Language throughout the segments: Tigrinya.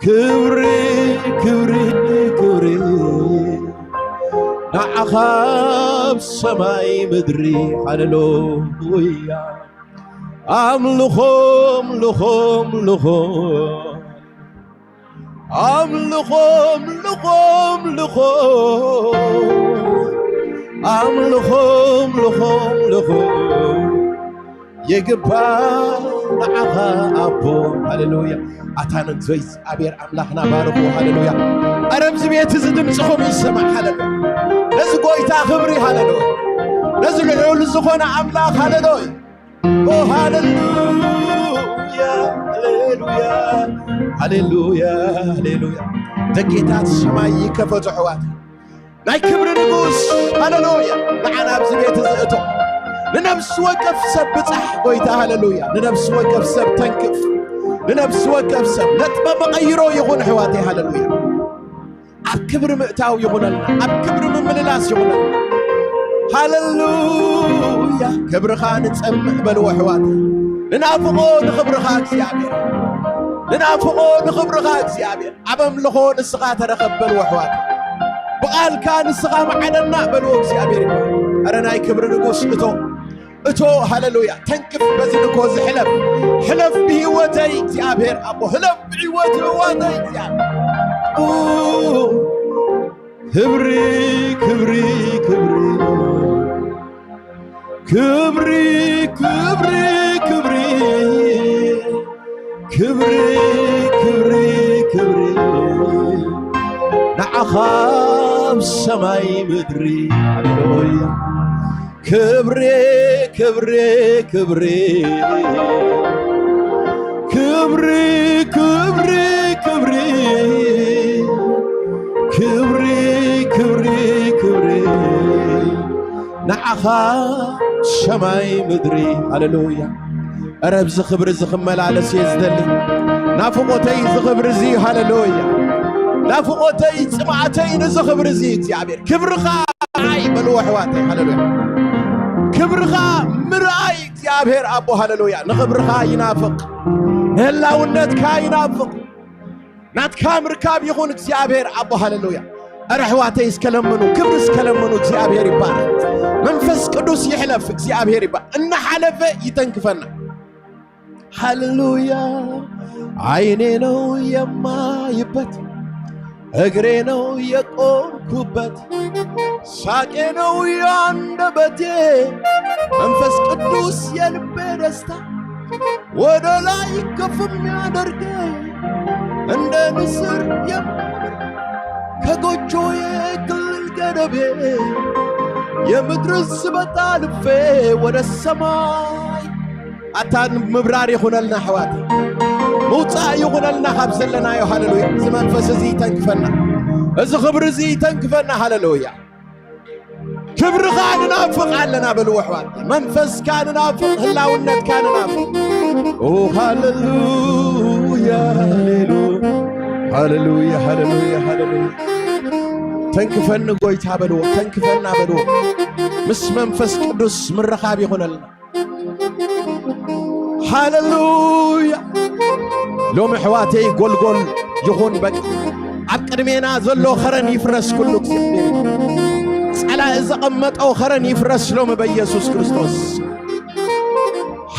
ክብሪ፣ ክብሪ፣ ክብሪ ንዓኻ ኣብ ሰማይ ምድሪ። ሃሌሉያ። ኣምልኾ፣ ኣምልኾ፣ ኣምልኾ፣ ኣምልኾ፣ ኣምልኾ፣ ኣምልኾ፣ ኣምልኾ፣ ኣምልኾ፣ ኣምልኾ ይግባእ ንዓኻ ኣቦ። ሃሌሉያ። ኣታ ንእግዚኦ እግዚኣብሔር ኣምላኽና ባርኹ። ሃሌሉያ። ኣረ ኣብዚ ቤት እዚ ድምፅኹም ይሰማዕ። ሃሌሉያ። ነዚ ጎይታ ክብሪ። ሃሌሉያ። ነዚ ልዑል ዝኾነ ኣምላኽ። ሃሌሉያ። ኦ፣ ሃሌሉያ፣ ሃሌሉያ፣ ሃሌሉያ፣ ሃሌሉያ። ደጌታት ሰማይ ይከፈቱ፣ ኣሕዋት። ናይ ክብሪ ንጉስ፣ ሃሌሉያ። ንዓና ኣብዚ ቤት እዚ እቶ። ንነፍሲ ወከፍ ሰብ ብጻሕ፣ ጎይታ፣ ሃሌሉያ። ንነፍሲ ወከፍ ሰብ ተንክፍ። ንነፍሲ ወከፍ ሰብ ነጥበ መቐይሮ ይኹን፣ ኣሕዋተይ፣ ሃሌሉያ። ኣብ ክብሪ ምእታው ይኹነልና፣ ኣብ ክብሪ ምምልላስ ይኹነልና። ሃሌሉያ። ክብርኻ ንጸምእ በልዎ ኣሕዋት። ንናፍቖ ንኽብርኻ እግዚኣብሔር። ንናፍቖ ንኽብርኻ እግዚኣብሔር። ኣብ ኣምልኾ ንስኻ ተረኸብ በልዎ ኣሕዋት። ብቓልካ ንስኻ መዓደና በልዎ እግዚኣብሔር ይባል። ኣረ ናይ ክብሪ ንጉስ እቶ፣ እቶ፣ ሃሌሉያ። ተንክፍ በዚ ልኮ ዝሕለፍ። ሕለፍ ብህይወተይ እግዚኣብሔር ኣቦ። ሕለፍ ብህይወት ህዋተይ እግዚኣብሔር። ኡ፣ ክብሪ፣ ክብሪ፣ ክብሪ። ክብሪ፣ ክብሪ፣ ክብሪ። ክብሪ፣ ክብሪ፣ ክብሪ ንዓኻ ኣብ ሰማይ ምድሪ። ሃሌሉያ። ክብሪ፣ ክብሪ፣ ክብሪ። ክብሪ፣ ክብሪ፣ ክብሪ። ክብሪ፣ ክብሪ፣ ክብሪ ንዓኻ ሰማይ ምድሪ። ሃሌሉያ። እረ ኣብዚ ክብሪ እዚ ክመላለስ እየ ዝደሊ። ናፍቖተይ እዚ ክብሪ እዚ እዩ። ሃሌሉያ። ናፍቖተይ፣ ጽምኣተይ ነዚ ክብሪ እዚ እዩ እግዚኣብሔር። ክብርኻ ምርኣይ በልዎ ኣሕዋተይ። ሃሌሉያ። ክብርኻ ምርኣይ እግዚኣብሔር ኣቦ። ሃሌሉያ። ንኽብርኻ ይናፍቕ። ንህላውነትካ ይናፍቕ። ናትካ ምርካብ ይኹን እግዚኣብሔር ኣቦ። ሃሌሉያ። እረ ኣሕዋተይ እስከ ለምኑ፣ ክብሪ እስከ ለምኑ። እግዚኣብሔር ይባረክ። መንፈስ ቅዱስ ይሕለፍ። እግዚኣብሔር ይባረክ። እናሓለፈ ይተንክፈና። ሃሌሉያ። ዓይኔ ነው የማይበት፣ እግሬ ነው የቆምኩበት፣ ሳቄ ነው የአንደበቴ። መንፈስ ቅዱስ የልቤ ደስታ፣ ወደ ላይ ከፍ የሚያደርገኝ፣ እንደ ንስር የም-፣ ከጎጆዬ ክልል ገደቤ፣ የምድርን ስበት አልፌ ወደ ሰማይ። ኣታ ምብራር ይኹነልና ኣሕዋት፣ ምውፃእ ይኹነልና ካብ ዘለናዮ። ሃሌሉያ። እዚ መንፈስ እዚ ይተንክፈና፣ እዚ ክብሪ እዚ ይተንክፈና። ሃሌሉያ። ክብርኻ ንናፍቕ ኣለና በልዎ ኣሕዋት። መንፈስካ ንናፍቕ፣ ህላውነትካ ንናፍቕ። ኦ ሃሌሉያ፣ ሃሌሉያ፣ ሃሌሉያ፣ ሃሌሉያ፣ ሃሌሉያ። ተንክፈኒ ጎይታ በልዎ፣ ተንክፈና በልዎ። ምስ መንፈስ ቅዱስ ምርኻብ ይኹነልና። ሃሌሉያ። ሎሚ ኣሕዋተይ ጎልጎል ይኹን በቃ። ኣብ ቅድሜና ዘሎ ኸረን ይፍረስ ኩሉ እግዚኣብሔር። ጸላኢ ዘቐመጦ ኸረን ይፍረስ ሎሚ በኢየሱስ ክርስቶስ።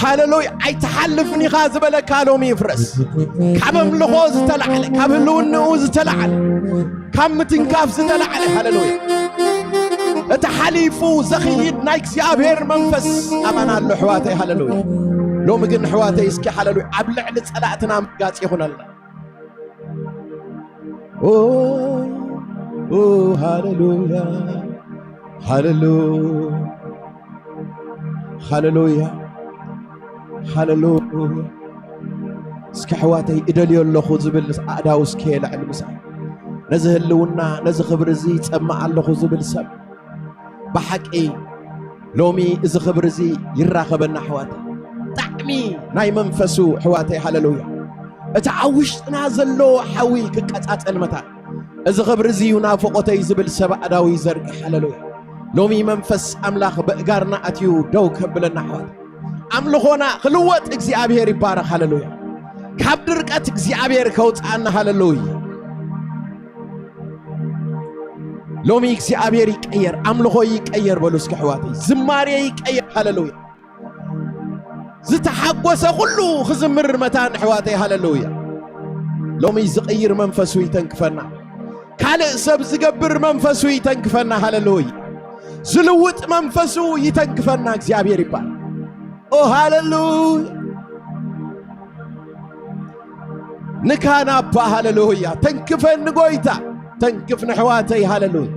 ሃሌሉያ። ኣይትሓልፍን ኢኻ ዝበለካ ሎሚ ይፍረስ። ካብ ኣምልኾ ዝተላዕለ፣ ካብ ህልውንኡ ዝተላዕለ፣ ካብ ምትንካፍ ዝተላዕለ፣ ሃሌሉያ፣ እቲ ሓሊፉ ዘኽይድ ናይ እግዚኣብሔር መንፈስ ኣባና ኣሎ፣ ኣሕዋተይ። ሃሌሉያ። ሎሚ ግን፣ ኣሕዋተይ፣ እስኪ፣ ሃሌሉያ፣ ኣብ ልዕሊ ጸላእትና ምርጋጽ ይኹነልና። ኦ፣ ኦ፣ ሃሌሉያ፣ ሃሌሉያ፣ ሃሌሉያ፣ ሃሌሉያ። እስኪ፣ ኣሕዋተይ፣ እደልዮ ኣለኹ ዝብል ኣእዳው እስከ የልዕል ምሳይ። ነዚ ህልውና፣ ነዚ ክብሪ እዚ ይጸምእ ኣለኹ ዝብል ሰብ፣ ብሓቂ ሎሚ እዚ ክብሪ እዚ ይራኸበና፣ ኣሕዋተይ። ጣዕሚ ናይ መንፈሱ፣ ኣሕዋተይ፣ ሃሌሉያ። እቲ ኣብ ውሽጥና ዘሎ ሓዊ ክቀጻጸል መታን፣ እዚ ክብሪ እዚ እዩ ናፍቖተይ ዝብል ሰብ ኣእዳው ይዘርግሕ። ሃሌሉያ። ሎሚ መንፈስ ኣምላኽ በእጋርና ኣትዩ ደው ከብለና፣ ኣሕዋት። ኣምልኾና ክልወጥ እግዚኣብሔር ይባረኽ። ሃሌሉያ። ካብ ድርቀት እግዚኣብሔር ከውፅኣና። ሃለሉያ። ሎሚ እግዚኣብሔር ይቀየር፣ ኣምልኾ ይቀየር በሉ እስኪ ኣሕዋተይ። ዝማሬ ይቀየር። ሃለሉያ። ዝተሓጎሰ ኩሉ ክዝምር መታን ኣሕዋተይ። ሃለሉያ። ሎሚ ዝቕይር መንፈሱ ይተንክፈና። ካልእ ሰብ ዝገብር መንፈሱ ይተንክፈና። ሃለሉያ። ዝልውጥ መንፈሱ ይተንክፈና። እግዚኣብሔር ይባል። ኦ ሃለሉያ። ንካና ኣባ። ሃለሉያ። ተንክፈኒ ጎይታ። ተንክፍ ንሕዋተይ። ሃለሉያ።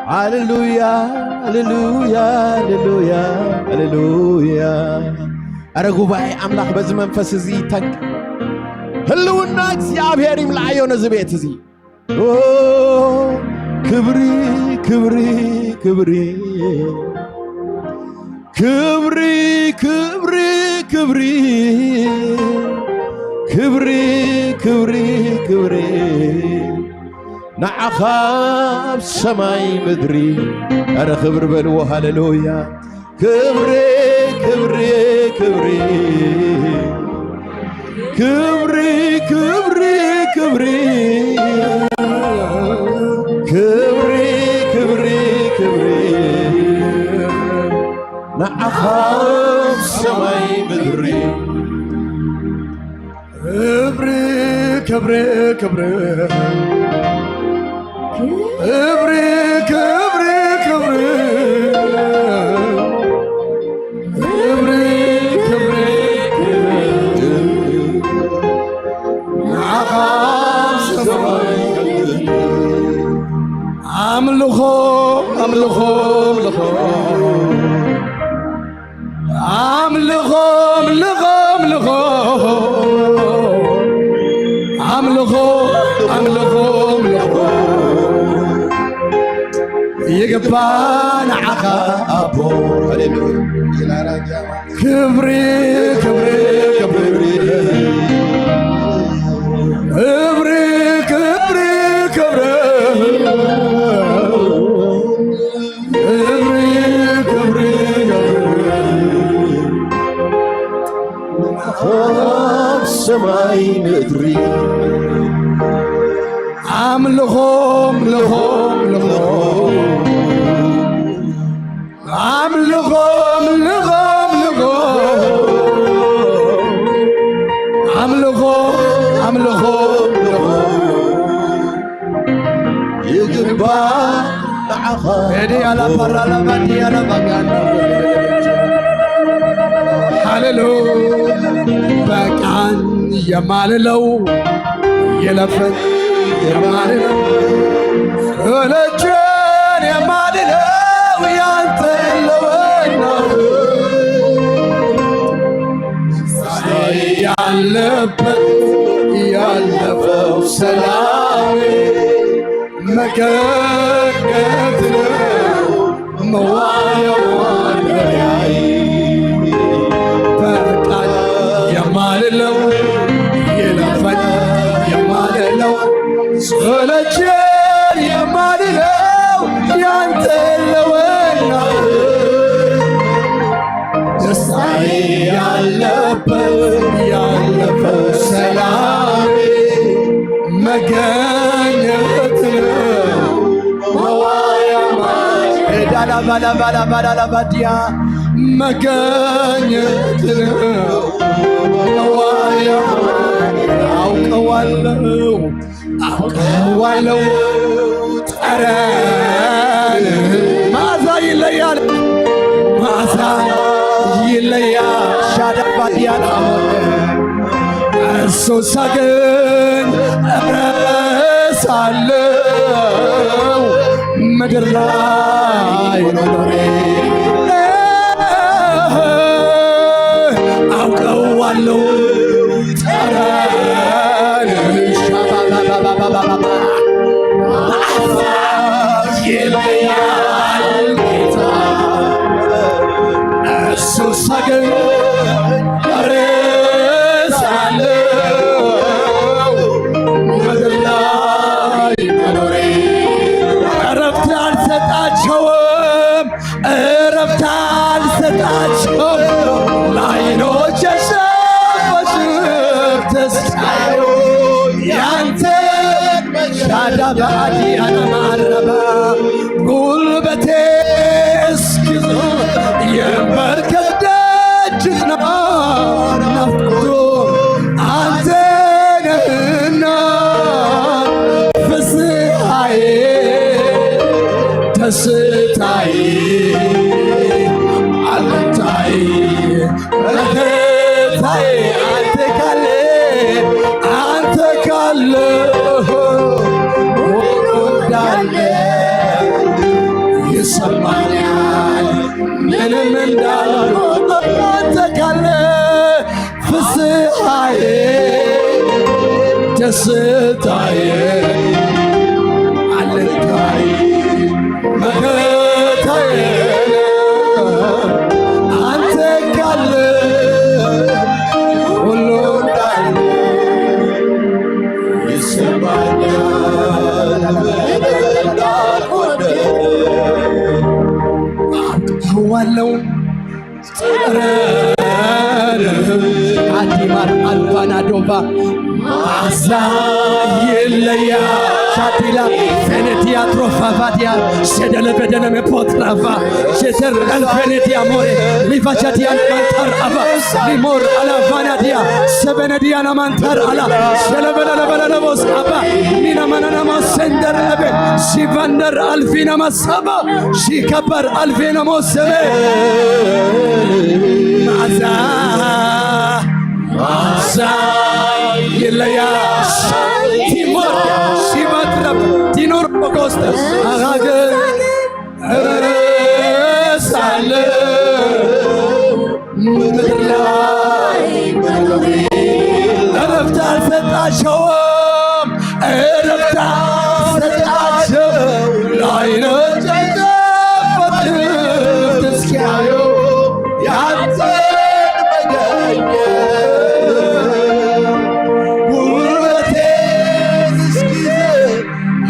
ሃሌሉያ፣ ሃሌሉያ፣ ሃሌሉያ፣ ሃሌሉያ። ኣረ ጉባኤ ኣምላኽ በዚ መንፈስ እዚ ይተንክ። ህልውና እግዚኣብሔር ይምልኣዮ ነዚ ቤት እዚ። ኦ፣ ክብሪ፣ ክብሪ፣ ክብሪ። ክብሪ፣ ክብሪ፣ ክብሪ። ክብሪ፣ ክብሪ፣ ክብሪ። ንዓኻ ኣብ ሰማይ ምድሪ። ኣረ ክብሪ በልዎ፣ ሃሌሉያ። ክብሪ፣ ክብሪ፣ ክብሪ። ክብሪ፣ ክብሪ፣ ክብሪ። ክብሪ፣ ክብሪ፣ ክብሪ። ንዓኻ ሰማይ ምድሪ። ክብሪ፣ ክብሪ፣ ክብሪ። ክብሪ፣ ክብሪ፣ ክብሪ። ክብሪ፣ ክብሪ፣ ክብሪ። ንዓኻ ሰማይ ኣምልኾ፣ ኣምልኾ፣ ኣምልኾ። ኣምልኾ፣ ኣምልኾ፣ ኣምልኾ። ኣምልኾ፣ ኣምልኾ፣ ኣምልኾ። ይግባ ንዓኻ ኣቦ። ሃሌሉያ። ክብሪ፣ ክብሪ፣ ክብሪ። ክብሪ፣ ክብሪ፣ ክብሪ። ክብሪ፣ ክብሪ፣ ክብሪ። ኣብ ሰማይ ምድሪ። ኣምልኾ፣ ኣምልኾ፣ ኣምልኾ። ኣምልኾ፣ ኣምልኾ፣ ኣምልኾ። ኣምልኾ፣ ኣምልኾ፣ ኣምልኾ። ይግባእ ንዓኻ። ኤዲ ኣላባራ ላባዲ ኣላባጋን። ሃሌሉ። በቃን የማልለው፣ የለፈን የማልለው፣ እለችን የማልለው ያንተ ለወና ያለበት ያለፈው ሰላም መገኘት ነው መዋያ ማደሪያዬ። በቃል የማልለው የለፈን የማልለው ሰለቸን የማልለው ያንተ ለወና ደስታዬ ያለበት ያለፈው ሰላም መገኘት ነው። መዋያ ማ-፣ ኤዳላ ባላ ባላ ባላ ላ ባዲያ መገኘት ነው። መዋያ ማ-፣ አውቀዋለሁ አውቀዋለሁ ጠረን መዓዛ ይለያል፣ መዓዛ ይለያል። ሻዳባዲያና እርሱ ሳገኝ እረሳለሁ ምድር ላይ መኖሬ አውቀዋለሁ ጠረን ሻባባባባባባ ይለያል ጌታ እሱ ሳገኝ እረሳለሁ ምድር ላይ ዲያና ማረባ ጉልበቴ እስኪዞ የንበርከክ ደጅ ጽና ናፍቆቱ አንተ ነህና ፍስሐዬ ደስታዬ አለኝታዬ መከታዬ አንተ ካለ አንተ ካለ ሁሉ እንዳለ ይሰማኛል ምንም እንዳልሆን አንተ ካለ ፍስሐዬ ደስታዬ አለኝታዬ መከታዬ አንተ ካለ ሁሉ እንዳለ ይሰማኛል እንዳልጎደለ አውቀዋለሁ። አዲማር አልባናዶባ ማዛ ይለያ ሻቲላ ፌኔቲያ ትሮፋፋቲያ ሸደለ በደለ መፖትራፋ ሸተር አልፌኔቲያ ሞሬ ሊፋቻቲያን ማንታር አባ ሊሞር አላፋናዲያ ሰበነዲያና ማንታር አላ ሸለበለለበለለቦስ አባ ሚና ማናናማ ሰንደር አቤ ሲቫንደር አልፊና ማሳባ ሺከበር አልፌነ ሞሰበ ማዛ ማዛ ይለያ ቲሞር ሲባትረብ ዲኖር ኦጎስተስ አጋገ ረሳለ ምድር ላይ እረፍት አልሰጣቸውም። እረፍት አልሰጣቸው ለዓይኖቼ ጨፈት እስኪያዩ ያንተን መገኘት ጉልበቴ እስኪዝል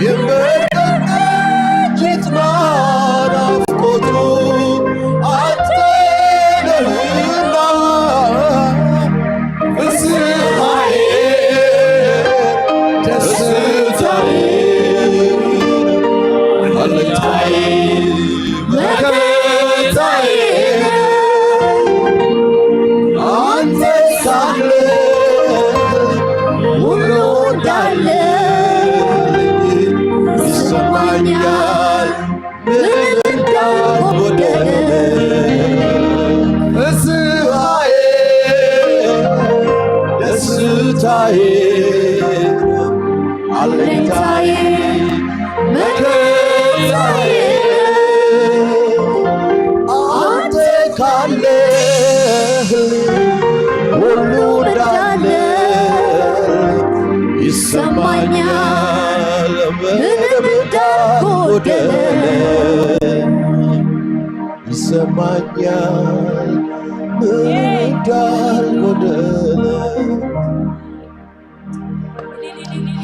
ይንበርከክ ደጅ ይጽና ናፍቆቱ አንተ ነህና ፍስሐዬ ደስታዬ አለኝታዬ መከታዬ አንተ ሳለ ሁሉ እንዳለ ይሰማኛል ምንም እንዳልጎደለ ፍስሐዬ ደስታዬ አለኝታዬ መከታዬ አንተ ካለህ ሁሉ እንዳለ ይሰማኛል ምንም እንዳልጎደለ ይሰማኛል ምንም እንዳልጎደለ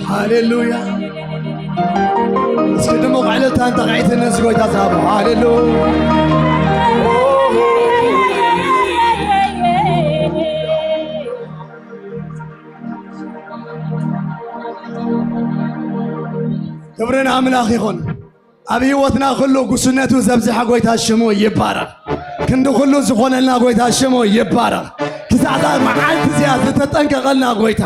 ሃሌሉያ። እስኪ ድሙቕ ዕልልታን ጣቕዒትን ነዚ ጎይታ ዝሃቦ። ሃሌሉያ። ክብሪ ንኣምላኽ ይኹን። ኣብ ህይወትና ኩሉ ጉስነቱ ዘብዝሐ ጎይታ ሽሙ ይባረኽ። ክንዲ ኩሉ ዝኾነልና ጎይታ ሽሙ ይባረኽ። ክሳዕታ መዓልቲ እዚኣ ዝተጠንቀቐልና ጎይታ፣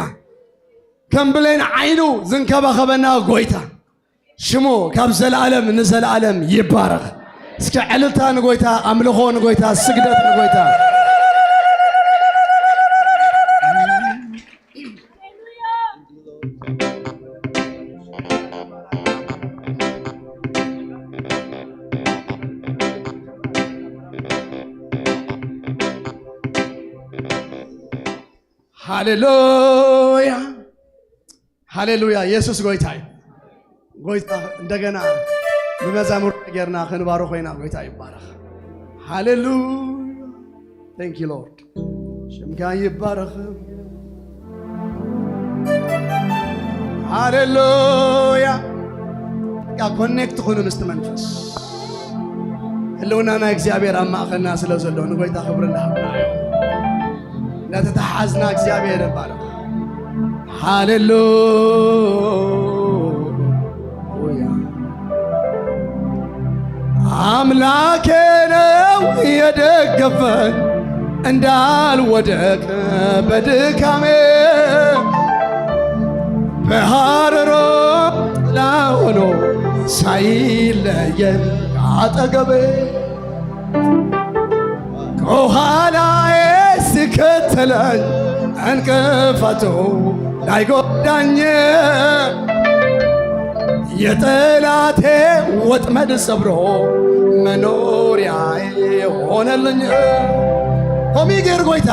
ከም ብሌን ዓይኑ ዝንከባኸበና ጎይታ ሽሙ ካብ ዘለኣለም ንዘለኣለም ይባረኽ። እስኪ ዕልልታ ንጎይታ፣ ኣምልኾ ንጎይታ፣ ስግደት ንጎይታ። ሃሌሉያ ሃሌሉያ። ኢየሱስ ጎይታ እዩ። ጎይታ እንደገና ብመዛሙር ጌርና ክንባሮ ኮይና ጎይታ ይባረኽ። ሃሌሉያ። Thank you Lord። ሽምካ ይባረኽ። ሃሌሉያ። በቃ ኮኔክት ኩኑ ምስቲ መንፈስ። ህልውና ናይ እግዚኣብሔር ኣብ ማእኸልና ስለ ዘሎ ንጎይታ ክብሪ እናሃብና እዩ። እናተተሓዝና እግዚኣብሔር ይባረኽ። ሃሌሉያ። አምላኬ ነው የደገፈኝ እንዳልወደቅ በድካሜ፣ በሐሩሩ ጥላ ሆኖ ሳይለየኝ አጠገቤ፣ ከኋላዬ ሲከተለኝ እንቅፋቱ ላይጎዳኝ፣ የጠላቴ ወጥመድ ሰብሮ መኖሪያዬ ሆነልኝ። ሆሚጌር ጎይታ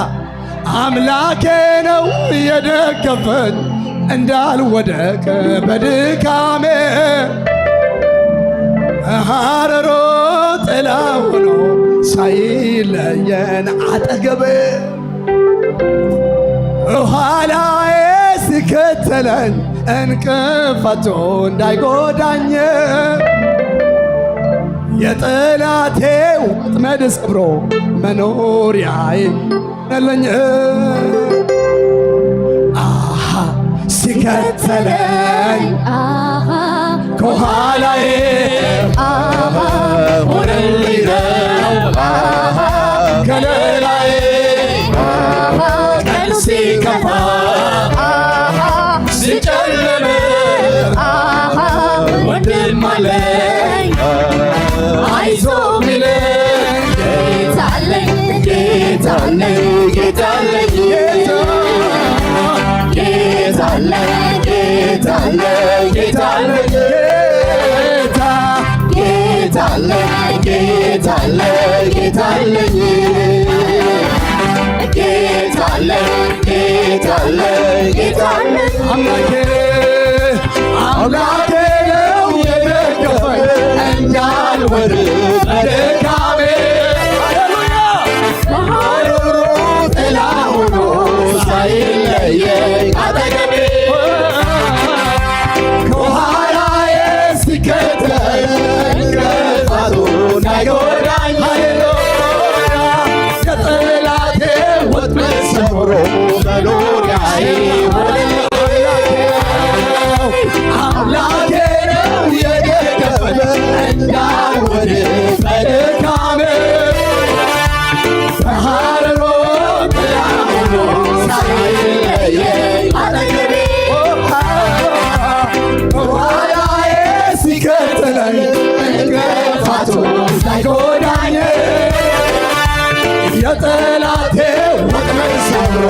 አምላኬ ነው የደገፈኝ እንዳልወደቅ በድካሜ፣ ሐሩሩ ጥላ ሆኖ ሳይለየን አጠገቤ፣ ኋላዬ ሲከተለኝ እንቅፋቱ እንዳይጎዳኝ፣ የጠላቴ ወጥመድ ሰብሮ መኖሪያዬ ሆነልኝ። አሃ ሲከተለኝ አሃ ከኋላዬ አሃ ሆነልኝ ነው አሃ ከለላዬ አሃ ቀን ሲከፋ አሃ ሲጨልም አሃ ወንድም አለኝ አይዞህ ሚለኝ ጌታ አለኝ ጌታ አለኝ ጌታ አለኝ ጌታ አለኝ ጌታ አለኝ ጌታ አለኝ ጌታ ጌታ አለ ጌታ አለ ጌታ አለኝ ጌታ አለ ጌታ አለ ጌታ አለ አምላኬ አምላኬ ነው የደገፈኝ እንዳልወድቅ በድካሜ ሃሌሉያ በሐሩሩ ጥላ ሆኖ ሳይለየኝ አጠገቤ ከኋላዬ ሲከተል እንቅፋቱ እንዳይጎዳኝ ሃሌሉያ የጠላቴ ወጥመድ ሰብሮ መኖሪያዬ ሆነልኝ አምላኬ ነው የደገፈኝ እንዳልወድቅ በድካሜ በሐሩሩ ጥላ ሆኖ ሳይለየኝ አጠገቤ ከኋላዬ ሲከተለኝ እንቅፋቱ ሳይጎዳኝ የጠላቴ ወጥመድ ሰብሮ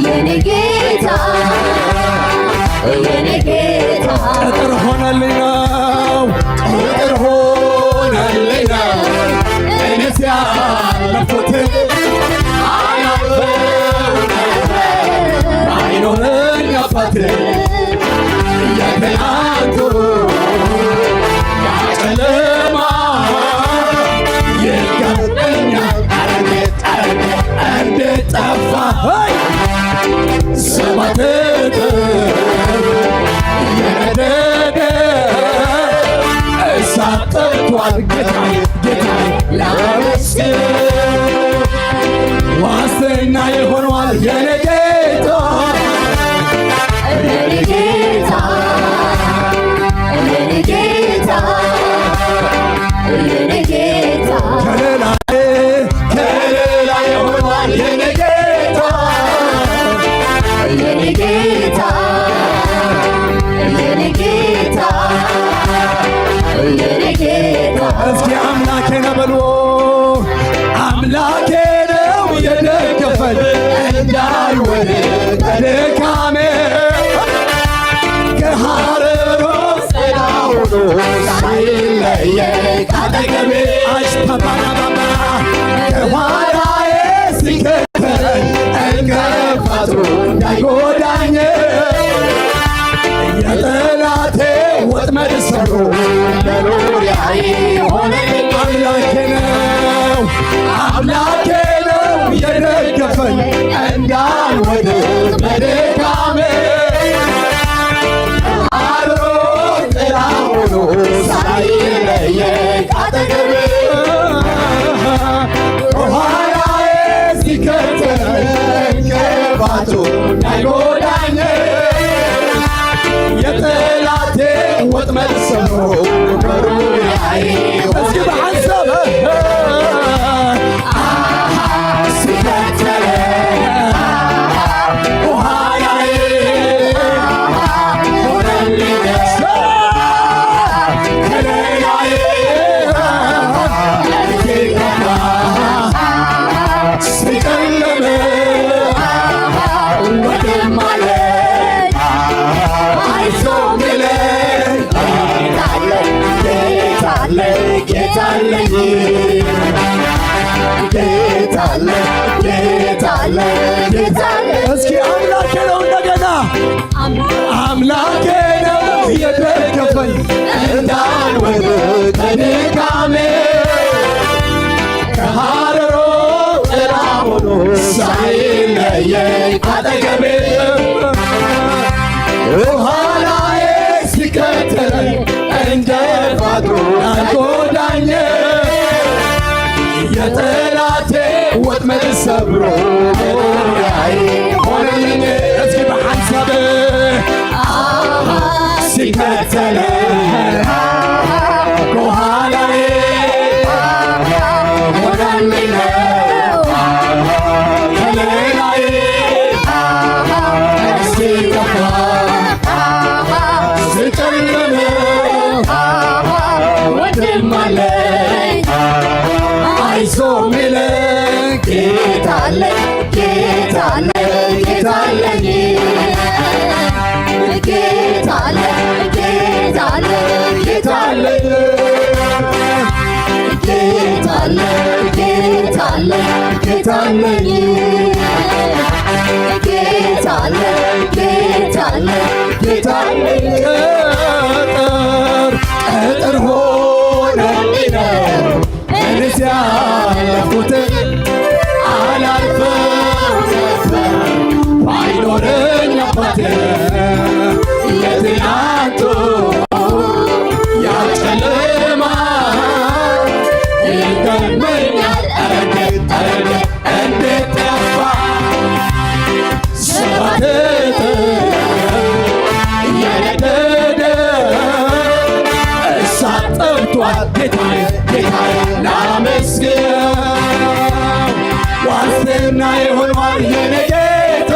የኔ ጌታ፣ የኔ ጌታ። ቅጥር ሆነልኝ ነው፣ ቅጥር ሆነልኝ ነው። እኔ ሲያለፉት አላፍርም ነበር። ባይኖረኝ አባት የትናንቱ ያ ጨለማ ይገርመኛል። ኧረ እንዴት፣ ኧረ እንዴት፣ እንዴት ጠፋ? ሄይ! ሰባት እጥፍ የነደደ እሳት ጠርቷል ጌታዬ፣ ጌታዬ ላመስግን። ዋስትና የሆነዋል የኔ ጌታ፣ የኔ ጌታ፣ የኔ ጌታ፣ የኔ ጌታ። ከለላዬ፣ ከለላዬ ሆነዋል የኔ ጌታ፣ የኔ ጌታ፣ የኔ ጌታ፣ የኔ ጌታ። እስኪ አምላኬ ነው በሉ። አምላኬ ነው የደገፈኝ እንዳልወድቅ በድካሜ። ከሐሩር ጥላ ሆኖ ሳይለየኝ ካጠገቤ አሽተባራባባ ከኋላዬ ሲከተለኝ እንቅፋቱ እንዳይጎዳኝ የጠላቴ ወጥመድ ሰብሮ መኖሪያዬ ሆነኝ። አምላኬ ነው፣ አምላኬ ነው የደገፈኝ እንዳልወድቅ በድካሜ። አድሮ ጥላ ሆኖ ሳይለየኝ ካጠገቤ ከኋላዬ ሲከተለኝ እንቅፋቱ እንዳይጎዳኝ የጠላቴ ወጥመድ ሰብሮ በዙሪያዬ እስኪ በሐሳብ አሃ ሲከተለኝ አሃ ከኋላዬ ሆነልኝ ከለላዬ ሲከፋ ሲጨልም ወንድም አለኝ አይዞህ ሚለኝ ጌታ አለኝ፣ ጌታ አለኝ፣ ጌታ አለኝ፣ ጌታ አለኝ፣ ጌታ አለኝ፣ ጌታ አለኝ። እስኪ አምላኬ ነው እንደገና አምላኬ ነው የደገፈኝ እንዳልወድቅ ከድካሜ ከሐሩሩ ጥላ ሆኖ ሳይለየኝ ካጠገቤ ከኋላዬ ሲከተለኝ እንቅፋቱ እንዳይጎዳኝ የጠላቴ ወጥመድ ሰብሮ መኖሪያዬ ሆነልኝ። እስኪ በሐሳብ አሃ ሲከተለኝ አሃ ከኋላዬ አሃ ሆነልኝ ከለላዬ አሃ ሲከፋ አሃ ሲጨልም አሃ ወንድም አለኝ አይዞህ ሚለኝ ጌታ አለኝ፣ ጌታ አለኝ፣ ጌታ አለኝ፣ ጌታ አለኝ፣ ጌታ አለኝ፣ ጌታ አለኝ፣ ጌታ አለኝ፣ ጌታ አለኝ፣ ጌታ አለኝ፣ ጌታ አለኝ፣ ጌታ አለኝ፣ ጌታ አለኝ። ቅጥር፣ ቅጥር ሆነልኝ ነው እኔስ ያለፍኩት አላልፈው ነበር ባይኖረኝ አባት የትናንቱ ያ ጨለማ ይገርመኛል። ኧረ እንዴት፣ ኧረ እንዴት፣ እንዴት ጠፋ ሰባት እጥፍ የነደደ እሳት ጠፍቷል። ጌታዬ፣ ጌታዬ ላመስግን። ዋስትና የሆነዋል የኔ ጌታ፣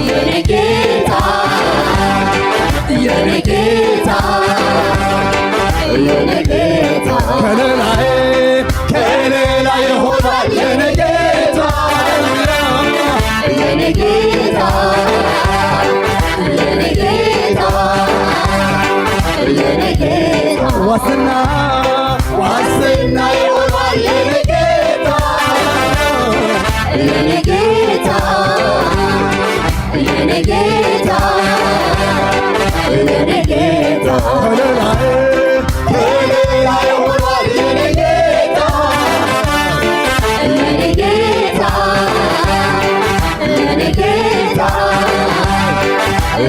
የኔ ጌታ፣ የኔ ጌታ፣ የኔ ጌታ። ከለላዬ፣ ከለላ የሆነዋል የኔ ጌታ። ዋስትና ዋስትና ይሆናል የኔ ጌታ፣ የኔ ጌታ፣ የኔ ጌታ፣ የኔ ጌታ። ከለላዬ ከለላዬ ሆኗል የኔ ጌታ፣ የኔ ጌታ፣ የኔ ጌታ፣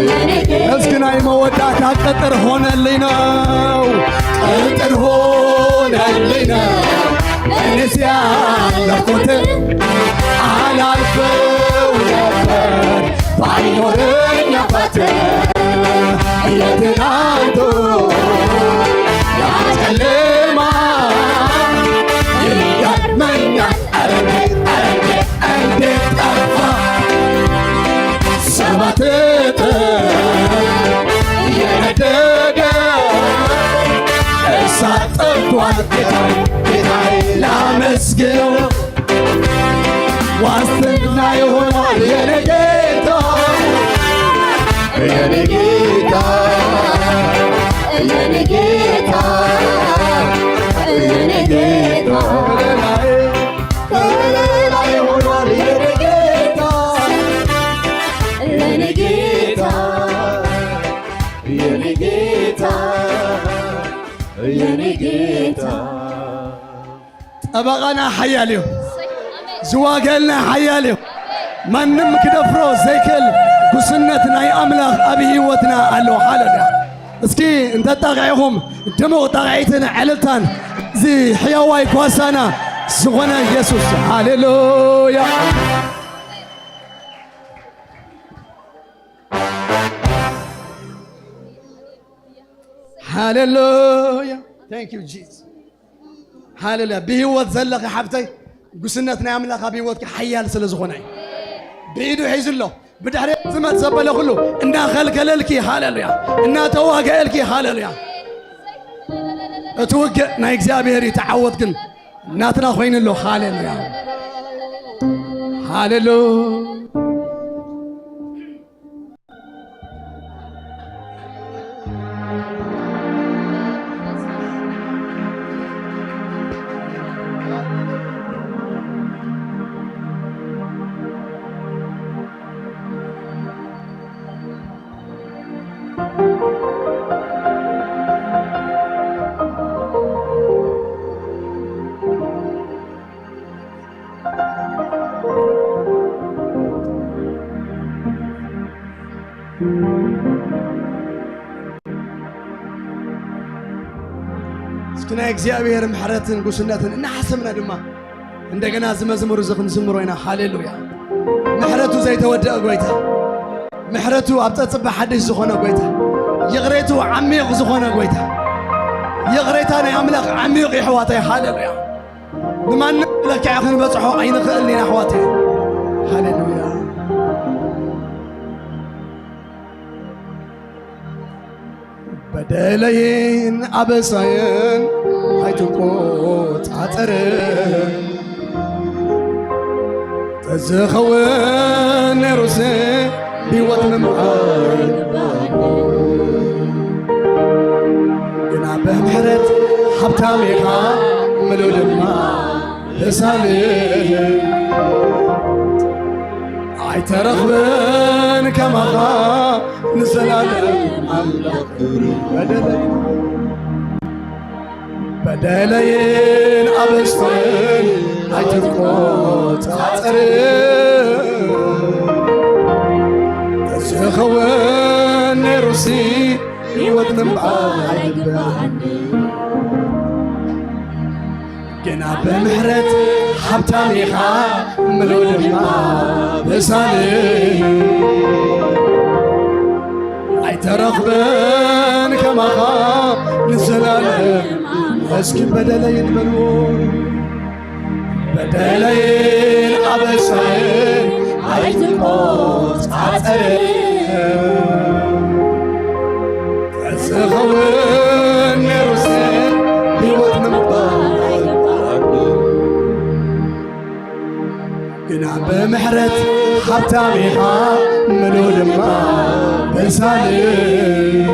የኔ ጌታ። እስኪ ናይ መወዳእታ ቀጥር ሆነልኝ ነው፣ ቀጥር ሆነልኝ ነው። እኔስ ያለፍኩት አላልፈው ነበር ባይኖረኝ አባት የትናንቱ ያ ጨለማ ይገርመኛል። ኧረ እንዴት፣ ኧረ እንዴት፣ እንዴት ጠፋ? ሰባት እጥፍ የነደደ እሳት ጠፍቷል። ጌታዬ፣ ጌታዬ ላመስግነው። ዋስትና ይሆናል የኔ ጌታ፣ የኔ ጌታ፣ የኔ ጌታ፣ የኔ ጌታ። ከለላዬ ሆኗል የኔ ጌታ፣ የኔ ጌታ፣ የኔ ጌታ፣ የኔ ጌታ። ጠበቓና ሓያል እዩ፣ ዝዋገልና ሓያል እዩ። ማንም ክደፍሮ ዘይክእል ጉስነት ናይ ኣምላኽ ኣብ ህይወትና ኣሎ። ሃሌሉያ። እስኪ እንተጣቂዕኹም ድሙቕ ጣቕዒትን ዕልልታን እዚ ሕያዋይ ጓሳና ዝኾነ የሱስ። ሃሌሉያ፣ ሃሌሉያ። Thank you Jesus። ሃሌሉያ። ብህይወት ዘለኺ ሓብተይ፣ ጉስነት ናይ ኣምላኽ ኣብ ህይወትኪ ሓያል ስለ ዝኾነ እዩ። ብኢዱ ሒዙ ኣሎ። ብድሕሪ ዝመጽእ ዘበለ ኩሉ እናኸልከለልኪ፣ ሃሌሉያ፣ እናተዋገአልኪ፣ ሃሌሉያ። እቲ ውግእ ናይ እግዚኣብሔር እዩ፣ ተዓወት ግን ናትና ኮይኑ ኣሎ። ሃሌሉያ፣ ሃሌሉያ። እስኪ ናይ እግዚኣብሔር ምሕረትን ጉስነትን እናሓሰብና ድማ እንደገና እዚ መዝሙር እዚ ክንዝምሮ ኢና። ሃሌሉያ። ምሕረቱ ዘይተወደአ ጐይታ፣ ምሕረቱ ኣብ ጸጽባ ሓድሽ ዝኾነ ጐይታ፣ ይቕሬቱ ዓሚቕ ዝኾነ ጐይታ። ይቕሬታ ናይ ኣምላኽ ዓሚቕ እዩ ኣሕዋተይ። ሃሌሉያ። ብማንም መለክዒ ክንበጽሖ ኣይንኽእልን ኢና ኣሕዋተይ። ሃሌሉያ። በደለይን ኣበሳይን ኣይትቆጻጸር። ተዝኸውን ነይሩስ ብህይወት ምንባር ግና ብምሕረት ሃብታም ኢኻ፣ ምሉእ ድማ ብሳልህ ኣይተረኽበን ከማኻ ንዘላለም ኣምላኽ ክብሪ በደለይ በደለይን ኣበሳይን ኣይትቆጻጸር። ተዝኸውን ነይሩሲ ህይወት ምንባር ኣይግባኣኒ። ግና ብምሕረት ሃብታም ኢኻ፣ ምሉእ ድማ ብሳልህ ኣይተረኽበን ከማኻ ንዘላለም። እስኪ በደለይን በልዎ፣ በደለይን ኣበሳይን ኣይትቆጻጸር። ተዝኸውን ነይሩስ ህይወት ምንባር ኣይግባኣኒ። ግና ብምሕረት ሃብታም ኢኻ፣ ምሉእ ድማ ብሳልህ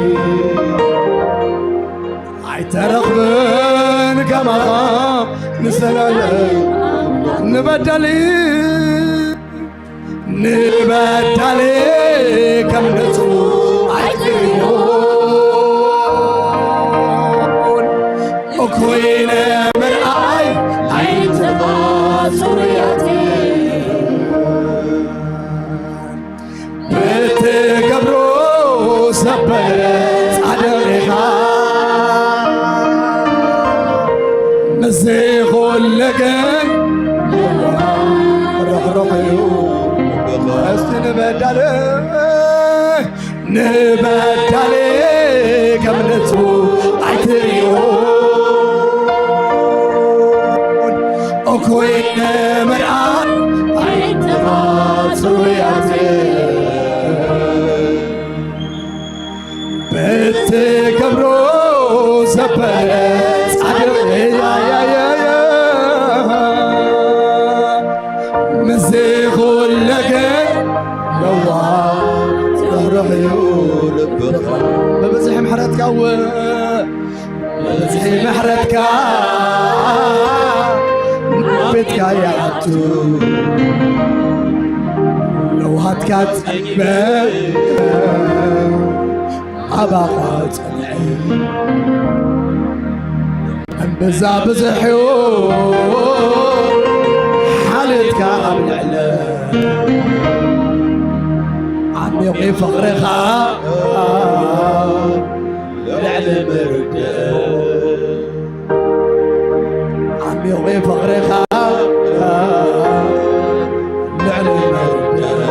ንዘላለም ንበዳሊ ንበዳሊ ከም ንጹህ ኣይትሪኦን። እኩይ ንምርኣይ ኣይንተባጽሩያት ብትገብሮ ዘበለ ጻድቕ ኢኻ። ምስዚ ኹሉ ግን ርሕሩሕ እዩ። እስቲ ንበዳሊ ንበዳሊ ከም ንጹህ ኣይትሪኦን። እኩይ ንምርኣይ ኣይትባጽሩያት ብትገብሮ ዘበለ ጻድቕ እያ። ምስዚ ኹሉ ግን ለዋህ ርሕሩሕ እዩ ልብኻ። ብብዝሒ ምሕረትካ እወ፣ ብብዝሒ ምሕረትካ ናብ ቤትካ ይኣቱ። ለውሃትካ ጸግበ ኣባኻ ጸንዐ። እምብዛ ብዝሕ ሓልዮትካ ኣብ ልዕለ ዓሚቑ ፍቕርኻ ልዕሊ ምርድእ ዓሚቑ ፍቕርኻ ልዕሊ ምርድእ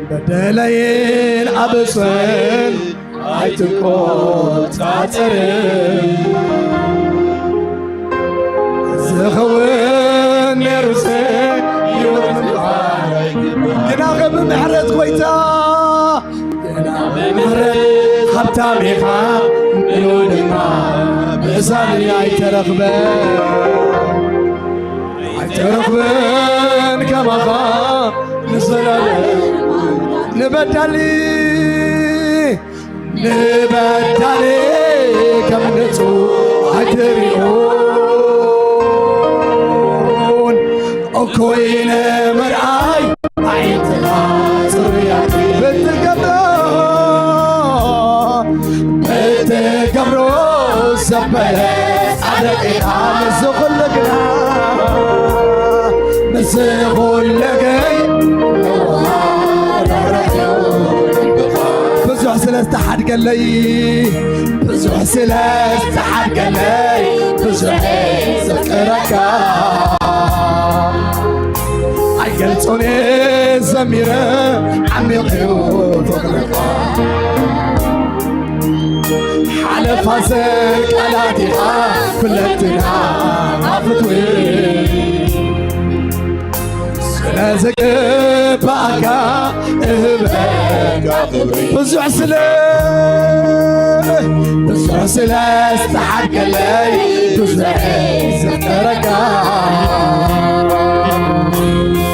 በደለይን ዓመፀይን ኣይትቆጻጸርን። ዝኸውን ነይሩስ ህይወት ምንባር ግናኸ ብምሕረት ጐይታ ግና ብምሕረት ሃብታም ኢኻ፣ ምሉ ድማ ብእሳኒ ኣይተረኽበ ኣይተረኽበን ከማኻ ንዘላለም ንበዳሊ ንበዳሊ ከም ንጹህ ኣይትሪኦን። እኩይ ንምርኣይ ኣዒንትኻ ጽሩያት ብትገብሮ ብትገብሮ ዘበለ ጻድቕ ኢኻ። ምስዚ ኹሉ ግና ምስዚ ኹሉ ግን ብዙሕ ስለ ዝተሓድገለይ ብዙሕ ስለ ዝተሓድገለይ ብዙሕ ዘፍቅረካ ኣይገልጾን እየ ዘሚረ ዓሚቕ እዩ ፍቕርኻ ሓለፋ ዘቃላት ኢኻ ኩለትና ኣፍትዊ ስለ ዝግባእካ እህበካ ክብሪ ብዙሕ ስለ ብዙሕ ስለ ዝተሓድገለይ ብዙሕ ዘፍቅረካ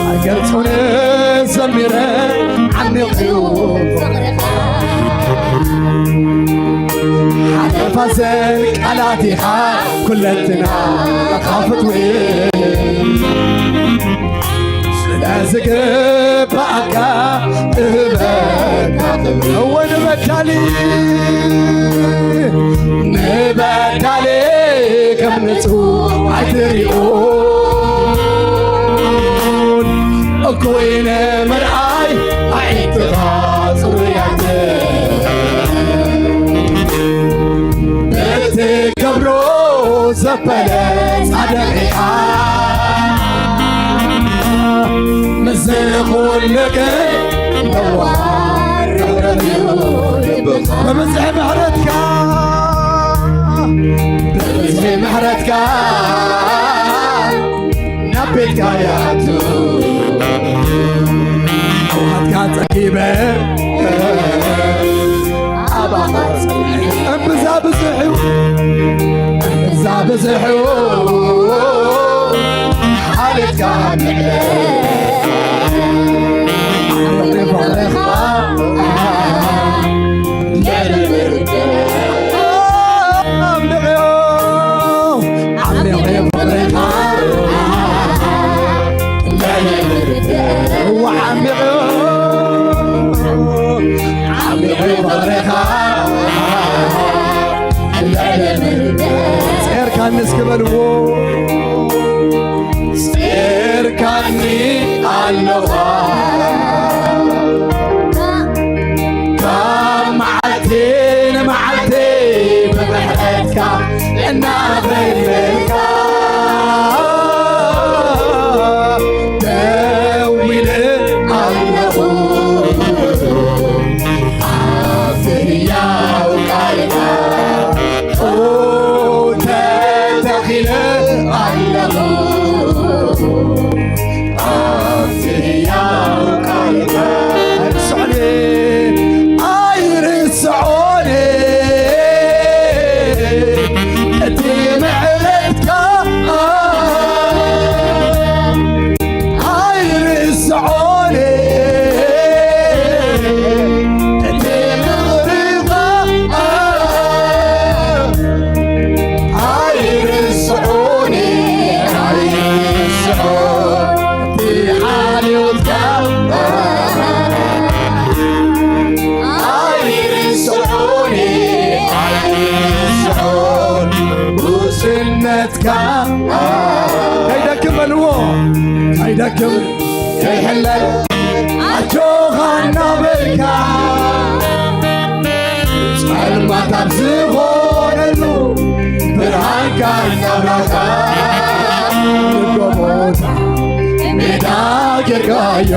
ኣይገልጾን ዘሚረ ዓሚቕ እዩ ሓለፋ ዘቃላት ኢኻ ኩለትና ኻፍትዊ ስለ ዝግባእካ እህበካ ክብሪ እወ ንበዳሊ ንበዳሊ ከም ንጹህ ኣይትሪኦን እኩይ ንምርኣይ ኣዒንትኻ ጽሩያት ብትገብሮ ዘበለ ጻድቕ ኢኻ ምስዚ ኹሉ ግን ነዋር ርሕሩሕ እዩ ልብኻ ብብዝሒ ምሕረትካ ብብዝሒ ምሕረትካ ናብ ቤትካ ይኣቱ ኣውሃትካ ጸጊበ ኣባኻ እምብዛ ብዝሕ እዩ እምብዛ ብዝሕ እዩ ሓልዮትካ ንዕለ ፍቕርኻ ልዕሊ ምርድእ እስኪ በልዎ። ስርካኒ ኣለኻ ካብ መዓልቲ ንመዓልቲ ብምሕረትካ እናበለካ ደው ኢለ ኣለኹ ኣብቲ ህያው ቃልካ ተተኺለ ኣለኹ ኣብቲ ህያው ቃልካ። ኣይርስዖን፣ ኣይርስዖን እቲ ምሕረትካ። ኣይርስዖን እቲ ምሕረትካ። ኣይርስዖን፣ ኣይርስዖን እቲ ሓልዮትካ። ኣይርስዖን፣ ኣይርስዖን ጉስነትካ። ከይደክም በልዎ፣ ከይደክም ከይሕለል ኣጆኻ እናበልካ ጸልማት ኣብ ዝኾነሉ ብርሃንካ እናብራኻ ንጎቦታ ሜዳ ጌርካዮ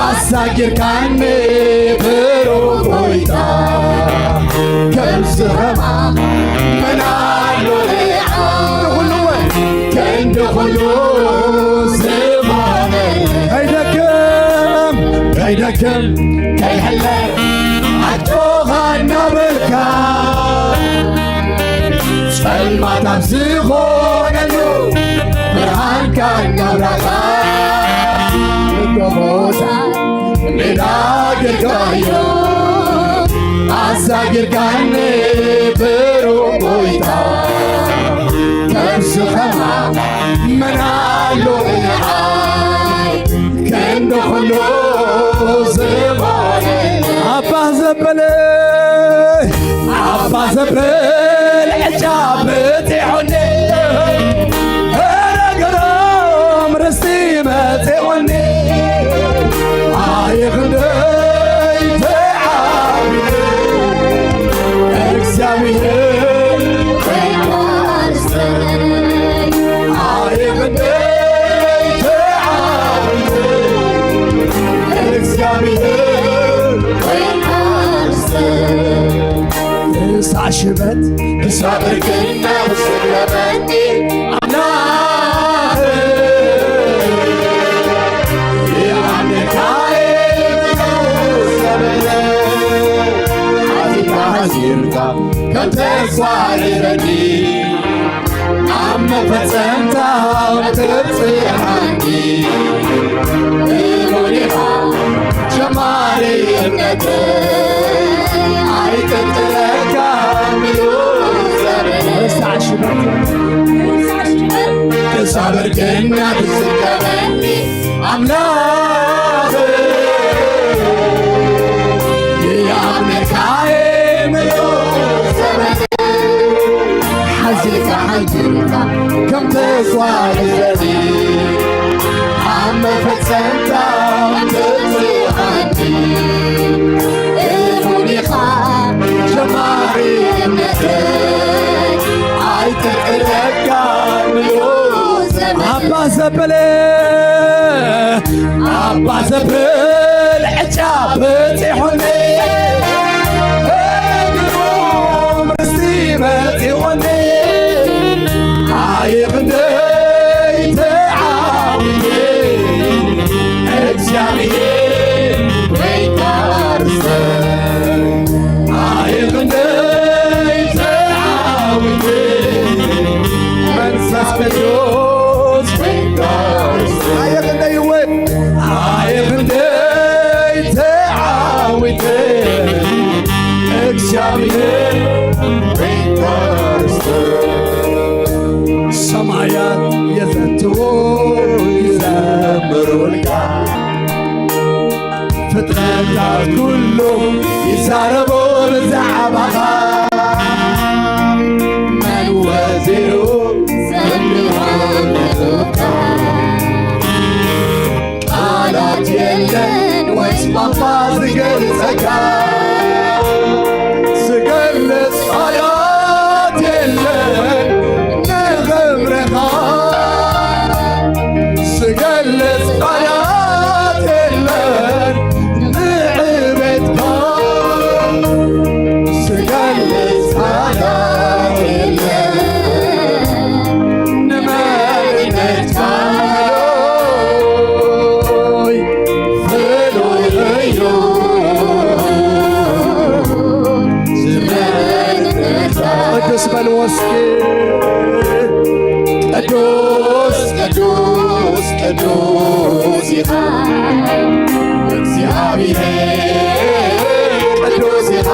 ኣሳጊርካኒ ብሩኽ ጎይታ። ከምዚ ኸማኻ መን ኣሎ ንዓ ንኹሉ ክንዲ ኹሉ ዝኾነ ከይደክም ከይደክም ከይሕለል ኣጆኻ እናበልካ ጸልማት ኣብ ዝኾነሉ ብርሃንካ እናብራኻ ንጎቦታ ሜዳ ጌርካዮ ኣሳጊርካኒ ብሩኽ ጎይታ። ከምዚ ኸማኻ መን ኣሎ ንዓ ክንዲ ኹሉ ዝኾነ ኣባ ዘበለ ኣባ ዘበለ ዕጫ በጺሑኒ ገረገሮም ርስቲ መጺኡኒ ኣየ ክንደይ ተዓዊተ እግዚኣብሔር ኣየ ክንደይ ተዓዊተ እግዚኣብሔር ክሳዕ ሽበት ክሳዕ ብርክና ዝስለመኒ ኣምላኽ ይኣምነካ እየ ብዘበለ ሓቲትካ ሓሲርካ ከም ተስፋ ይረዲ ኣብ መፈጸምታ ተብጽሓኒ እሙን ኢኻ ጀማሪ እምነተይ ኣይጥርጥረካ ምሉእ ዘመን ክሳዕ ሽበት ክሳብ እርግና ትስከመኒ ኣምላኽ ይኣምነካ እየ ምሉእ ዘመን ሓዚልካ ሓንኪልካ ከም ተስፋ ንዘሪ ኣብ መፈጸምታ ትብጽሓኒ እሙን ኢኻ ጀማሪ እምነተይ ኣይጥርጥረካ ምሉእ ዘመን ኣባ ዘበለ ኣባ ዘብል ዕጫ በጺሑኒ እግሮም ርስቲ መጺኡኒ ኣየ ክንደይ ተዓዊተ እግዚኣብሔር ወይ ታርሰ ኣየ ክንደይ ተዓዊተ መንፈስ ቅዱስ ኣየ ክንደይ እወ ኣየ ክንደይ ተዓዊተ እግዚኣብሔር ሰማያት የዘንትዎ ይዘምሩልካ ፍጥረታት ኩሉ ይዛረቡ ብዛዕባኻ መን ወ እስኪ ቅዱስ ቅዱስ ቅዱስ ኢኻ እግዚኣብሔር፣ ቅዱስ ኢኻ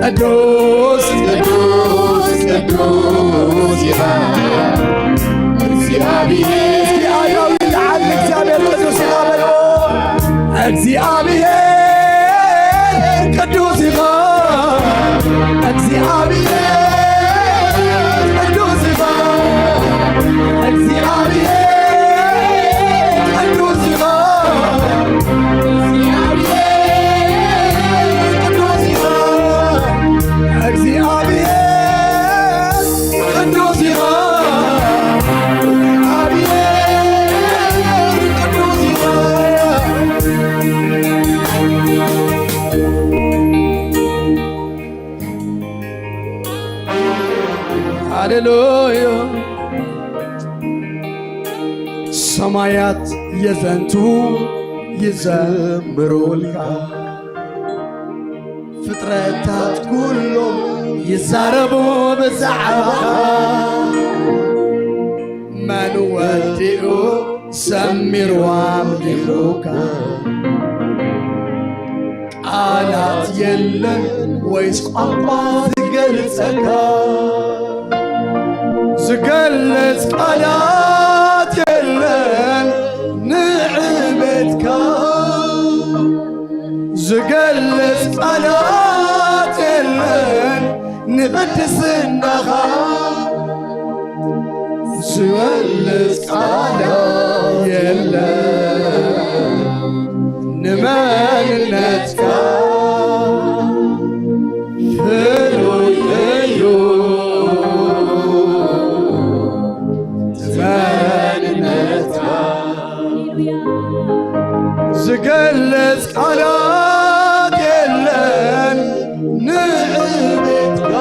ቅዱስ ቅዱስ ቅዱስ ኢኻ እግዚኣብሔር። እስኪ ኣየው ይልዓል እግዚኣብሔር ቅዱስ ኢኻ በልዎ። እግዚኣብሔር ቅዱስ ኢኻ፣ እግዚኣብሔር ቅዱስ ኢኻ፣ እግዚኣብሔር ቅዱስ ኢኻ፣ እግዚኣብሔር ቅዱስ ኢኻ፣ እግዚኣብሔር ቅዱስ ኢኻ፣ እግዚኣብሔር ቅዱስ ኢኻ። ሃሌሉያ። ሰማያት የዘንቱ ይዘምሩልካ፣ ፍጥረታት ኩሎም ይዛረቡ ብዛዕባኻ። መን ወዲኡ ሰሚሩ ኣምሊኹካ? ቃላት የለን ወይስ ቋንቋ ዝገልጸካ? ዝገልጽ ቃላት የለን ንዕቤትካ፣ ዝገልጽ ቃላት የለን ንቅድስናኻ፣ ዝገልጽ ቃላት የለን ንመንነትካ። ፍሉይ እዩ መንነትካ። ዝገልጽ ቃላት የለን ንዕቤትካ፣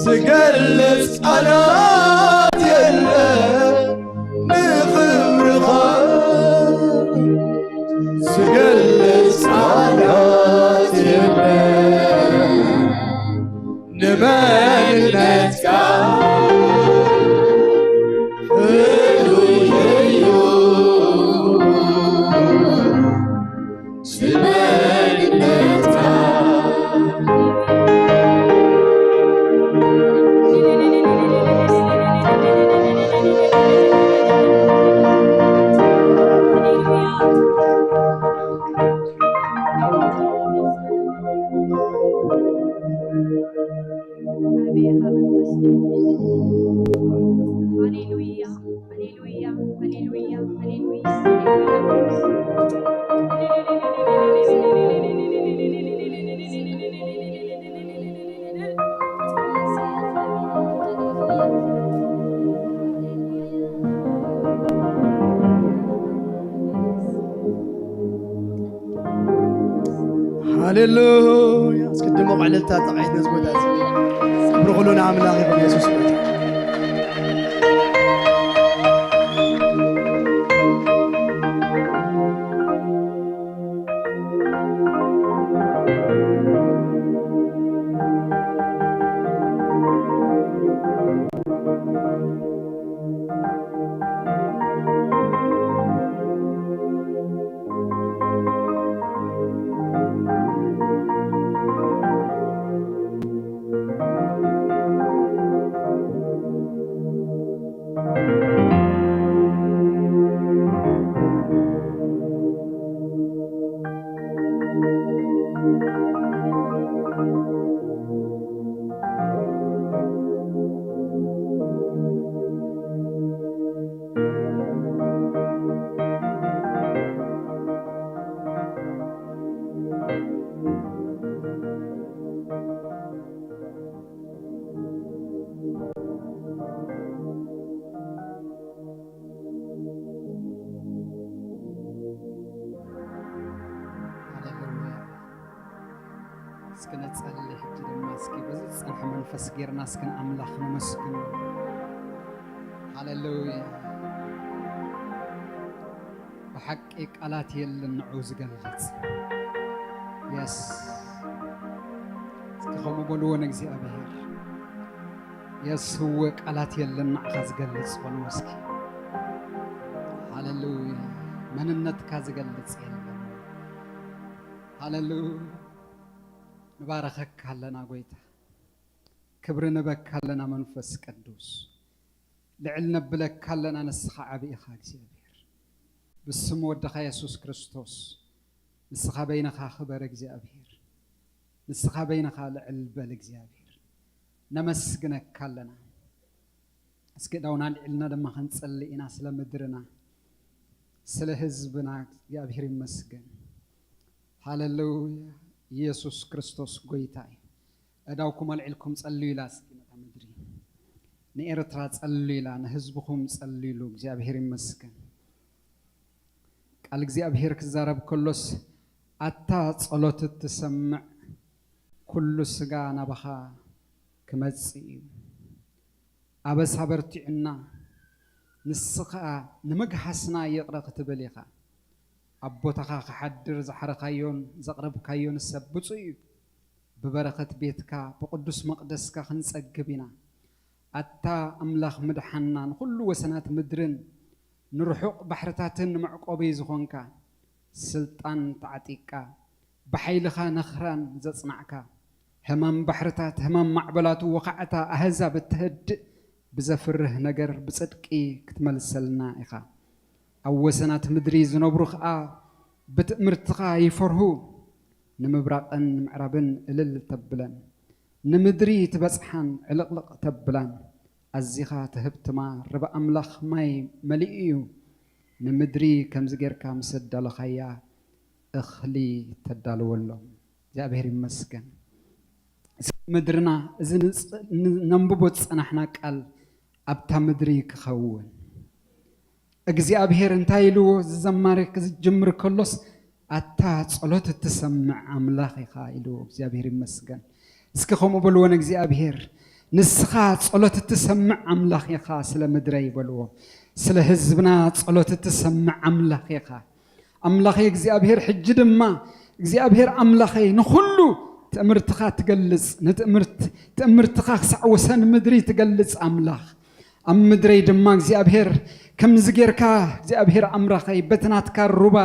ዝገልጽ ቃላት የለን ንኽብርኻ፣ ዝገልጽ ቃላት የለን ንመንነትካ። ፍሉይ እዩ ስለ መንነትካ። ኣሜን። ሃሌሉያ፣ ሃሌሉያ፣ ሃሌሉያ፣ ሃሌሉያ። ሃሌሉያ። እስኪ ድሙቕ ዕልልታ ጣቕዒት ነዚ ቦታ እዚ። ክብሪ ኩሉ ንኣምላኽ ይኹን፣ የሱስ ይባርክ። ሃሌሉያ። እስኪ ንጸሊ፣ ሕጂ ድማ እስኪ በዚ ዝጸንሐ መንፈስ ጌርና እስኪ ንኣምላኽ ነመስግን። ሃሌሉያ። ብሓቂ ቃላት የለን ንዑ ዝገልጽ። የስ። እስኪ ከምኡ በልዎ ንእግዚኣብሔር። የስውእ ቃላት የለን ንዓኻ ዝገልጽ በልዎ እስኪ። ሃሌሉያ። መንነትካ ዝገልጽ የለን። ሃሌሉያ። ንባረኸካ ኣለና ጎይታ። ክብሪ ንበካ ኣለና መንፈስ ቅዱስ። ልዕል ነብለካ ኣለና ንስኻ ዓቢ ኢኻ እግዚኣብሔር። ብስም ወድኻ የሱስ ክርስቶስ ንስኻ በይንኻ ክበር እግዚኣብሔር። ንስኻ በይንኻ ልዕል በል እግዚኣብሔር። ነመስግነካ ኣለና። እስኪ ዳውና ልዕልና ድማ ክንጸሊ ኢና ስለ ምድርና፣ ስለ ህዝብና እግዚኣብሔር ይመስገን። ሃሌሉያ። ኢየሱስ ክርስቶስ ጎይታ እዩ። እዳውኩም ኣልዒልኩም ጸልዩ ኢላ እስኪ ነታ ምድሪ። ንኤርትራ ጸልዩ ኢላ፣ ንህዝብኹም ጸልዩ ኢሉ እግዚኣብሔር ይመስገን። ቃል እግዚኣብሔር ክዛረብ ከሎስ ኣታ ጸሎት እትሰምዕ ኩሉ ስጋ ናባኻ ክመጽእ እዩ። ኣበሳ በርቲዑና ንስኻ ንምግሃስና ይቕረ ክትብል ኢኻ። ኣብ ቦታኻ ክሓድር ዝሓረኻዮን ዘቕረብካዮን ሰብ ብፁዕ እዩ። ብበረኸት ቤትካ ብቕዱስ መቕደስካ ክንጸግብ ኢና። ኣታ ኣምላኽ ምድሓንና ንኹሉ ወሰናት ምድርን ንርሑቕ ባሕርታትን መዕቆቢ ዝኾንካ ስልጣን ተዓጢቕካ ብሓይልኻ ነኽራን ዘጽናዕካ ህማም ባሕርታት ህማም ማዕበላቱ ወኻዕታ ኣህዛብ እትህድእ ብዘፍርህ ነገር ብጽድቂ ክትመልሰልና ኢኻ። ኣብ ወሰናት ምድሪ ዝነብሩ ኸኣ ብትእምርትኻ ይፈርሁ። ንምብራቕን ንምዕራብን እልል ተብለን ንምድሪ ትበጽሓን ዕልቕልቕ ተብላን ኣዚኻ ትህብ ትማር ርባ ኣምላኽ ማይ መሊኡ እዩ። ንምድሪ ከምዚ ጌርካ ምስ ኣዳለኻያ እኽሊ ተዳልወሎም። እግዚኣብሔር ይመስገን። እስኪ ምድርና እዚ ንጽ- ን- ነንብቦ ዝጸናሕና ቃል ኣብታ ምድሪ ክኸውን እግዚኣብሔር እንታይ ኢልዎ? ዝዘማሪ ክዝጅምር ከሎስ ኣታ ጸሎት እትሰምዕ ኣምላኽ ኢኻ ኢልዎ። እግዚኣብሔር ይመስገን። እስኪ ከምኡ በልዎ ንእግዚኣብሔር፣ ንስኻ ጸሎት እትሰምዕ ኣምላኽ ኢኻ ስለ ምድረይ በልዎ። ስለ ህዝብና ጸሎት እትሰምዕ ኣምላኽ ኢኻ። ኣምላኸይ እግዚኣብሔር ሕጂ ድማ እግዚኣብሔር ኣምላኸይ ንኹሉ ትእምርትኻ ትገልጽ ንትእምርት ትእምርትኻ ክሳዕ ወሰን ምድሪ ትገልጽ ኣምላኽ ኣብ ምድረይ ድማ እግዚኣብሔር ከምዚ ጌርካ እግዚኣብሔር ኣምላኸይ በቲ ናትካ ሩባ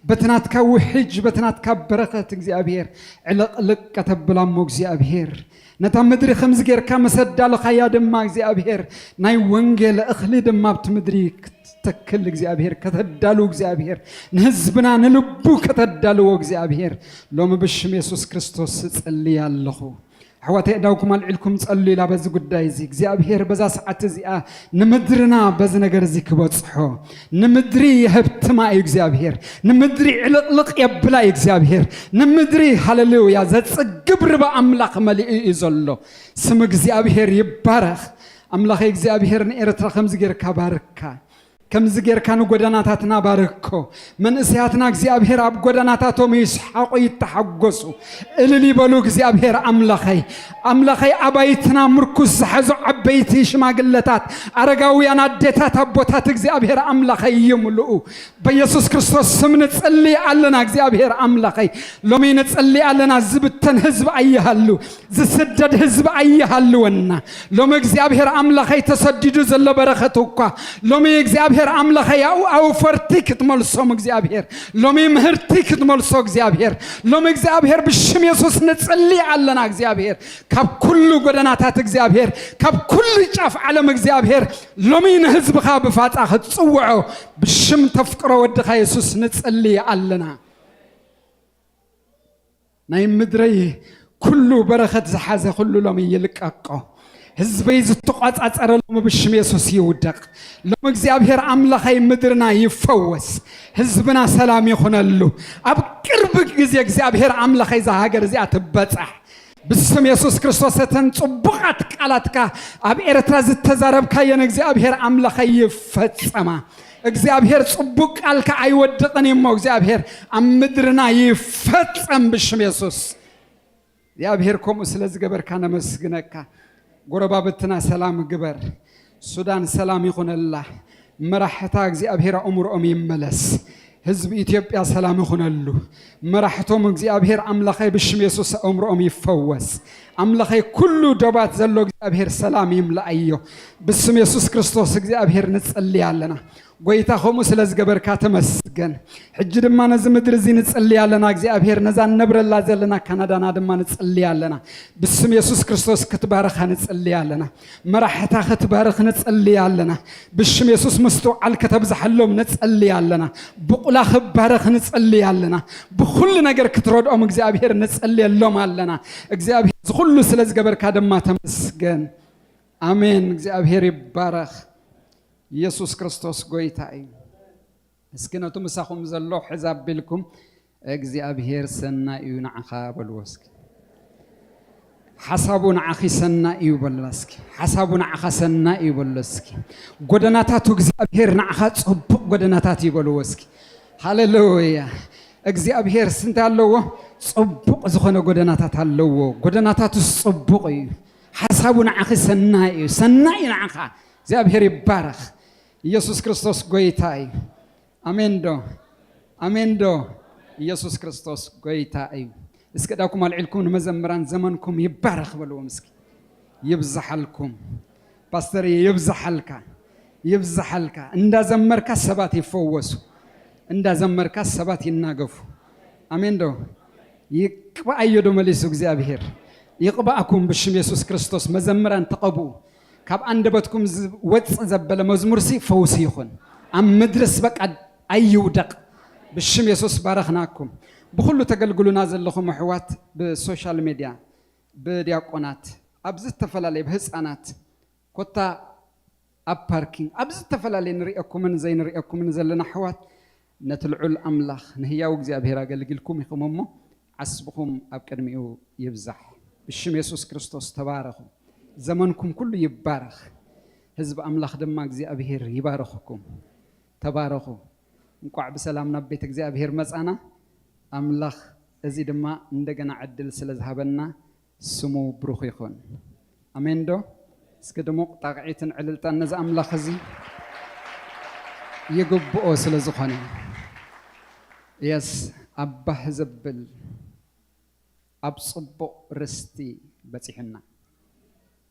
በቲ ናትካ ውሕጅ በቲ ናትካ በረኸት እግዚኣብሔር ዕልቕልቅ ከተብላ እሞ እግዚኣብሔር ነታ ምድሪ ከምዚ ጌርካ መሰዳልኻያ ድማ እግዚኣብሔር ናይ ወንጌል እኽሊ ድማ ኣብቲ ምድሪ ክትተክል እግዚኣብሔር ከተዳሉ እግዚኣብሔር ንህዝብና ንልቡ ከተዳልዎ እግዚኣብሔር ሎሚ ብሽም የሱስ ክርስቶስ እጽልይ ኣለኹ። ኣሕዋተይ እዳውኩም ኣልዒልኩም ጸሉ ኢላ በዚ ጉዳይ እዚ እግዚኣብሔር በዛ ሰዓት እዚኣ ንምድርና በዚ ነገር እዚ ክበጽሖ ንምድሪ የህብትማ እዩ እግዚኣብሔር ንምድሪ ዕልቕልቕ የብላ እዩ እግዚኣብሔር ንምድሪ ሃሌሉያ ዘጽግብ ርባ ኣምላኽ መሊኡ እዩ ዘሎ። ስም እግዚኣብሔር ይባረኽ። ኣምላኸይ እግዚኣብሔር ንኤርትራ ከምዚ ጌርካ ባርካ ከምዚ ጌርካ ንጎደናታትና ባርኮ። መንእሰያትና እግዚኣብሔር ኣብ ጎደናታቶም ይስሓቑ ይተሓጎሱ እልል ይበሉ እግዚኣብሔር ኣምላኸይ ኣምላኸይ ኣባይትና ምርኩስ ዝሓዙ ዓበይቲ ሽማግለታት ኣረጋውያን ኣዴታት ኣቦታት እግዚኣብሔር ኣምላኸይ ይምልኡ በኢየሱስ ክርስቶስ ስም ንጽሊ ኣለና እግዚኣብሔር ኣምላኸይ ሎሚ ንጽሊ ኣለና ዝብተን ህዝቢ ኣይሃሉ ዝስደድ ህዝቢ ኣይሃልወና። ሎሚ እግዚኣብሔር ኣምላኸይ ተሰዲዱ ዘሎ በረኸት እኳ ሎሚ እግዚኣብሔር ኣምላኸይ ኣው ኣውፈርቲ ክትመልሶም እግዚኣብሔር ሎሚ ምህርቲ ክትመልሶ እግዚኣብሔር ሎሚ እግዚኣብሔር ብሽም የሱስ ንጽሊ ኣለና እግዚኣብሔር ካብ ኩሉ ጎደናታት እግዚኣብሔር ካብ ኩሉ ጫፍ ዓለም እግዚኣብሔር ሎሚ ንህዝብኻ ብፋጻ ክትጽውዖ ብሽም ተፍቅሮ ወድኻ የሱስ ንጽሊ ኣለና። ናይ ምድረይ ኩሉ በረኸት ዝሓዘ ኩሉ ሎሚ ይልቀቆ። ህዝበይ ዝተቋጻጸረ ሎሚ ብሽም የሱስ ይውደቕ። ሎሚ እግዚኣብሔር ኣምላኸይ ምድርና ይፈወስ። ህዝብና ሰላም ይኹነሉ። ኣብ ቅርብ ግዜ እግዚኣብሔር ኣምላኸይ እዛ ሃገር እዚኣ ትበጻሕ። ብስም የሱስ ክርስቶስ እተን ጽቡቓት ቃላትካ ኣብ ኤርትራ ዝተዛረብካየን እግዚኣብሔር ኣምላኸይ ይፈጸማ። እግዚኣብሔር ጽቡቕ ቃልካ ኣይወድቕን እሞ እግዚኣብሔር ኣብ ምድርና ይፈጸም ብሽም የሱስ። እግዚኣብሔር ከምኡ ስለ ዝገበርካ ነመስግነካ። ጎረባብትና ሰላም ግበር። ሱዳን ሰላም ይኹነላ። መራሕታ እግዚኣብሔር ኣእምሮኦም ይመለስ። ህዝቢ ኢትዮጵያ ሰላም ይኹነሉ። መራሕቶም እግዚኣብሔር ኣምላኸይ ብሽም የሱስ ኣእምሮኦም ይፈወስ። ኣምላኸይ ኩሉ ደባት ዘሎ እግዚኣብሔር ሰላም ይምልኣዮ። ብስም የሱስ ክርስቶስ እግዚኣብሔር ንጽሊ ኣለና። ጎይታ ከምኡ ስለ ዝገበርካ ተመስገን። ሕጂ ድማ ነዚ ምድሪ እዚ ንጽሊ ኣለና እግዚኣብሔር፣ ነዛ ንነብረላ ዘለና ካናዳና ድማ ንጽሊ ኣለና። ብስም የሱስ ክርስቶስ ክትባርኻ ንጽሊ ኣለና። መራሕታ ክትባርኽ ንጽሊ ኣለና። ብሽም የሱስ ምስትውዓል ከተብዝሓሎም ንጸሊ ኣለና። ብቑላ ክባረኽ ንጸሊ ኣለና። ብኹሉ ነገር ክትረድኦም እግዚኣብሔር ንጸልየሎም ኣለና። እግዚኣብሔር ዝኹሉ ስለ ዝገበርካ ድማ ተመስገን። ኣሜን። እግዚኣብሔር ይባረኽ። ኢየሱስ ክርስቶስ ጎይታ እዩ። እስኪ ነቱ ምሳኹም ዘሎ ሕዛ ኣቢልኩም እግዚኣብሔር ሰናይ እዩ ንዓኻ በልዎ እስኪ። ሓሳቡ ንዓኺ ሰናይ እዩ በላ እስኪ። ሓሳቡ ንዓኻ ሰናይ እዩ በሎ እስኪ። ጎደናታቱ እግዚኣብሔር ንዓኻ ጽቡቕ ጎደናታት እዩ በልዎ እስኪ። ሃሌሉያ። እግዚኣብሔር ስንታይ ኣለዎ? ጽቡቕ ዝኾነ ጎደናታት ኣለዎ። ጎደናታቱስ ጽቡቕ እዩ። ሓሳቡ ንዓኺ ሰናይ እዩ። ሰናይ እዩ ንዓኻ። እግዚኣብሔር ይባረኽ። ኢየሱስ ክርስቶስ ጎይታ እዩ። ኣሜን ዶ? ኣሜን ዶ? ኢየሱስ ክርስቶስ ጎይታ እዩ። እስኪ ዳኩም ኣልዒልኩም ንመዘምራን ዘመንኩም ይባረኽ በልዎም እስኪ። ይብዝሓልኩም። ፓስተር ይብዝሓልካ። ይብዝሓልካ። እንዳዘመርካ ሰባት ይፈወሱ። እንዳዘመርካ ሰባት ይናገፉ። ኣሜን ዶ? ይቅብኣዮ ዶ መሊሱ እግዚኣብሔር? ይቅብኣኩም ብሽም የሱስ ክርስቶስ። መዘምራን ተቐብኡ። ካብ ኣንደበትኩም ዝወጽእ ዘበለ መዝሙርሲ ፈውሲ ይኹን። ኣብ ምድርስ በቃ ኣይውደቕ። ብሽም የሱስ ባረኽናኩም። ብኹሉ ተገልግሉና ዘለኹም ኣሕዋት ብሶሻል ሜድያ፣ ብዲያቆናት፣ ኣብ ዝተፈላለየ ብህፃናት፣ ኮታ ኣብ ፓርኪንግ፣ ኣብ ዝተፈላለየ ንሪኤኩምን ዘይንሪኤኩምን ዘለና ኣሕዋት፣ ነቲ ልዑል ኣምላኽ ንህያው እግዚኣብሔር ኣገልጊልኩም ኢኹም እሞ፣ ዓስብኹም ኣብ ቅድሚኡ ይብዛሕ። ብሽም የሱስ ክርስቶስ ተባረኹ። ዘመንኩም ኩሉ ይባረኽ። ህዝቢ ኣምላኽ ድማ እግዚኣብሔር ይባርኽኩም። ተባረኹ። እንቋዕ ብሰላም ናብ ቤት እግዚኣብሔር መጻና። ኣምላኽ እዚ ድማ እንደገና ዕድል ስለ ዝሃበና ስሙ ብሩኽ ይኹን። ኣሜን ዶ? እስኪ ድሙቕ ጣቕዒትን ዕልልታን ነዚ ኣምላኽ እዚ ይግብኦ ስለ ዝኾነ። የስ፣ ኣብ ባህ ዘብል ኣብ ጽቡቕ ርስቲ በጺሕና።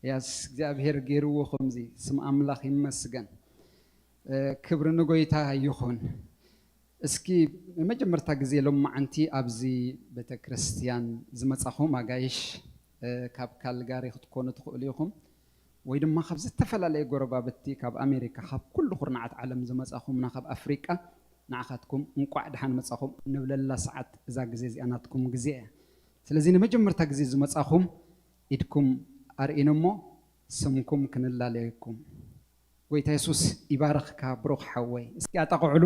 የስ፣ እግዚኣብሔር ገይርዎ ከምዚ። ስም ኣምላኽ ይመስገን። እ፣ ክብሪ ንጎይታ ይኹን። እስኪ ንመጀመርታ ግዜ ሎማዓንቲ ኣብዚ ቤተ ክርስቲያን ዝመጻኹም ኣጋይሽ፣ እ፣ ካብ ካልጋሪ ክትኮኑ ትኽእሉ ኢኹም፣ ወይ ድማ ካብ ዝተፈላለየ ጎረባብቲ፣ ካብ ኣሜሪካ፣ ካብ ኩሉ ኩርናዓት ዓለም ዝመጻኹምና፣ ካብ ኣፍሪቃ፣ ንዓኻትኩም እንቋዕ ደሓን መጻኹም እንብለላ ሰዓት፣ እዛ ግዜ እዚኣ ናትኩም ግዜ እያ። ስለዚ ንመጀመርታ ግዜ ዝመጻኹም ኢድኩም ኣርእዩኒ እሞ ስምኩም ክንላለየኩም። ጎይታ የሱስ ይባርኽካ ብሩኽ ሓወይ። እስኪ ኣጣቕዕሉ።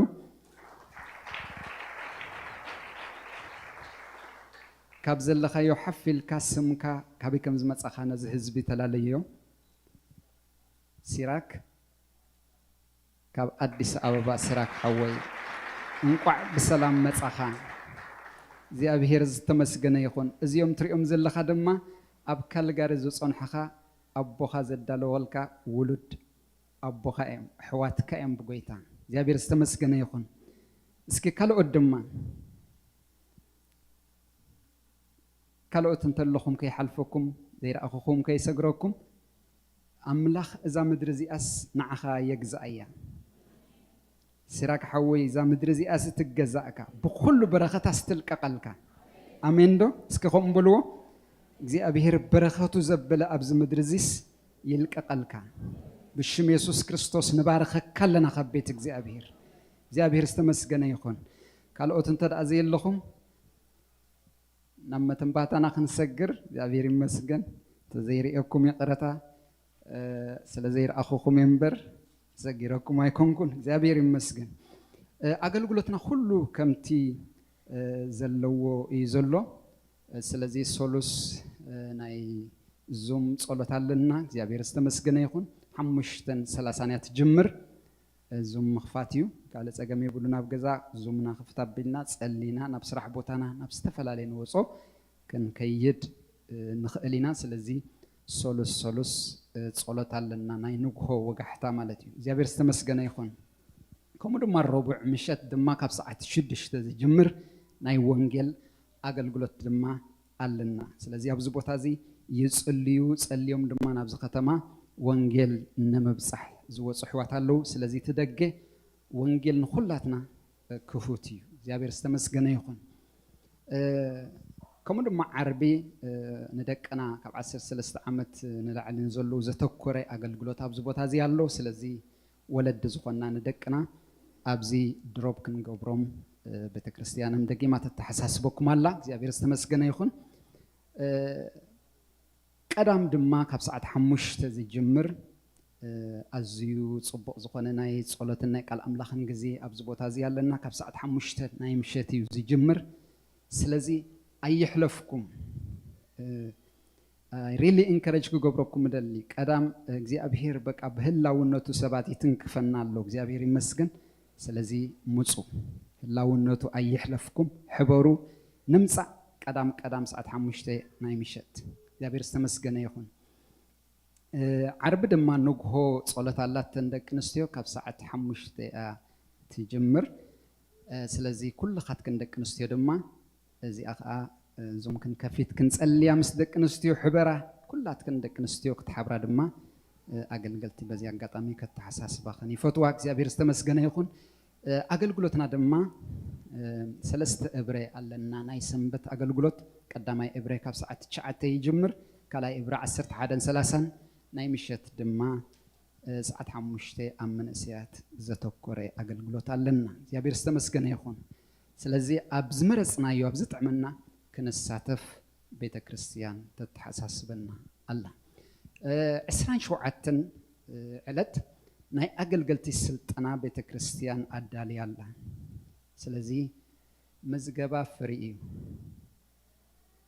ካብ ዘለኻዮ ሓፍ ኢልካ ስምካ፣ ካበይ ከም ዝመጻኻ ነዚ ህዝቢ ተላለዮ። ሲራክ፣ ካብ ኣዲስ ኣበባ። ሲራክ ሓወይ፣ እንቋዕ ብሰላም መጻኻ። እግዚኣብሔር ዝተመስገነ ይኹን። እዚኦም ትሪኦም ዘለኻ ድማ ኣብ ካልጋሪ ዝጸንሑኻ ኣቦኻ ዘዳለወልካ ውሉድ ኣቦኻ እዮም፣ ኣሕዋትካ እዮም ብጎይታ። እግዚኣብሔር ዝተመስገነ ይኹን። እስኪ ካልኦት ድማ፣ ካልኦት እንተለኹም ከይሓልፈኩም፣ ዘይረኣኹኹም ከይሰግረኩም፣ ኣምላኽ እዛ ምድሪ እዚኣስ ንዓኻ የግዝኣያ። ሲራክ ሓወይ፣ እዛ ምድሪ እዚኣስ ትገዛእካ፣ ብኹሉ በረኸታስ ትልቀቐልካ። ኣሜን ዶ? እስኪ ከምኡ በልዎ። እግዚኣብሔር በረኸቱ ዘበለ ኣብዚ ምድሪ እዚስ ይልቀቐልካ። ብሽም የሱስ ክርስቶስ ንባርኸካ ኣለና ካብ ቤት እግዚኣብሔር። እግዚኣብሔር ዝተመስገነ ይኹን። ካልኦት እንተ ደኣ ዘየለኹም፣ ናብ መተንባታና ክንሰግር። እግዚኣብሔር ይመስገን። እንተዘይርእየኩም ይቕረታ፣ እ፣ ስለ ዘይረኣኹኹም እየ እምበር፣ ሰጊረኩም ኣይኮንኩን። እግዚኣብሔር ይመስገን። እ፣ ኣገልግሎትና ኩሉ ከምቲ፣ እ፣ ዘለዎ እዩ ዘሎ። እ፣ ስለዚ ሶሉስ፣ እ፣ ናይ ዙም ጸሎት ኣለና። እግዚኣብሔር ዝተመስገነ ይኹን። ሓሙሽተን ሰላሳን እያ ትጅምር። እ፣ ዙም ምኽፋት እዩ። ካልእ ጸገም የብሉን። ኣብ ገዛ ዙምና ክፍት ኣቢልና፣ ጸሊና፣ ናብ ስራሕ ቦታና፣ ናብ ዝተፈላለየ ንወጾ ክንከይድ፣ እ፣ ንኽእል ኢና። ስለዚ ሶሉስ፣ ሶሉስ፣ እ፣ ጸሎት ኣለና፣ ናይ ንግሆ ወጋሕታ ማለት እዩ። እግዚኣብሔር ዝተመስገነ ይኹን። ከምኡ ድማ ረቡዕ ምሸት ድማ ካብ ሰዓት ሽዱሽተ ዝጅምር ናይ ወንጌል ኣገልግሎት ድማ ኣለና። ስለዚ ኣብዚ ቦታ እዚ ይጽልዩ፣ ጸልዮም ድማ ናብዚ ከተማ ወንጌል ንምብጻሕ ዝወጹ ኣሕዋት ኣለዉ። ስለዚ እቲ ደገ ወንጌል ንኹላትና ክፉት እዩ። እግዚኣብሔር ዝተመስገነ ይኹን። ከምኡ ድማ ዓርቢ ንደቅና ካብ ዓሰርተ ሰለስተ ዓመት ንላዕሊ ንዘለዉ ዘተኮረ ኣገልግሎት ኣብዚ ቦታ እዚ ኣሎ። ስለዚ ወለዲ ዝኾንና ንደቅና ኣብዚ ድሮብ ክንገብሮም ቤተክርስትያንም ደጊማ ተተሓሳስበኩም ኣላ። እግዚኣብሔር ዝተመስገነ ይኹን። ቀዳም ድማ ካብ ሰዓት ሓሙሽተ ዝጅምር ኣዝዩ ጽቡቕ ዝኾነ ናይ ጸሎትን ናይ ቃል ኣምላኽን ግዜ ኣብዚ ቦታ እዚ ኣለና። ካብ ሰዓት ሓሙሽተ ናይ ምሸት እዩ ዝጅምር። ስለዚ ኣየሕለፍኩም። ሪሊ ኢንከረጅ ክገብረኩም እደሊ። ቀዳም እግዚኣብሔር በቃ ብህላውነቱ ሰባት ይትንክፈና ኣሎ። እግዚኣብሔር ይመስገን። ስለዚ ምጹ፣ ህላውነቱ ኣይሕለፍኩም፣ ሕበሩ፣ ንምጻእ ቀዳም ቀዳም ሰዓት ሓሙሽተ ናይ ምሸት። እግዚኣብሔር ዝተመስገነ ይኹን። ዓርቢ ድማ ንግሆ ጸሎት ኣላተን ደቂ ኣንስትዮ ካብ ሰዓት ሓሙሽተ እያ ትጅምር። ስለዚ ኩልኻትክን ደቂ ኣንስትዮ ድማ እዚኣ ኸዓ እዞም ክንከፊት ክንጸልያ ምስ ደቂ ኣንስትዮ ሕበራ። ኩላትክን ደቂ ኣንስትዮ ክትሓብራ ድማ ኣገልገልቲ በዚ ኣጋጣሚ ከተሓሳስባኽን ይፈትዋ። እግዚኣብሔር ዝተመስገነ ይኹን። ኣገልግሎትና ድማ ሰለስተ እብረ ኣለና። ናይ ሰንበት ኣገልግሎት ቀዳማይ እብረ ካብ ሰዓት ትሽዓተ ይጅምር። ካልኣይ እብረ ዓሰርተ ሓደን ሰላሳን፣ ናይ ምሸት ድማ ሰዓት ሓሙሽተ ኣብ መንእሰያት ዘተኮረ ኣገልግሎት ኣለና። እግዚኣብሔር ዝተመስገነ ይኹን። ስለዚ ኣብ ዝመረጽናዮ ኣብ ዝጥዕመና ክንሳተፍ ቤተ ክርስቲያን ተተሓሳስበና ኣላ። ዕስራን ሸውዓተን ዕለት ናይ ኣገልገልቲ ስልጠና ቤተ ክርስቲያን ኣዳልያ ኣላ። ስለዚ ምዝገባ ፍሪ እዩ።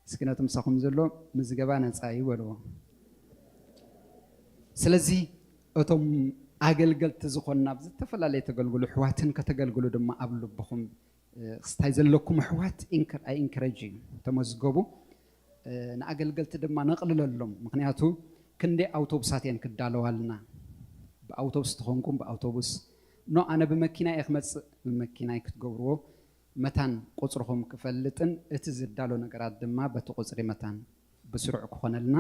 እስኪ ነቲ ምሳኹም ዘሎ ምዝገባ ነፃ እዩ በልዎ። ስለዚ እቶም ኣገልገልቲ ዝኾንና ኣብ ዝተፈላለየ ተገልግሉ ኣሕዋትን ከተገልግሉ ድማ ኣብ ልብኹም ክስታይ ዘለኩም ኣሕዋት ኣይንከረጅ እዩ። ተመዝገቡ። ንኣገልገልቲ ድማ ነቕልለሎም። ምክንያቱ ክንደይ ኣውቶቡሳት እየን ክዳለዋልና። ብኣውቶቡስ ተኾንኩም ብኣውቶቡስ ኖ ኣነ ብመኪና እየ ክመፅእ፣ ብመኪናይ ክትገብርዎ መታን ቁፅርኹም ክፈልጥን እቲ ዝዳሎ ነገራት ድማ በቲ ቁፅሪ መታን ብስሩዕ ክኾነልና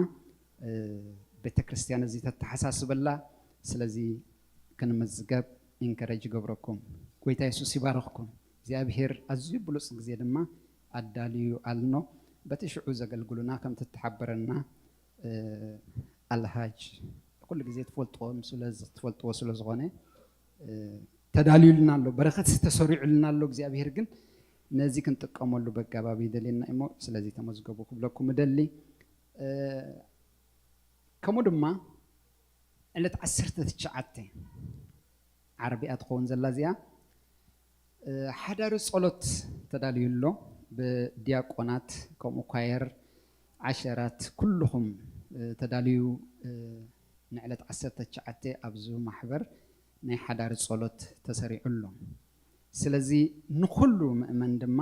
ቤተ ክርስቲያን እዚ ተተሓሳስበላ። ስለዚ ክንምዝገብ ኢንከረጅ ይገብረኩም። ጎይታ የሱስ ይባረኽኩም። እግዚኣብሔር ኣዝዩ ብሉፅ ግዜ ድማ ኣዳልዩ ኣሎ። በቲ ሽዑ ዘገልግሉና ከም ትተሓበረና ኣልሃጅ ኩሉ ግዜ ትፈልጥዎም ስለ ትፈልጥዎ ስለ ዝኾነ ተዳልዩልና ኣሎ። በረኸት ተሰሪዑልና ኣሎ። እግዚኣብሔር ግን ነዚ ክንጥቀመሉ በጋባብ ይደልየና እሞ ስለዚ ተመዝገቡ ክብለኩም እደሊ። ከምኡ ድማ ዕለት ዓሰርተ ትሽዓተ ዓርቢ እያ ትኸውን ዘላ እዚኣ። ሓዳሪ ጸሎት ተዳልዩ ኣሎ። ብዲያቆናት ከምኡ ኳየር ዓሸራት ኩልኹም ተዳልዩ ንዕለት ዓሰርተ ትሽዓተ ኣብዚ ማሕበር ናይ ሓዳሪ ጸሎት ተሰሪዑ ኣሎ። ስለዚ ንኹሉ ምእመን ድማ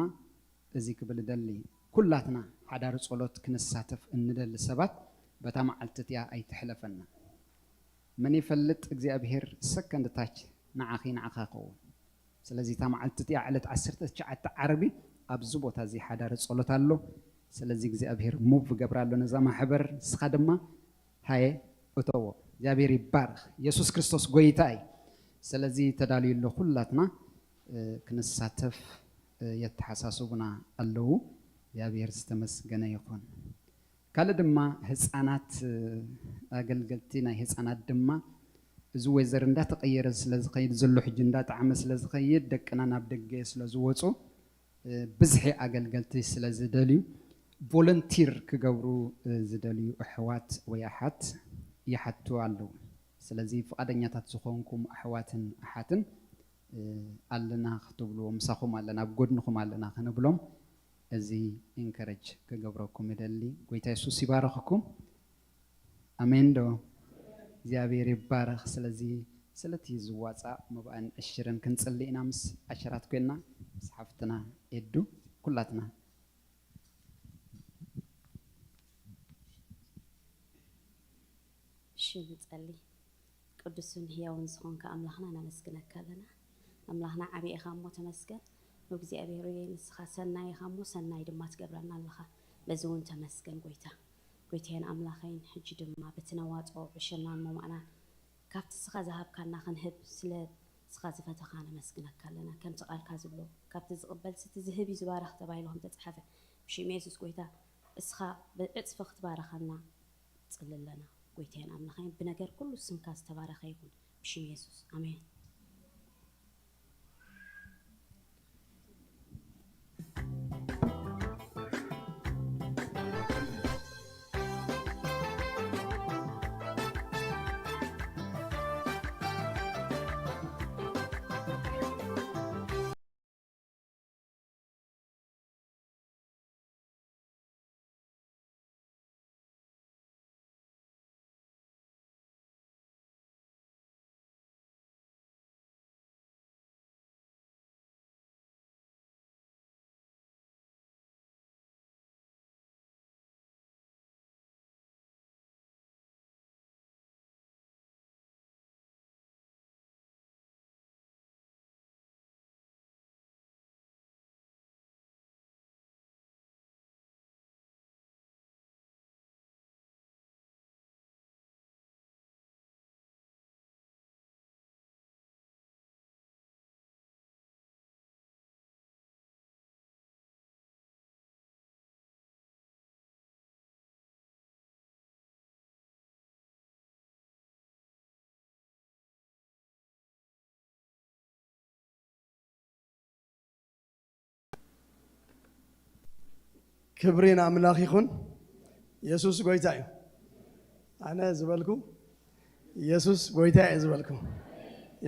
እዚ ክብል እደሊ፣ ኩላትና ሓዳሪ ጸሎት ክንሳተፍ እንደሊ ሰባት በታ መዓልቲ እቲኣ ኣይትሕለፈና። መን ይፈልጥ እግዚኣብሔር ሰከንድ ታች ንዓኺ ንዓኻ ይኸውን። ስለዚ እታ መዓልቲ እቲኣ ዕለት ዓሰርተ ትሽዓተ ዓርቢ ኣብዚ ቦታ እዚ ሓዳሪ ጸሎት ኣሎ። ስለዚ እግዚኣብሔር ሙቭ ገብራ ኣሎ ነዛ ማሕበር። ንስኻ ድማ ሃየ እተዎ። እግዚኣብሔር ይባረኽ። የሱስ ክርስቶስ ጎይታ እዩ። ስለዚ ተዳልዩ ኣሎ ኩላትና ክንሳተፍ የተሓሳስቡና ኣለዉ። እግዚኣብሔር ዝተመስገነ ይኹን። ካልእ ድማ ህፃናት ኣገልገልቲ ናይ ህፃናት ድማ እዚ ወይዘር እንዳተቐየረ ስለ ዝኸይድ ዘሎ ሕጂ እንዳጣዕመ ስለ ዝኸይድ ደቅና ናብ ደገ ስለ ዝወፁ ብዝሒ ኣገልገልቲ ስለ ዝደልዩ ቮለንቲር ክገብሩ ዝደልዩ ኣሕዋት ወይ ኣሓት ይሓቱ ኣለዉ። ስለዚ ፍቓደኛታት ዝኾንኩም ኣሕዋትን ኣሓትን ኣለና ክትብልዎ ምሳኹም ኣለና ኣብ ጎድንኹም ኣለና ክንብሎም እዚ ኢንከረጅ ክገብረኩም ይደሊ። ጎይታ የሱስ ይባረኽኩም። ኣሜን ዶ? እግዚኣብሔር ይባረኽ። ስለዚ ስለቲ ዝዋፃእ መባእን ዕሽርን ክንፅሊ ኢና ምስ ኣሸራት ኮይንና ምስ ሓፍትና ኤዱ ኩላትና እሺ ንጸሊ። ቅዱስን ህያውን ዝኾንካ ኣምላኽና ነመስግነካ ኣለና። ኣምላኽና ዓብዪ ኢኻ እሞ ተመስገን። እግዚኣብሔር ሆይ ንስኻ ሰናይ ኢኻ እሞ ሰናይ ድማ ትገብረና ኣለኻ። በዚ እውን ተመስገን ጎይታ። ጎይታዬን ኣምላኸይን ሕጂ ድማ በቲ ነዋፅኦ ዕሸናን ሞማእናን ካብቲ ንስኻ ዝሃብካና ክንህብ ስለ ንስኻ ዝፈተኻ ነመስግነካ ኣለና። ከምቲ ቃልካ ዝብሎ ካብቲ ዝቕበል ስቲ ዝህብ እዩ ዝባረኽ ተባሂሉ ከም ተጻሓፈ ብሽም የሱስ ጎይታ እስኻ ብዕጽፊ ክትባረኸና ጽሊ ኣለና። ጎይታዬን ኣምላኸይን ብነገር ኩሉ ስምካ ዝተባረኸ ይኹን ብሽም የሱስ ኣሜን። ክብሪ ንኣምላኽ ይኹን። የሱስ ጎይታ እዩ። ኣነ ዝበልኩ የሱስ ጎይታ እዩ ዝበልኩ።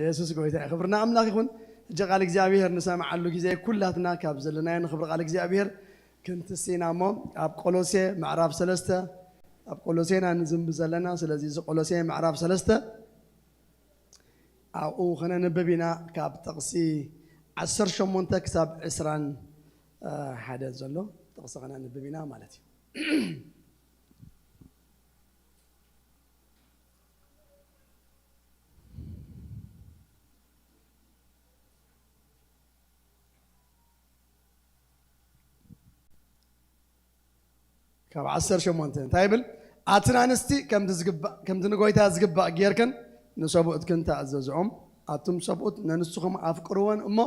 የሱስ ጎይታ እዩ። ክብሪ ንኣምላኽ ይኹን። ሕጂ ቃል እግዚኣብሔር ንሰምዓሉ ግዜ ኩላትና ካብ ዘለናዮ ንኽብሪ ቃል እግዚኣብሔር ክንትስ ኢና እሞ ኣብ ቆሎሴ ምዕራፍ ሰለስተ ኣብ ቆሎሴ ኢና ንዝንብ ዘለና። ስለዚ እዚ ቆሎሴ ምዕራፍ ሰለስተ ኣብኡ ኸነንብብ ኢና። ካብ ጥቕሲ ዓሰርተ ሸሞንተ ክሳብ ዕስራን ሓደ ዘሎ ጥቕሲ ኸነንብብ ኢና ማለት እዩ። ካብ ዓሰርተ ሸሞንተ እንታይ ይብል? ኣትን ኣንስቲ ከምቲ ዝግባእ- ከምቲ ንጎይታ ዝግባእ ጌርክን ንሰብኡትክን ተኣዘዝኦም። ኣቱም ሰብኡት ነንስኹም ኣፍቅርወን እሞ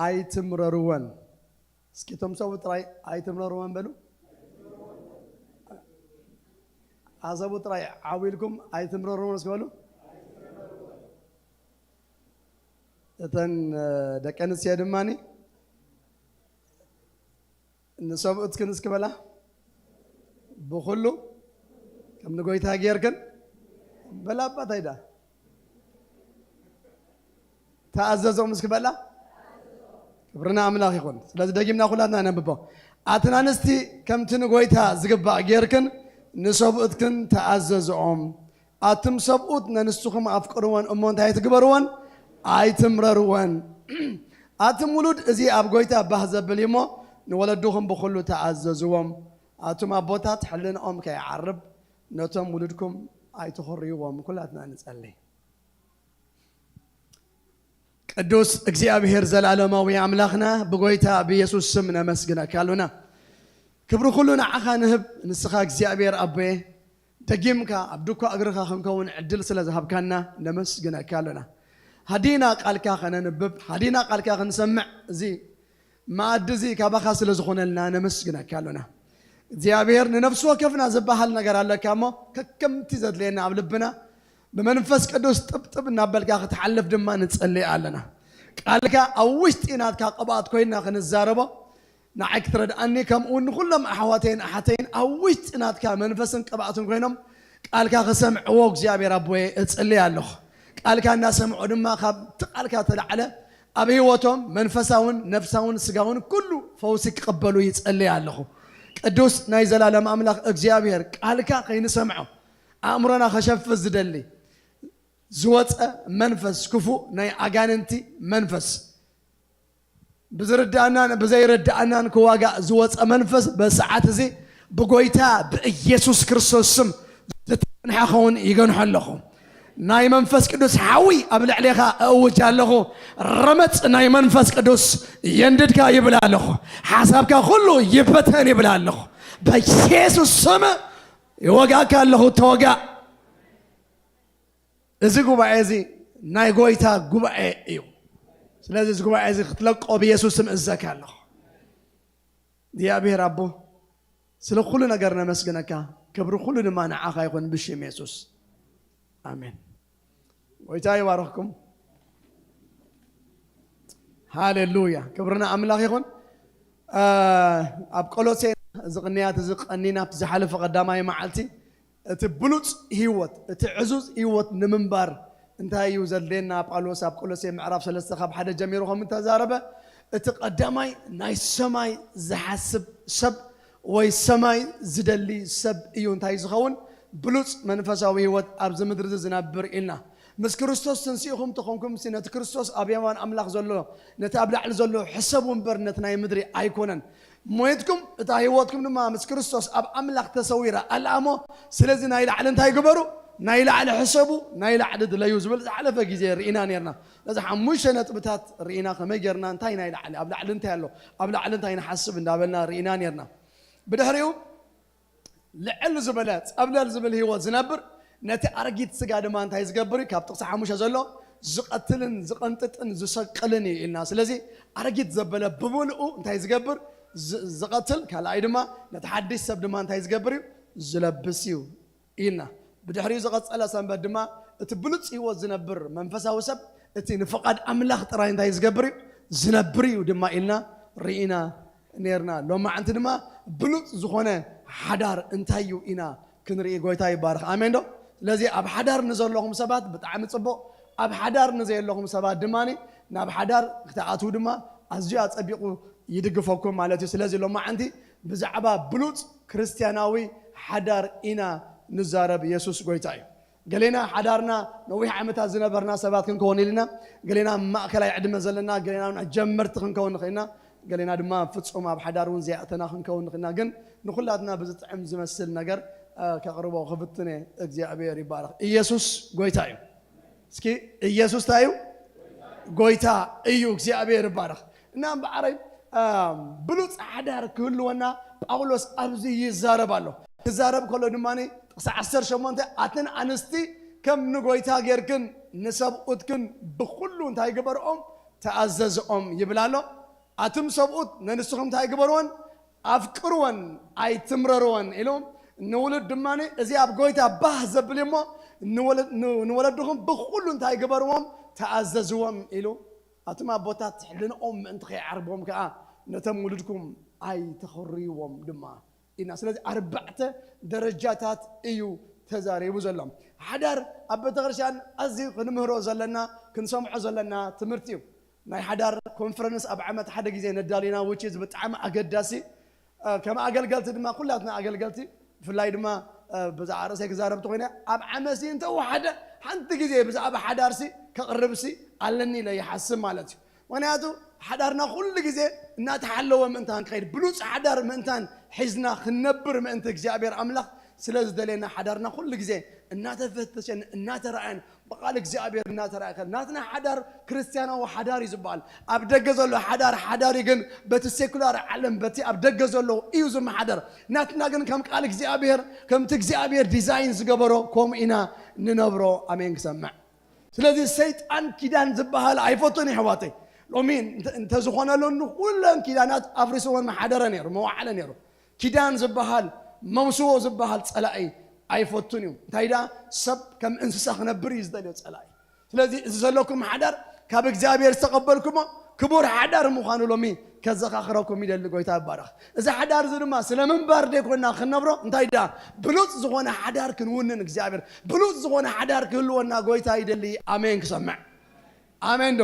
ኣይትምረርወን። እስኪ እቶም ሰብኡት ጥራይ ኣይትምረርወን በሉ። ኣሰቡ ጥራይ ዓው ኢልኩም ኣይትምረርወን እስኪ በሉ። እተን ደቂ ኣንስትዮ ድማ ንሰብኡትክን እስኪ በላ። ብኹሉ ከም ንጎይታ ጌርክን በላ ኣባታይ ዳ ተኣዘዞም እስኪ በላ። ክብርና ኣምላኽ ይኹን። ስለዚ ደጊምና ኩላትና ነንብቦ። ኣትን ኣንስቲ ከምቲ ንጎይታ ዝግባእ ጌርክን ንሰብኡትክን ተኣዘዝኦም። ኣቱም ሰብኡት ነንስኹም ኣፍቅርወን እሞ እንታይ ኣይትግበርወን፣ ኣይትምረርወን። ኣቱም ውሉድ እዚ ኣብ ጎይታ ባህ ዘብል እዩ እሞ ንወለድኹም ብኹሉ ተኣዘዝዎም። ኣቱም ኣቦታት ሕልንኦም ከይዓርብ ነቶም ውሉድኩም ኣይትኹርይዎም። ኩላትና ንጸሊ። ቅዱስ እግዚኣብሔር ዘላለማዊ ኣምላኽና ብጎይታ ብየሱስ ስም ነመስግነካ ኣሉና። ክብሪ ኩሉ ንዓኻ ንህብ። ንስኻ እግዚኣብሔር ኣቦየ ደጊምካ ኣብ ድኳ እግርኻ ክንከውን ዕድል ስለ ዝሃብካና ነመስግነካ ኣሉና። ሃዲና ቃልካ ከነንብብ ሃዲና ቃልካ ክንሰምዕ እዚ መኣዲ እዚ ካባኻ ስለ ዝኾነልና ነመስግነካ ኣሉና። እግዚኣብሔር ንነፍሲ ወከፍና ዝበሃል ነገር ኣለካ እሞ ከከምቲ ዘድልየና ኣብ ልብና ብመንፈስ ቅዱስ ጥብጥብ እናበልካ ክትሓልፍ ድማ ንጸልይ ኣለና። ቃልካ ኣብ ውሽጢ ናትካ ቅብኣት ኮይንና ክንዛረቦ ንዓይ ክትረድኣኒ ከምኡ እውን ንኩሎም ኣሕዋተይን ኣሓተይን ኣብ ውሽጢ ናትካ መንፈስን ቅብኣትን ኮይኖም ቃልካ ክሰምዕዎ እግዚኣብሔር ኣቦየ እጽልይ ኣለኹ። ቃልካ እናሰምዑ ድማ ካብቲ ቃልካ ተላዕለ ኣብ ህይወቶም መንፈሳውን ነፍሳውን ስጋውን ኩሉ ፈውሲ ክቕበሉ ይጸልይ ኣለኹ። ቅዱስ ናይ ዘላለም ኣምላኽ እግዚኣብሔር ቃልካ ከይንሰምዖ ኣእምሮና ከሸፍት ዝደሊ ዝወፀ መንፈስ ክፉእ ናይ ኣጋንንቲ መንፈስ ብዝርድኣናን ብዘይርድኣናን ክዋጋእ ዝወፀ መንፈስ በሰዓት እዚ ብጎይታ ብኢየሱስ ክርስቶስ ስም ዝተንሐኸውን ይገንሖ ኣለኹ። ናይ መንፈስ ቅዱስ ሓዊ ኣብ ልዕሌኻ እእውጅ ኣለኹ። ረመጽ ናይ መንፈስ ቅዱስ የንድድካ ይብል ኣለኹ። ሓሳብካ ኩሉ ይበተን ይብል ኣለኹ። በኢየሱስ ስም ይወጋእካ ኣለኹ። ተወጋእ። እዚ ጉባኤ እዚ ናይ ጎይታ ጉባኤ እዩ። ስለዚ እዚ ጉባኤ እዚ ክትለቆ ብኢየሱስ ስም እዘካ ኣለኹ። እግዚኣብሔር ኣቦ፣ ስለ ኩሉ ነገር ነመስግነካ። ክብሪ ኩሉ ድማ ንዓኻ ይኹን ብሽም የሱስ። ኣሜን። ጎይታ ይባርኽኩም። ሃሌሉያ። ክብርና ኣምላኽ ይኹን። እ፣ ኣብ ቆሎሴ እዚ ቅንያት እዚ ቀኒና ኣብቲ ዝሓለፈ ቀዳማይ መዓልቲ እቲ ብሉጽ ህይወት፣ እቲ ዕዙዝ ህይወት ንምንባር እንታይ እዩ ዘድልየና? ጳውሎስ ኣብ ቆሎሴ ምዕራፍ ሰለስተ ካብ ሓደ ጀሚሩ ከም እተዛረበ፣ እቲ ቀዳማይ ናይ ሰማይ ዝሓስብ ሰብ ወይ ሰማይ ዝደሊ ሰብ እዩ እንታይ ዝኸውን? ብሉጽ መንፈሳዊ ህይወት ኣብዚ ምድሪ እዚ ዝነብር ኢልና። ምስ ክርስቶስ ትንሲእኹም ተኾንኩም ሲ ነቲ ክርስቶስ ኣብ የማን ኣምላኽ ዘሎ፣ ነቲ ኣብ ላዕሊ ዘሎ ሕሰቡ እምበር ነቲ ናይ ምድሪ ኣይኮነን። ሞይትኩም፣ እታ ህይወትኩም ድማ ምስ ክርስቶስ ኣብ ኣምላኽ ተሰዊራ ኣላ እሞ፣ ስለዚ ናይ ላዕሊ እንታይ ግበሩ? ናይ ላዕሊ ሕሰቡ፣ ናይ ላዕሊ ድለዩ ዝብል ዝሓለፈ ግዜ ርኢና ኔርና። ነዚ ሓሙሽተ ነጥብታት ርኢና፣ ከመይ ጌርና እንታይ ናይ ላዕሊ፣ ኣብ ላዕሊ እንታይ ኣሎ፣ ኣብ ላዕሊ እንታይ ንሓስብ እንዳበልና ርኢና ኔርና። ብድሕሪኡ ልዕል ዝበለ ጸብለል ዝብል ህይወት ዝነብር፣ ነቲ ኣረጊት ስጋ ድማ እንታይ ዝገብር እዩ? ካብ ጥቕሲ ሓሙሽተ ዘሎ ዝቐትልን ዝቐንጥጥን ዝሰቅልን እዩ ኢልና። ስለዚ ኣረጊት ዘበለ ብምልኡ እንታይ ዝገብር? ዝ-፣ ዝቐትል፣ ካልኣይ ድማ ነቲ ሓድሽ ሰብ ድማ እንታይ ዝገብር እዩ? ዝለብስ እዩ ኢልና። ብድሕሪኡ ዝቐጸለ ሰንበት ድማ እቲ ብሉጽ ህይወት ዝነብር መንፈሳዊ ሰብ እቲ ንፍቓድ ኣምላኽ ጥራይ እንታይ ዝገብር እዩ? ዝነብር እዩ ድማ ኢልና ርኢና ኔርና። ሎማዓንቲ ድማ ብሉጽ ዝኾነ ሓዳር እንታይ እዩ ኢና ክንርኢ። ጎይታ ይባረኽ። ኣሜን ዶ? ስለዚ ኣብ ሓዳር ንዘለኹም ሰባት ብጣዕሚ ጽቡቕ፣ ኣብ ሓዳር ንዘየለኹም ሰባት ድማ ናብ ሓዳር ክትኣትዉ ድማ ኣዝዩ ኣጸቢቑ ይድግፈኩም ማለት እዩ። ስለዚ ሎማዓንቲ ብዛዕባ ብሉጽ ክርስትያናዊ ሓዳር ኢና ንዛረብ። የሱስ ጎይታ እዩ። ገሌና ሓዳርና ነዊሕ ዓመታት ዝነበርና ሰባት ክንከውን ኢልና፣ ገሌና ማእከላይ ዕድመ ዘለና፣ ገሌና እውን ጀመርቲ ክንከውን ንኽእል ኢና፣ ገሌና ድማ ፍጹም ኣብ ሓዳር እውን ዘይኣተና ክንከውን ንኽእል ኢና። ግን ንኹላትና ብዝጥዕም ዝመስል ነገር፣ እ፣ ከቕርቦ ክፍትን እየ። እግዚኣብሔር ይባረኽ። ኢየሱስ ጎይታ እዩ። እስኪ ኢየሱስ እንታይ እዩ? ጎይታ እዩ። እግዚኣብሔር ይባረኽ። እና እምበኣረይ፣ እ፣ ብሉጽ ሓዳር ክህልወና ጳውሎስ ኣብዚ ይዛረብ ኣሎ። ክዛረብ ከሎ ድማ ጥቕሲ ዓሰርተ ሸሞንተ፣ ኣትን ኣንስቲ ከም ንጎይታ ጌርክን ንሰብኡትክን ብኹሉ እንታይ ግበርኦም? ተኣዘዝኦም ይብል ኣሎ። ኣቱም ሰብኡት ነንስኹም እንታይ ግበርወን? ኣፍቅርወን፣ ኣይትምረርወን ኢሉ ንውሉድ ድማ እዚ ኣብ ጎይታ ባህ ዘብል እሞ ንወለ-፣ ን-፣ ንወለድኹም ብኹሉ እንታይ ግበርዎም? ተኣዘዝዎም ኢሉ። ኣቱም ኣቦታት ሕልንኦም ምእንቲ ከይዓርቦም ከኣ ነቶም ውሉድኩም ኣይተኽርይዎም ድማ ኢና። ስለዚ ኣርባዕተ ደረጃታት እዩ ተዛሪቡ ዘሎ። ሓዳር ኣብ ቤተክርስትያን ኣዝዩ ክንምህሮ ዘለና፣ ክንሰምዖ ዘለና ትምህርቲ እዩ። ናይ ሓዳር ኮንፈረንስ ኣብ ዓመት ሓደ ግዜ ነዳሊና፣ which is ብጣዕሚ ኣገዳሲ። እ፣ ከም ኣገልገልቲ ድማ ኩላትና ኣገልገልቲ፣ ብፍላይ ድማ፣ እ፣ ብዛዕባ ርእሰይ ክዛረብ ተኾይነ፣ ኣብ ዓመት እዚ እንተወሓደ ሓንቲ ግዜ ብዛዕባ ሓዳርሲ ከቕርብሲ ኣለኒ ኢለ ይሓስብ ማለት እዩ። ምኽንያቱ ሓዳርና ኩሉ ግዜ እናተሓለወ ምእንታን ክኸይድ፣ ብሉጽ ሓዳር ምእንታን ሒዝና ክንነብር ምእንቲ እግዚኣብሔር ኣምላኽ ስለ ዝደልየና፣ ሓዳርና ኩሉ ግዜ እናተፈተሸን እናተረኣየን፣ ብቓል እግዚኣብሔር እናተረኣየ ከ-፣ ናትና ሓዳር ክርስትያናዊ ሓዳር እዩ ዝበሃል። ኣብ ደገ ዘሎ ሓዳር ሓዳር እዩ፣ ግን በቲ ሴኩላር ዓለም፣ በቲ ኣብ ደገ ዘሎ እዩ ዝመሓደር። ናትና ግን ከም ቃል እግዚኣብሔር፣ ከምቲ እግዚኣብሔር ዲዛይን ዝገበሮ፣ ከምኡ ኢና ንነብሮ። ኣሜን ክሰምዕ። ስለዚ ሰይጣን ኪዳን ዝበሃል ኣይፈቱን፣ የሕዋተይ። ሎሚ እንተ-፣ እንተዝኾነሉ ንኹለን ኪዳናት ኣፍሪስወን መሓደረ ነይሩ፣ መዋዓለ ነይሩ። ኪዳን ዝበሃል፣ መውስቦ ዝበሃል ጸላኢ ኣይፈቱን እዩ። እንታይ ደኣ፣ ሰብ ከም እንስሳ ክነብር እዩ ዝደልዮ ጸላኢ። ስለዚ እዚ ዘለኩም ሓዳር ካብ እግዚኣብሔር ዝተቐበልኩሞ ክቡር ሓዳር ምዃኑ ሎሚ ከዘኻኽረኩም ይደሊ። ጎይታ ይባረኽ። እዚ ሓዳር እዚ ድማ ስለ ምንባር ደይኮንና ክንነብሮ፣ እንታይ ደኣ፣ ብሉጽ ዝኾነ ሓዳር ክንውንን እግዚኣብሔር፣ ብሉጽ ዝኾነ ሓዳር ክህልወና ጎይታ ይደሊ። ኣሜን ክሰምዕ። ኣሜን ዶ?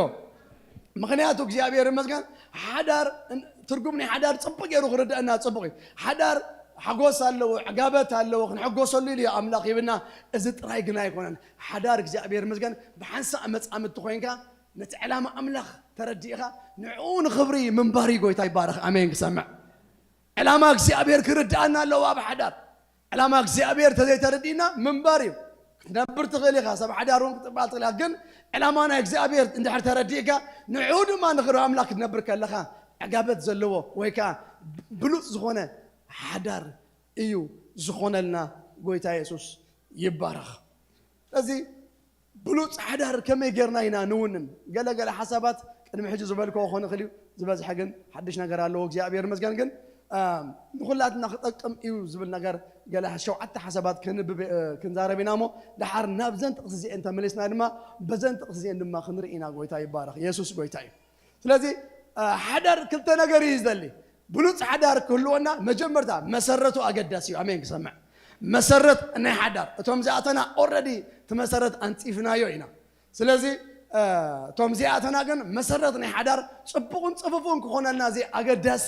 ምኽንያቱ እግዚኣብሔር ይመስገን፣ ሓዳር እን-፣ ትርጉም ናይ ሓዳር ጽቡቕ ገይሩ ክርድአና ጽቡቕ እዩ። ሓዳር ሓጎስ ኣለዎ፣ ዕጋበት ኣለዎ፣ ክንሕጎሰሉ ኢሉ እዩ ኣምላኽ ሂብና። እዚ ጥራይ ግን ኣይኮነን። ሓዳር እግዚኣብሔር ይመስገን፣ ብሓንሳእ መጻምድቲ ኮይንካ ነቲ ዕላማ ኣምላኽ ተረዲእኻ ንዕኡ ንኽብሪ ምንባር እዩ። ጎይታ ይባረኽ። ኣሜን ክሰምዕ። ዕላማ እግዚኣብሔር ክርድኣና ኣለዎ ኣብ ሓዳር። ዕላማ እግዚኣብሔር ተዘይተረዲእና ምንባር እዩ። ክትነብር ትኽእል ኢኻ፣ ሰብ ሓዳር እውን ክትበሃል ትኽእል ኢኻ። ግን ዕላማ ናይ እግዚኣብሔር እንድሕር ተረዲእካ፣ ንዕኡ ድማ ንኽብሪ ኣምላኽ ክትነብር ከለኻ፣ ዕጋበት ዘለዎ ወይ ከዓ ብሉፅ ዝኾነ ሓዳር እዩ ዝኾነልና። ጎይታ የሱስ ይባረኽ። ስለዚ ብሉፅ ሓዳር ከመይ ጌርና ኢና ንውንን? ገለ ገለ ሓሳባት ቅድሚ ሕጂ ዝበልክዎ ክኾን ይኽእል እዩ፣ ዝበዝሐ ግን ሓድሽ ነገር ኣለዎ። እግዚኣብሔር ይመስገን። ግን ንኹላትና ክጠቅም እዩ ዝብል ነገር ገለ ሸውዓተ ሓሳባት ክንብብ ክንዛረብ ኢና እሞ፣ ደሓር ናብዘን ጥቕሲ እዚአን ተመሊስና ድማ በዘን ጥቕሲ እዚአን ድማ ክንርኢ ኢና። ጎይታ ይባረኽ። የሱስ ጎይታ እዩ። ስለዚ ሓዳር ክልተ ነገር እዩ ዝደሊ። ብሉፅ ሓዳር ክህልወና መጀመርታ መሰረቱ ኣገዳሲ እዩ። ኣሜን ክሰምዕ። መሰረት ናይ ሓዳር እቶም ዚኣተና ኦረዲ እቲ መሰረት ኣንፂፍናዮ ኢና። ስለዚ እቶም ዚኣተና ግን መሰረት ናይ ሓዳር ፅቡቕን ፅፉፉን ክኾነልና እዚ ኣገዳሲ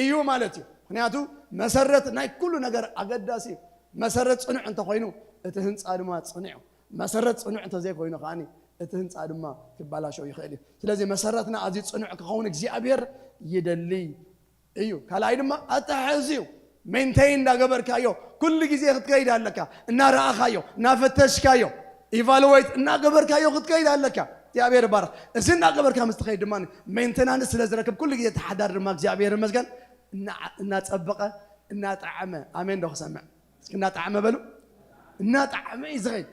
እዩ ማለት እዩ። ምክንያቱ መሰረት ናይ ኩሉ ነገር ኣገዳሲ እዩ። መሰረት ፅኑዕ እንተኮይኑ እቲ ህንፃ ድማ ፅኑዕ እዩ። መሰረት ፅኑዕ እንተዘይኮይኑ ከዓኒ እቲ ህንፃ ድማ ክባላሸው ይኽእል እዩ። ስለዚ መሰረትና ኣዝዩ ፅኑዕ ክኸውን እግዚኣብሔር ይደሊ እዩ። ካልኣይ ድማ ኣተሓሕዝኡ ሜንቴን እንዳገበርካዮ ኩሉ ግዜ ክትከይድ ኣለካ። እናረኣኻዮ፣ እናፈተሽካዮ፣ ኢቫሉዌት እናገበርካዮ ክትከይድ ኣለካ። እግዚኣብሔር ይባረኽ። እዚ እናገበርካ ምስ ትኸይድ ድማ ሜንቴናንስ ስለ ዝረክብ ኩሉ ግዜ ተሓዳር ድማ እግዚኣብሔር ይመስገን እና- እናጸበቐ እናጠዓመ። ኣሜን ዶ ክሰምዕ? እስኪ እናጠዓመ በሉ። እናጠዓመ እዩ ዝኸይድ።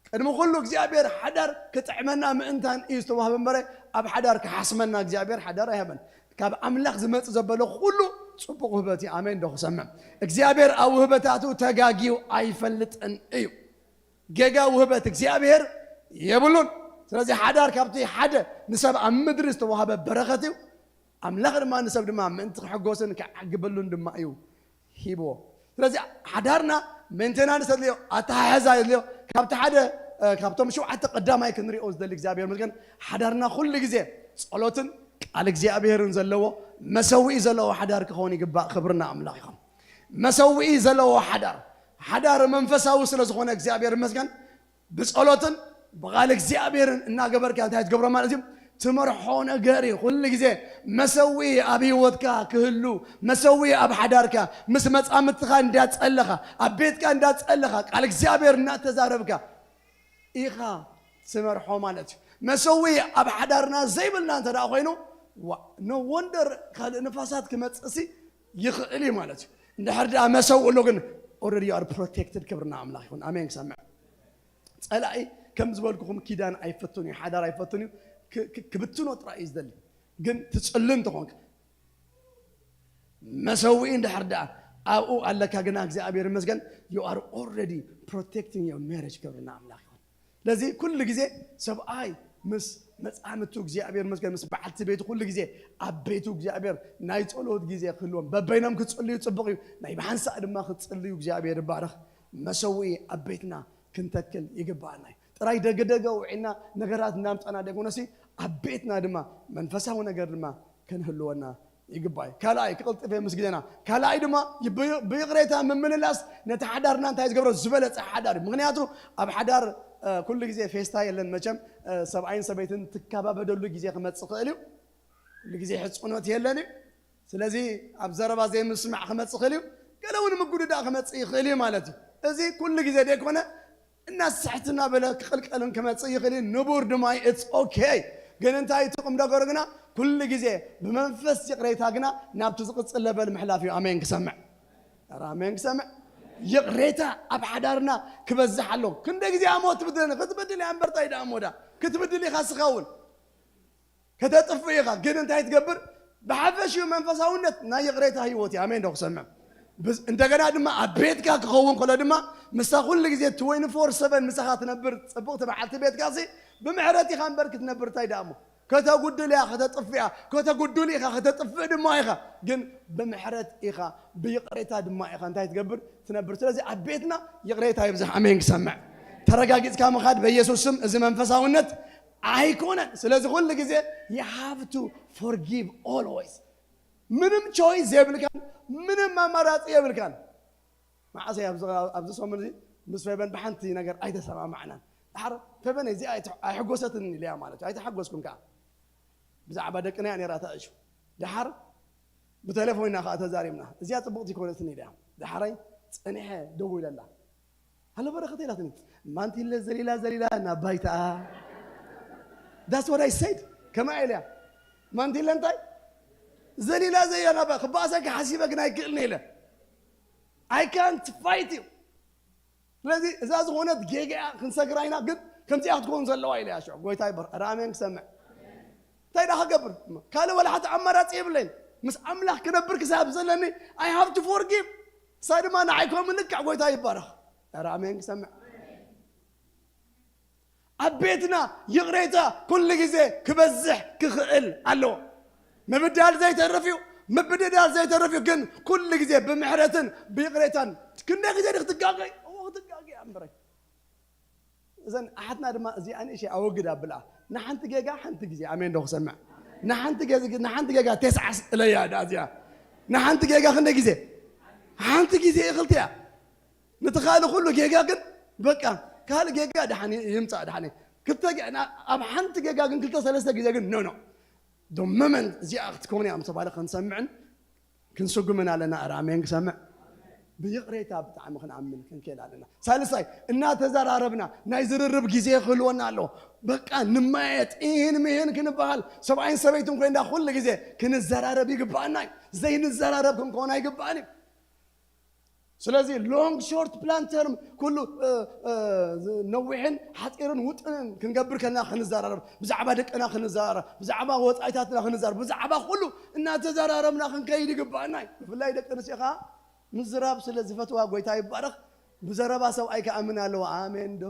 ቅድሚ ኩሉ እግዚኣብሔር ሓዳር ክጥዕመና ምእንታን እዩ ዝተዋህበ እምበረ፣ ኣብ ሓዳር ክሓስመና እግዚኣብሔር ሓዳር ኣይሃበን። ካብ ኣምላኽ ዝመጽእ ዘበለ ኩሉ ጽቡቕ ውህበት እዩ። ኣሜን ዶ ክሰምዕ? እግዚኣብሔር ኣብ ውህበታቱ ተጋግዩ ኣይፈልጥን እዩ። ጌጋ ውህበት እግዚኣብሔር የብሉን። ስለዚ ሓዳር ካብቲ ሓደ ንሰብ ኣብ ምድሪ ዝተዋህበ በረኸት እዩ። ኣምላኽ ድማ ንሰብ ድማ ምእንቲ ክሕጎስን ክዓግበሉን ድማ እዩ ሂብዎ። ስለዚ ሓዳርና ሜንቴናንስ የድልዮ፣ ኣተሓሕዛ የድልዮ። ካብቲ ሓደ ካብቶም ሸውዓተ ቀዳማይ ክንሪኦ ዝደሊ እግዚኣብሔር መስገን ሓዳርና ኩሉ ግዜ ጸሎትን ቃል እግዚኣብሔርን ዘለዎ መሰውኢ ዘለዎ ሓዳር ክኸውን ይግባእ። ክብርና ኣምላኽ ይኹን። መሰውኢ ዘለዎ ሓዳር፣ ሓዳር መንፈሳዊ ስለ ዝኾነ እግዚኣብሔር መስገን ብጸሎትን ብቓል እግዚኣብሔርን እናገበርካ እንታይ ትገብሮ ማለት እዩ? ትመርሖ ነገር እዩ። ኩሉ ግዜ መሰዊ ኣብ ህይወትካ ክህሉ፣ መሰዊ ኣብ ሓዳርካ ምስ መጻምትኻ እንዳጸለኻ፣ ኣብ ቤትካ እንዳጸለኻ፣ ቃል እግዚኣብሔር እናተዛረብካ ኢኻ ትመርሖ ማለት እዩ። መሰዊ ኣብ ሓዳርና ዘይብልና እንተ ደኣ ኮይኑ፣ ዋ፣ no wonder ካልእ ንፋሳት ክመጽእሲ ይኽእል እዩ ማለት እዩ። እንድሕር ደኣ መሰዊ ኣሎ ግን already you are protected። ክብርና ኣምላኽ ይኹን። ኣሜን ክሰምዕ። ጸላኢ ከም ዝበልኩኹም ኪዳን ኣይፈቱን እዩ፣ ሓዳር ኣይፈቱን እዩ። ክ- ክ- ክብትኖ ጥራይ እዩ ዝደሊ። ግን ትጽሊ እንተኾንካ መሰውኢ እንድሕር ደኣ ኣብኡ ኣለካ ግና እግዚኣብሔር ይመስገን you are already protecting your marriage። ክብርና ኣምላኽ ይኹን። ስለዚ ኩሉ ግዜ ሰብኣይ ምስ መጻምቱ እግዚኣብሔር ይመስገን ምስ በዓልቲ ቤቱ ኩሉ ግዜ ኣብ ቤቱ እግዚኣብሔር ናይ ጸሎት ግዜ ክህልዎም በበይኖም ክጽልዩ ጽቡቕ እዩ። ናይ ብሓንሳእ ድማ ክጽልዩ እግዚኣብሔር ይባረኽ። መሰውኢ ኣብ ቤትና ክንተክል ይግባኣና እዩ። ጥራይ ደገደገ ውዒልና ነገራት እናምጻና ደይኮነሲ ኣብ ቤትና ድማ መንፈሳዊ ነገር ድማ ከንህልወና ይግባእ። ካልኣይ ክቕልጥፍ እየ ምስ ግዜና። ካልኣይ ድማ ብይ- ብይቕሬታ ምምልላስ ነቲ ሓዳርና እንታይ ዝገብሮ ዝበለጸ ሓዳር እዩ። ምክንያቱ ኣብ ሓዳር ኩሉ ግዜ ፌስታ የለን መቸም። ሰብኣይን ሰበይትን ትከባበደሉ ግዜ ክመጽእ ይኽእል እዩ። ኩሉ ግዜ ሕጽኖት የለን እዩ። ስለዚ ኣብ ዘረባ ዘይምስማዕ ክመጽእ ይኽእል እዩ። ገለ እውን ምጉድዳእ ክመጽእ ይኽእል እዩ ማለት እዩ። እዚ ኩሉ ግዜ ደይኮነ እናስሕት እናበለ ክቕልቀልን ክመጽእ ይኽእል እዩ። ንቡር ድማ እዩ። It's okay። ግን እንታይ እቲ ቁም ነገሩ ግና ኩሉ ግዜ ብመንፈስ ይቕሬታ ግና ናብቲ ዝቕጽል ለበል ምሕላፍ እዩ። ኣሜን ክሰምዕ። ኧረ ኣሜን ክሰምዕ። ይቕሬታ ኣብ ሓዳርና ክበዝሕ ኣለዎ። ክንደ ግዜ ኣሞ ትብድለኒ ክትብድል እያ እምበር እንታይ ደኣ እሞ ዳ ክትብድል ኢኻ ስኻ እውን ከተጥፍእ ኢኻ። ግን እንታይ ትገብር? ብሓፈሽኡ መንፈሳውነት ናይ ይቕሬታ ህይወት እዩ። ኣሜን ዶ ክሰምዕ? ብዝ- እንደገና ድማ ኣብ ቤትካ ክኸውን ከሎ ድማ ምስታ ኩሉ ግዜ ትወንቲ ፎር ሰቨን ምሳኻ ትነብር ጽብቕቲ በዓልቲ ቤትካ ሲ ብምሕረት ኢኻ እምበር ክትነብር እንታይ ደኣ እሞ ከተጉድል እያ ከተጥፍእ እያ። ከተጉድል ኢኻ ከተጥፍእ ድማ ኢኻ። ግን ብምሕረት ኢኻ ብይቕሬታ ድማ ኢኻ እንታይ ትገብር ትነብር። ስለዚ ኣብ ቤትና ይቕሬታ ይብዛሕ። ኣሜን ክሰምዕ። ተረጋጊጽካ ምኻድ በኢየሱስ ስም እዚ መንፈሳውነት ኣይኮነን። ስለዚ ኩሉ ግዜ you have to forgive always። ምንም ቾይስ የብልካን፣ ምንም ኣማራፂ የብልካን። መዓሰ ኣብዚ ኣብዚ ሰሙን እዚ ምስ ፌበን ብሓንቲ ነገር ኣይተሰማማዕናን። ድሓር ፌበን እዚኣ ኣይተ- ኣይሕጎሰትን ኢለያ ማለት እዩ። ኣይተሓጎስኩን ከዓ ብዛዕባ ደቅና እያ ነይራ እታ እሹ። ድሓር ብቴሌፎን ኢና ከዓ ተዛሪብና። እዚኣ ፅቡቕቲ ይኮነትን ኢለያ። ድሓረይ ፀኒሐ ደዊለላ። ሃሎ በረኸት ኢላትኒ። ማንቲለ ዘሊላ ዘሊላ ናብ ባይታ። That's what I said. ከመይ ኢለ እያ? ማንቲለ እንታይ? ዘሊላ ዘሊላ ናብ ባይታ። ክበኣሰኪ ሓሲበ ግን ኣይክእልን ኢለ። I can't fight you. ስለዚ እዛ ዝኾነት ጌጋ እያ፣ ክንሰግራ ኢና፣ ግን ከምዚኣ ክትከውን ዘለዋ ኢለ እያ። ሽዑ ጎይታ ይባርኽ። ኧረ ኣሜን ክሰምዕ። እንታይ ደኣ ክገብር? ካልእ ዋላ ሓንቲ ኣማራጺ የብለይን። ምስ ኣምላኽ ክነብር ክሳብ ዘለኒ I have to forgive። ንሳ ድማ ንዓይ ከምኡ ልክዕ ጎይታ ይባረኽ። ኧረ ኣሜን ክሰምዕ። ኣብ ቤትና ይቕሬታ ኩሉ ግዜ ክበዝሕ ክኽእል ኣለዎ። ምብዳል ዘይተርፍ እዩ፣ ምብድዳል ዘይተርፍ እዩ። ግን ኩሉ ግዜ ብምሕረትን ብይቕሬታን። ክንደይ ግዜ ድኽ ትጋገይ? እዎ ክትጋገይ እያ እምበረይ። እዘን ኣሓትና ድማ እዚኣ ንእሽተይ ኣወግድ ኣብላ። ንሓንቲ ጌጋ ሓንቲ ግዜ፣ ኣሜን ዶ ክሰምዕ? ንሓንቲ ጌጋ፣ ንሓንቲ ጌጋ ተስዓስ እለያ ደኣ እዚኣ። ንሓንቲ ጌጋ ክንደይ ግዜ? ሓንቲ ግዜ እኽልቲ እያ። ነቲ ካልእ ኩሉ ጌጋ ግን በቃ ካልእ ጌጋ ደሓን ይምጻእ ደሓን። ክልተ ጌ-፣ ና-፣ ኣብ ሓንቲ ጌጋ ግን ክልተ ሰለስተ ግዜ ግን ኖ ኖ። The moment እዚኣ ክትከውን እያ ምስ ተባለ ክንሰምዕን ክንስጉምን ኣለና። ኧረ ኣሜን ክሰምዕ። ብይቕሬታ ብጣዕሚ ክንኣምን ክንክእል ኣለና። ሳልሳይ፣ እናተዘራረብና ናይ ዝርርብ ግዜ ክህልወና ኣለዎ። በቃ ንማየጥ፣ ኢህን ምሂን ክንበሃል፣ ሰብኣይን ሰበይትን ኮይንና ኩሉ ግዜ ክንዘራረብ ይግባኣና እዩ። ዘይንዘራረብ ክንከውን ኣይግባእን እዩ። ስለዚ ሎንግ ሾርት ፕላን ተርም ኩሉ፣ እ፣ እ፣ ነዊሕን ሓፂርን ውጥንን ክንገብር ከለና ክንዘራረብ፣ ብዛዕባ ደቅና ክንዘራረብ፣ ብዛዕባ ወፃኢታትና ክንዘራረብ፣ ብዛዕባ ኩሉ እናተዘራረብና ክንከይድ ይግባኣና እዩ። ብፍላይ ደቂ ኣንስትዮ ከዓ ምዝራብ ስለ ዝፈትዋ ጎይታ ይባረኽ። ብዘረባ ሰብኣይ ክኣምን ኣለዎ። ኣሜን ዶ?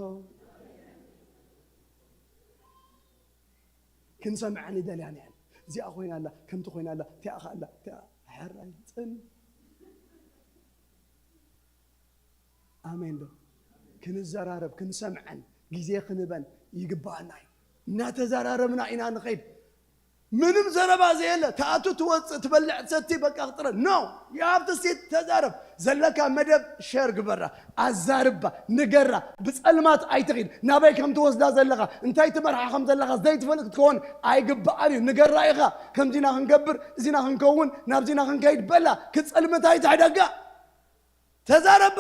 ክንሰምዐን ይደልያን እየን። እዚኣ ኮይና ኣላ፣ ከምቲ ኮይና ኣላ፣ እቲኣ ከ ኣላ፣ እቲኣ ሕራይ ጽን። ኣሜን ዶ? ክንዘራረብ፣ ክንሰምዐን፣ ግዜ ክንበን ይግባኣና እዩ። እናተዘራረብና ኢና ንኸይድ። ምንም ዘረባ ዘየለ፣ ትኣቱ፣ ትወፅእ፣ ትበልዕ፣ ትሰቲ፣ በቃ ክጥረ። No! You have to sit፣ ተዛረብ። ዘለካ መደብ ሸር ግበራ፣ ኣዛርባ፣ ንገራ። ብጸልማት ኣይትኺድ። ናበይ ከም ትወስዳ ዘለኻ፣ እንታይ ትመርሓ ከም ዘለኻ ዘይትፈልጥ ክትከውን ኣይግባኣን እዩ። ንገራ ኢኻ፣ ከምዚና ክንገብር፣ እዚና ክንከውን፣ ናብዚና ክንከይድ በላ። ክጸልምት ኣይትሕደጋ። ተዛረባ፣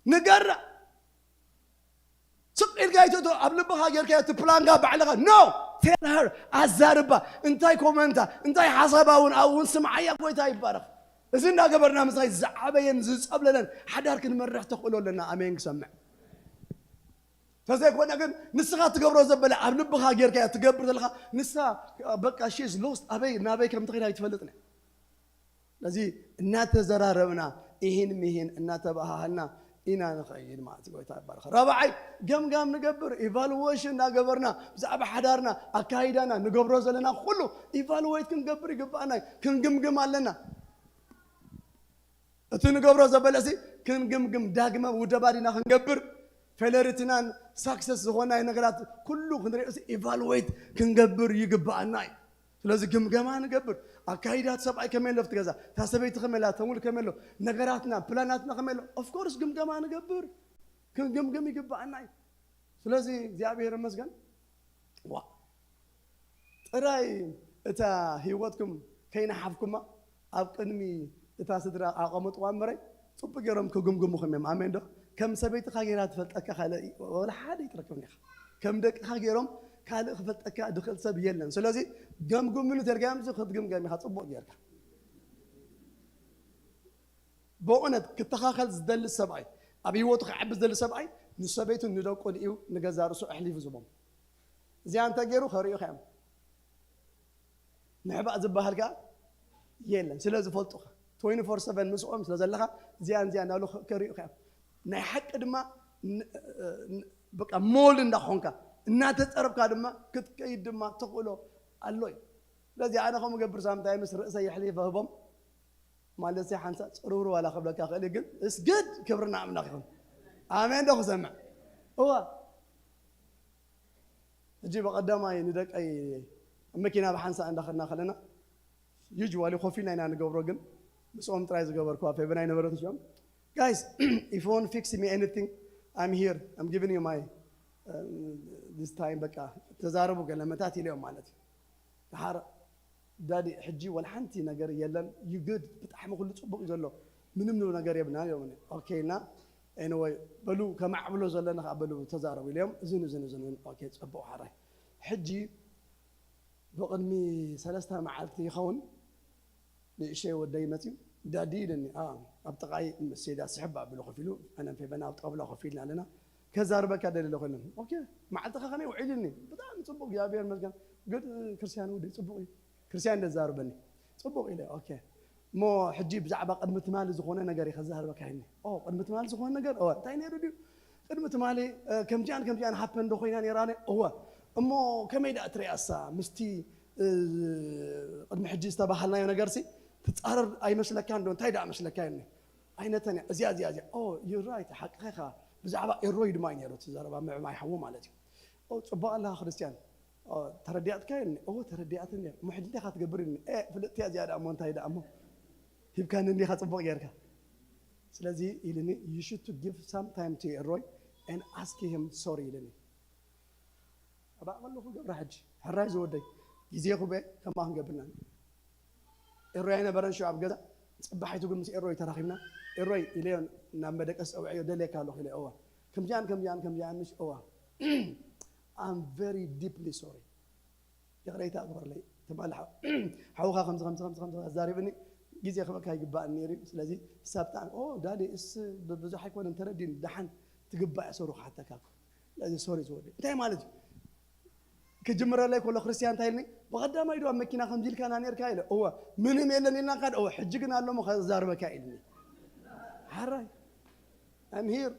ንገራ። ስቕ ኢልካ ኣይትእቶ፣ ኣብ ልብኻ ጌርካ እቲ ፕላንካ ባዕልኻ። No! Tell her፣ ኣዛርባ። እንታይ ኮመንታ፣ እንታይ ሓሳባ እውን ኣብኡ እውን ስምዓያ። ጎይታ ይባረኽ። እዚ እንዳገበርና ምሳይ ዝዓበየን ዝጸብለለን ሓዳር ክንመርሕ ተኽእሎ ኣለና። ኣሜን ክሰምዕ። ተዘይኮነ ግን ንስኻ ትገብሮ ዘበለ ኣብ ልብኻ ጌርካ ትገብር ዘለኻ፣ ንሳ በቃ she's lost፣ ኣበይ ናበይ ከም ትኸይድ ኣይትፈልጥን እያ። ስለዚ እናተዘራረብና፣ ኢሂን ሚሂን እናተባሃሃልና ኢና ንኸይድ ማለት እዩ። ጎይታ ይባርኽ። ራብዓይ፣ ገምጋም ንገብር፣ ኢቫሉዌሽን እናገበርና ብዛዕባ ሓዳርና፣ ኣካይዳና፣ ንገብሮ ዘለና ኩሉ ኢቫሉዌት ክንገብር ይግባኣና እዩ። ክንግምግም ኣለና። እቲ ንገብሮ ዘበለሲ ክንግምግም፣ ዳግመ ውደባ ዲና ክንገብር፣ ፌለሪትናን ሳክሰስ ዝኾናይ ነገራት ኩሉ ክንሪኦ ኢቫሉዌት ክንገብር ይግባኣና እዩ። ስለዚ ግምገማ ንገብር። ኣካይዳት ሰብኣይ ከመይ ኣሎ ኣብቲ ገዛ፣ እታ ሰበይቲ ከመይ ኣላ፣ ተሙል ከመይ ኣሎ፣ ነገራትና ፕላናትና ከመይ ኣሎ። ኦፍኮርስ ግምገማ ንገብር፣ ክንግምግም ይግባኣና እዩ። ስለዚ እግዚኣብሔር ይመስገን። ዋ ጥራይ እታ ህይወትኩም ከይነሓፍኩማ ኣብ ቅድሚ እታ ስድራ ኣቐምጥዋ እምበረይ፣ ጽቡቕ ገይሮም ክግምግሙኹም እዮም። ኣሜን ዶ? ከም ሰበይትኻ ገይራ ትፈልጠካ ካልእ ወላ ሓደ ይትረክብን ኢኻ። ከም ደቅኻ ገይሮም ካልእ ክፈልጠካ ድኽእል ሰብ የለን። ስለዚ ገምግምኒ ተልካዮም ክትግምገም ኢኻ ጽቡቕ ጌርካ። ብእውነት ክተኻኸል ዝደሊ ሰብኣይ፣ ኣብ ህይወቱ ክዓቢ ዝደሊ ሰብኣይ ንሰበይቱ ንደቁ ድዩ ንገዛ ርእሱ ኣሕሊፉ ዝቦም? እዚኣ እንተ ገይሩ ከርእዩ ከዮም። ምሕባእ ዝበሃል ከኣ የለን። ስለ ዝፈልጡኻ፣ ትዌንቲ ፎር ሰቨን ምስኦም ስለ ዘለኻ፣ እዚኣ እዚኣ እናብሉ ከ-፣ ከርእዩኻ እዮም። ናይ ሓቂ ድማ ን-፣ ን-፣ በቃ ሞል እንዳኾንካ፣ እናተጸረብካ ድማ ክትከይድ ድማ ተኽእሎ ኣሎ እዩ። ስለዚ ኣነ ከምኡ ገብር ሳምንታይ ምስ ርእሰይ የሕሊፈ ህቦም፣ ማለት ሓንሳእ ጽርውር ዋላ ክብለካ ክእል እዩ፣ ግን እስግድ ክብሪ ንኣምላኽ ይኹን። ኣሜን ዶ ክሰምዕ? እዋ። ሕጂ ብቐዳማይ ንደቀይ ኣብ መኪና ብሓንሳእ እንዳኸድና ከለና፣ ዩጅዋሊ ኮፍ ኢልና ኢና ንገብሮ፣ ግን ምስኦም ጥራይ ዝገበርኩዋ ፌቨን ኣይነበረትን። ሽኦም፣ "Guys, if you want fix me anything, I'm here. I'm giving you my, um, this time." በቃ ተዛረቡ ገለ መታት ኢለዮም ማለት እዩ። ደሓር፣ "ዳዲ፣ ሕጂ ወላ ሓንቲ ነገር የለን፣ you good፣ ብጣዕሚ ኩሉ ጽቡቕ እዩ ዘሎ፣ ምንም ነገር የብልናን" ኢሎምኒ። ኦኬ ኢልና Anyway, በሉ ከማዕብሎ ዘለና ከዓ በሉ ተዛረቡ ኢሎም እዝን እዝን እዝን እውን okay፣ ፅቡቕ ሓራይ። ሕጂ ብቕድሚ ሰለስተ መዓልቲ ይኸውን ንእሸይ ወደይ መፅዩ ዳዲ ኢለኒ። ኣብ ጥቓይ መሴዳ ስሕብ ኣቢሉ ኮፍ ኢሉ ኣነን ፌበን ኣብ ጣውላ ኮፍ ኢልና ኣለና። ከዛርበካ ደሊ ኣለኹ ኢለኒ። Okay፣ መዓልትኻ ከመይ ውዒሉ ኢለኒ። ብጣዕሚ ፅቡቕ እግዚኣብሔር ይመስገን። Good፣ ክርስቲያን ወደይ ፅቡቕ እዩ። ክርስቲያን እንደ ዛርበኒ ፅቡቕ ኢለ okay። እሞ ሕጂ ብዛዕባ ቅድሚ ትማሊ ዝኾነ ነገር እዩ ከዛርበካ ኢለኒ። ኦ ቅድሚ ትማሊ ዝኾነ ነገር እወ እንታይ ነይሩ ድዩ? ቅድሚ ትማሊ ከምዚኣን ከምዚኣን happen ዶ ኮይና ነይራ እወ። እሞ ከመይ ደኣ ትሪኣሳ ምስቲ ቅድሚ ሕጂ ዝተባሃልናዮ ነገር ሲ ትፃረር ኣይመስለካን ዶ እንታይ ደኣ መስለካ ኢለኒ። ኣይነተን እያ እዚኣ እዚኣ እዚኣ ኦ you're right ሓቅኻ ኢኻ። ብዛዕባ ኤሮይ ድማ እዩ ነይሩ እቲ ዘረባ ምዕማይ ሓዉ ማለት እዩ። ኦ ፅቡቅ ኣለኻ ክርስቲያን ተረዲኣትካ ኢልኒ። እወ ተረዲኣትኒ እየ። እሞ ሕጂ እንታይ ኢኻ ትገብር ኢልኒ። ኤ ፍልጥቲ እያ እዚኣ ደኣ እሞ እንታይ ደኣ እሞ ሂብካኒ እንዲኻ ፅቡቅ ጌርካ። ስለዚ ኢልኒ you should to give some time to ኤሮይ and ask him sorry ኢልኒ። ኣባዕ ከለኹ ገብራ ሕጂ ሕራይ ዝወደይ ግዜ ኩበ ከማ ክንገብርና ኤሮይ ኣይነበረን ሽዑ ኣብ ገዛ። ጽባሒቱ ግን ምስ ኤሮይ ተራኺብና። ኤሮይ ኢለዮ ናብ መደቀስ ጸውዐዮ ደልየካ ኣለኹ ኢለ እዋ ከምዚኣን ከምዚኣን ከምዚኣን ምሽ እዋ I'm very deeply sorry። ይቕሬታ ግበርለይ ትማሊ ሓውኻ ከምዚ ከምዚ ከምዚ ከምዚ ኣዛሪብኒ ግዜ ክበካ ይግባእ ነይሩ እዩ። ስለዚ ሳብ ጣዕሚ ኦ ዳዲ እስ ብዙሕ ኣይኮነን ተረዲኒ ደሓን ትግባእ ሰሩ ክሓተካ እኮ። ስለዚ ሶሪ ዝወደ እንታይ ማለት እዩ? ክጅምረለይ ከሎ ክርስቲያን እንታይ ኢልኒ? ብቐዳማይ ዶ ኣብ መኪና ከምዚ ኢልካና ነርካ ኢለ እወ ምንም የለን ኢልና ካድ እወ ሕጂ ግን ኣሎ ሞ ከዛርበካ ኢልኒ። ሓራይ I'm here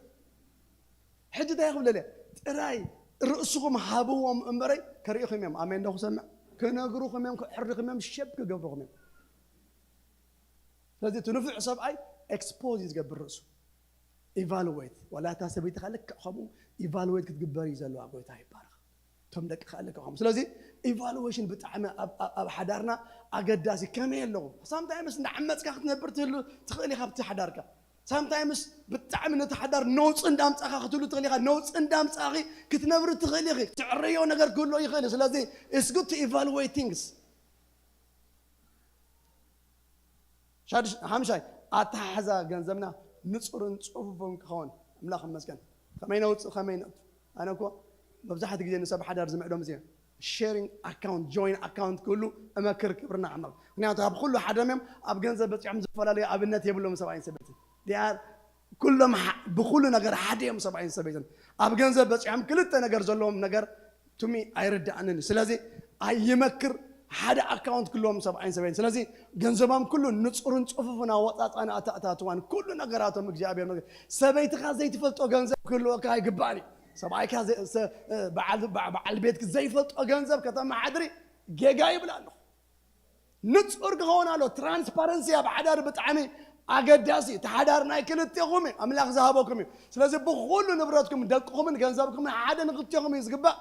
ሕጂ እንታይ ክብለለ ጥራይ ርእስኹም ሃብዎም እምበረይ ከርእኹም እዮም። ኣሜን ዶ ክሰምዕ ክነግሩኹም እዮም ክዕርኹም እዮም ሸብ ክገብሩኹም እዮም። ስለዚ እቲ ንፉዕ ሰብኣይ ኤክስፖዝ እዩ ዝገብር ርእሱ። ኢቫሉዌት ዋላ እታ ሰበይትኻ ልክዕ ከምኡ ኢቫሉዌት ክትግበር እዩ ዘለዋ። ጎይታ ይባረኽ። እቶም ደቂ ከዓ ልክዕ ከምኡ ስለዚ ኢቫሉዌሽን ብጣዕሚ ኣብ ሓዳርና ኣገዳሲ ከመይ ኣለኹ ሳምታይምስ እንዳዓመፅካ ክትነብር ትህሉ ትኽእል ኢኻ ብቲ ሓዳርካ ሳምታይምስ ብጣዕሚ ነቲ ሓዳር ነውፂ እንዳምፃኻ ክትህሉ ትኽእል ኢኻ ነውፂ እንዳምፃኺ ክትነብሪ ትኽእል ኢኺ ትዕረዮ ነገር ክህሎ ይኽእል ስለዚ it's good to evaluate things ሓምሻይ ኣተሓሕዛ ገንዘብና ንፁርን ፅፉፍን ክኸውን ኣምላኽ ይመስገን። ከመይ ነውፅእ ከመይ ነእቱ ኣነ እኮ መብዛሕቲ ግዜ ንሰብ ሓዳር ዝምዕዶም እዚ sharing account joint account ክህሉ እመክር ክብርና ኣምላኽ ምክንያቱ ካብ ኩሉ ሓደ እዮም ኣብ ገንዘብ በፂሖም ዝተፈላለዩ ኣብነት የብሎም ሰብኣይን ሰበይትን they are ኩሎም ብኩሉ ነገር ሓደ እዮም ሰብኣይን ሰበይትን ኣብ ገንዘብ በፂሖም ክልተ ነገር ዘለዎም ነገር ቱሚ ኣይርዳእንን እዩ ስለዚ ኣይመክር ሓደ ኣካውንት ክልዎም ሰብኣይን ሰበይን ስለዚ ገንዘቦም ኩሉ ንፁርን ፅፉፍን ኣወፃፃን ኣተኣታትዋን ኩሉ ነገራቶም እግዚኣብሔር መ ሰበይትኻ ዘይትፈልጦ ገንዘብ ክህልወካ ኣይግባእን እዩ ሰብኣይካ በዓል ቤትክ ዘይፈልጦ ገንዘብ ከተመሓድሪ ጌጋ ይብል ኣለኹ ንፁር ክኸውን ኣሎ ትራንስፓረንሲ ኣብ ሓዳር ብጣዕሚ ኣገዳሲ እዩ እቲ ሓዳር ናይ ክልቴኹም እዩ ኣምላኽ ዝሃበኩም እዩ ስለዚ ብኩሉ ንብረትኩም ደቅኹምን ገንዘብኩምን ሓደ ንክልቴኹም እዩ ዝግባእ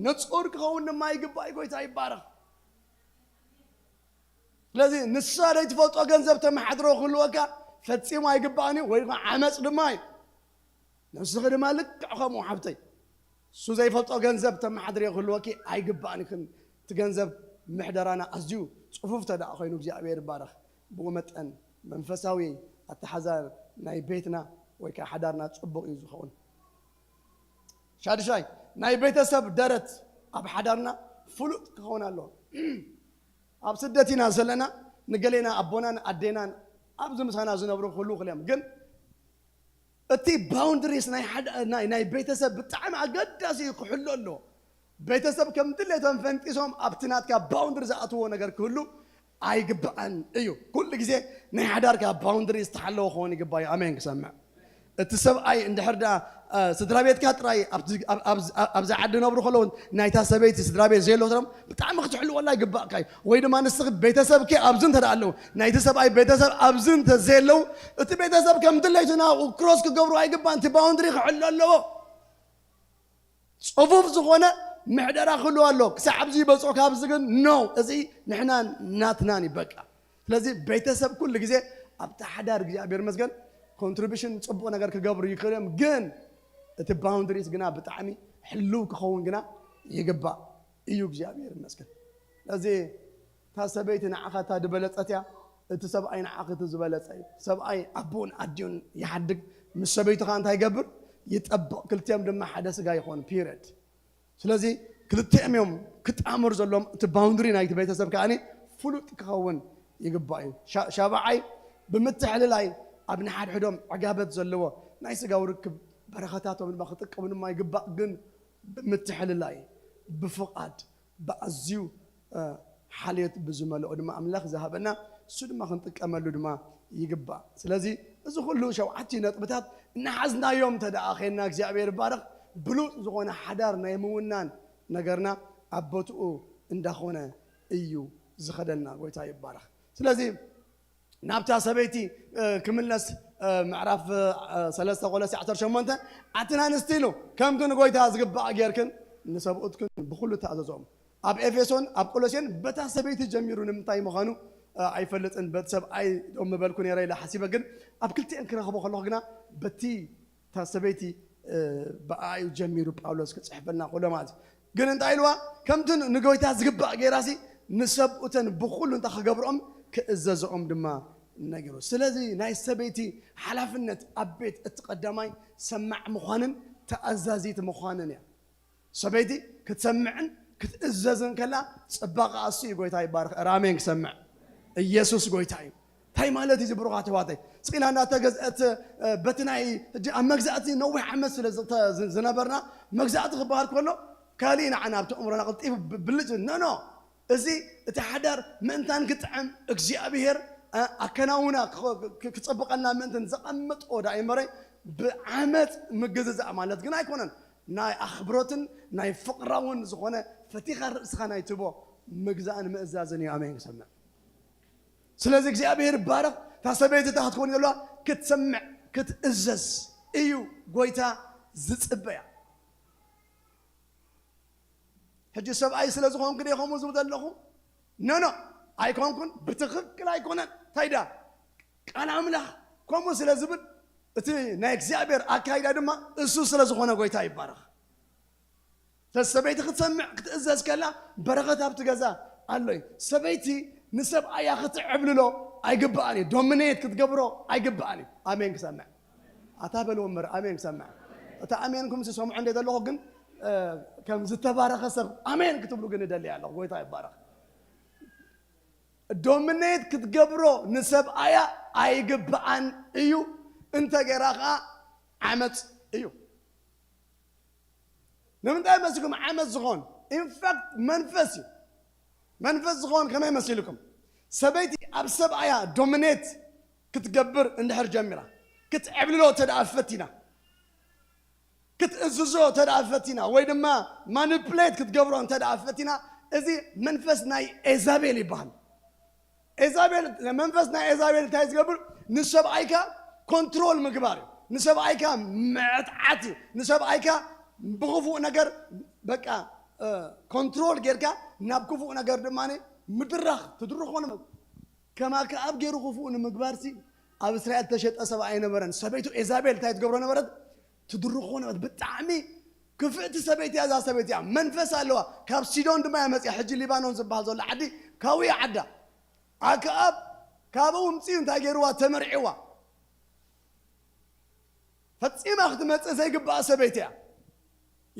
ንፁር ክኸውን ድማ ይግባእ እዩ ጎይታ ይባረኽ ስለዚ ንሳ ዘይትፈልጦ ገንዘብ ተመሓድሮ ክህልወካ ፈፂሙ ኣይግባእን እዩ ወይ ድማ ዓመፅ ድማ እዩ ንስኺ ድማ ልክዕ ከምኡ ሓብተይ እሱ ዘይፈልጦ ገንዘብ ተመሓድርዮ ክህልወኪ ኣይግባእን ይኽን እቲ ገንዘብ ምሕደራና ኣዝዩ ፅፉፍ ተደኣ ኮይኑ እግዚኣብሔር ይባረኽ ብኡ መጠን መንፈሳዊ ኣተሓዛ ናይ ቤትና ወይ ከዓ ሓዳርና ፅቡቕ እዩ ዝኸውን ሻድሻይ ናይ ቤተሰብ ደረት ኣብ ሓዳርና ፍሉጥ ክኸውን ኣለዎ ኣብ ስደት ኢና ዘለና ንገሌና ኣቦናን ኣዴናን ኣብዚ ምሳና ዝነብሩ ክህሉ ክልዮም ግን እቲ boundaries ናይ ቤተሰብ ብጣዕሚ ኣገዳሲ እዩ ክሕሎ ኣለዎ ቤተሰብ ከም ድሌቶም ፈንጢሶም ኣብቲ ናትካ boundary ዝኣትዎ ነገር ክህሉ ኣይግባእን እዩ ኩሉ ግዜ ናይ ሓዳርካ boundary ዝተሓለወ ክኸውን ይግባዩ ኣሜን ክሰምዕ እቲ ሰብኣይ እንድሕር ዳ ስድራ ቤትካ ጥራይ ኣብዚ ዓዲ ነብሩ ከለውን ናይታ ሰበይቲ ስድራ ቤት ዘየለዎም ብጣዕሚ ክትሕልወላ ይግባእካ እዩ ወይ ድማ ንስኺ ቤተሰብኪ ኣብዚ እንተ ኣለዉ ናይቲ ሰብኣይ ቤተሰብ ኣብዚ እንተ ዘየለዉ እቲ ቤተሰብ ከም ድለይቱ ናብኡ ክሮስ ክገብሩ ኣይግባን እቲ boundary ክሕሎ ኣለዎ ፅፉፍ ዝኾነ ምሕደራ ክህልዎ ኣሎ ክሳዕ ኣብዚ ይበፅኦ ካብዚ ግን no እዚ ንሕናን ናትናን ይበቃ ስለዚ ቤተሰብ ኩሉ ግዜ ኣብቲ ሓዳር እግዚኣብሔር መስገን contribution ፅቡቕ ነገር ክገብሩ ይኽእል እዮም ግን እቲ boundaries ግና ብጣዕሚ ሕልው ክኸውን ግና ይግባእ እዩ እግዚኣብሔር መስገን ስለዚ እታ ሰበይቲ ንዓኻ እታ ዝበለፀት እያ እቲ ሰብኣይ ንዓኺ እቲ ዝበለፀ እዩ ሰብኣይ ኣቦን ኣዲኡን ይሓድግ ምስ ሰበይቱ ከዓ እንታይ ይገብር? ይጠብቕ። ክልቲኦም ድማ ሓደ ስጋ ይኾኑ። ፒሪድ። ስለዚ ክልቲኦም እዮም ክጣመሩ ዘለዎም። እቲ ባውንድሪ ናይቲ ቤተሰብ ከዓ ፍሉጥ ክኸውን ይግባእ እዩ። ሻ- ሻብዓይ፣ ብምትሕልላይ ኣብ ንሓድሕዶም ዕጋበት ዘለዎ ናይ ስጋዊ ርክብ በረኸታቶም ድማ ክጥቀሙ ድማ ይግባእ። ግን ብምትሕልላይ፣ ብፍቓድ፣ ብኣዝዩ ሓልዮት ብዝመልኦ ድማ ኣምላኽ ዝሃበና፣ እሱ ድማ ክንጥቀመሉ ድማ ይግባእ። ስለዚ እዚ ኩሉ ሸውዓተ ነጥብታት እናሓዝናዮም እንተ ደኣ ኸይንና እግዚኣብሔር ይባረኽ። ብሉጽ ዝኾነ ሓዳር ናይ ምውናን ነገርና ኣብ ቦትኡ እንዳኾነ እዩ ዝኸደና። ጎይታ ይባረኽ። ስለዚ ናብታ ሰበይቲ ክምለስ፣ ምዕራፍ ሰለስተ ቆሎሴ ዓሰርተ ሸሞንተ፣ ኣትን ኣንስቲ ኢሉ ከምቲ ንጎይታ ዝግባእ ጌርክን ንሰብኡትክን ብኹሉ ተኣዘዞም። ኣብ ኤፌሶን ኣብ ቆሎሴን በታ ሰበይቲ ጀሚሩ ንምንታይ ምዃኑ ኣይፈልጥን። በቲ ሰብኣይ ዶ ምበልኩ ነይረ ኢለ ሓሲበ፣ ግን ኣብ ክልቲኤን ክረኽቦ ከለኹ ግና በቲ እታ ሰበይቲ ብኣዩ ጀሚሩ ጳውሎስ ክጽሕፈልና ከሎ ማለት እዩ። ግን እንታይ ኢልዋ? ከምቲ ንጎይታ ዝግባእ ጌራሲ ንሰብኡተን ብኹሉ እንታይ ክገብሮም ክእዘዝኦም ድማ ነጊሩ። ስለዚ ናይ ሰበይቲ ሓላፍነት ኣብ ቤት እቲ ቀዳማይ ሰማዕ ምዃንን ተኣዛዚት ምዃንን እያ። ሰበይቲ ክትሰምዕን ክትእዘዝን ከላ ጽባቐ ኣሱ እዩ። ጎይታ ይባርኽ። ራሜን ክሰምዕ ኢየሱስ ጎይታ እዩ። እንታይ ማለት እዩ? ብሩኻት ኣሕዋተይ፣ ስቕ ኢላ እንዳተገዝአት በቲ ናይ ሕጂ ኣብ መግዛእቲ ነዊሕ ዓመት ስለ ዝነበርና፣ መግዛእቲ ክበሃል ከሎ ካልእ ንዓና ኣብቲ ኣእምሮና ቅልጢፍ ብልጭ ኖ ኖ። እዚ እቲ ሓዳር ምእንታን ክጥዕም እግዚኣብሔር ኣከናውና ክጸብቐልና ምእንትን ዘቐምጦ ዳ እምበረ፣ ብዓመፅ ምግዝዛእ ማለት ግን ኣይኮነን። ናይ ኣኽብሮትን ናይ ፍቕራውን ዝኾነ ፈቲኻ ርእስኻ ናይ ትቦ ምግዛእን ምእዛዝን እዩ። ኣሜን። ክሰምዕ። ስለዚ እግዚኣብሔር ይባረኽ። እታ ሰበይቲ እታ ክትከውን ዘለዋ ክትሰምዕ ክትእዘዝ እዩ ጎይታ ዝፅበያ። ሕጂ ሰብኣይ ስለ ዝኾንኩ ደ ከምኡ ዝብል ዘለኹ? ኖ ኖ፣ ኣይኮንኩን። ብትኽክል ኣይኮነን። እንታይ ዳ ቃል ኣምላኽ ከምኡ ስለ ዝብል እቲ ናይ እግዚኣብሔር ኣካይዳ ድማ እሱ ስለ ዝኾነ ጎይታ ይባረኽ። ሰበይቲ ክትሰምዕ ክትእዘዝ ከላ በረኸት ኣብቲ ገዛ ኣሎ እዩ። ሰበይቲ ንሰብኣያ ክትዕብልሎ ኣይግባኣን እዩ። ዶሚኔት ክትገብሮ ኣይግባኣን እዩ። ኣሜን ክሰምዕ። ኣታ በልዎ እምበር ኣሜን ክሰምዕ። እታ ኣሜንኩም ዝሰምዑ እንደ ዘለኹ ግን ከም ዝተባረኸ ሰብ ኣሜን ክትብሉ ግን እደሊ ኣለኹ። ጎይታ ይባረኽ። ዶሚኔት ክትገብሮ ንሰብኣያ ኣይግባኣን እዩ። እንተ ገይራ ከዓ ዓመፅ እዩ። ንምንታይ መስልኩም ዓመፅ ዝኾን? ኢንፋክት መንፈስ እዩ። መንፈስ ዝኾን ከመይ መሲልኩም? ሰበይቲ ኣብ ሰብኣያ ዶሚኔት ክትገብር እንድሕር ጀሚራ፣ ክትዕብልሎ ተደኣ ፈቲና፣ ክትእዝዞ ተደኣ ፈቲና፣ ወይ ድማ ማኒፕሌት ክትገብሮ እንተ ደኣ ፈቲና፣ እዚ መንፈስ ናይ ኤዛቤል ይበሃል። ኤዛቤል፣ መንፈስ ናይ ኤዛቤል እንታይ ዝገብር? ንሰብኣይካ ኮንትሮል ምግባር እዩ። ንሰብኣይካ ምዕጥዓት እዩ። ንሰብኣይካ ብኽፉእ ነገር በቃ ኮንትሮል ጌርካ ናብ ክፉእ ነገር ድማ ምድራኽ ትድርኾ። ከማካ ኣብ ገይሩ ክፉእ ንምግባር ሲ ኣብ እስራኤል ተሸጠ ሰብ ኣይነበረን። ሰበይቱ ኤዛቤል እንታይ ትገብሮ ነበረት? ትድርኾ ነበረት። ብጣዕሚ ክፍእቲ ሰበይቲ እያ። እዛ ሰበይቲ እያ መንፈስ ኣለዋ። ካብ ሲዶን ድማ እያ መፅያ። ሕጂ ሊባኖን ዝበሃል ዘሎ ዓዲ ካውያ ዓዳ። ኣክኣብ ካብኡ ምፅኡ እንታይ ገይርዋ? ተመርዒዋ። ፈጺማ ክትመጽእ ዘይግባኣ ሰበይቲ እያ።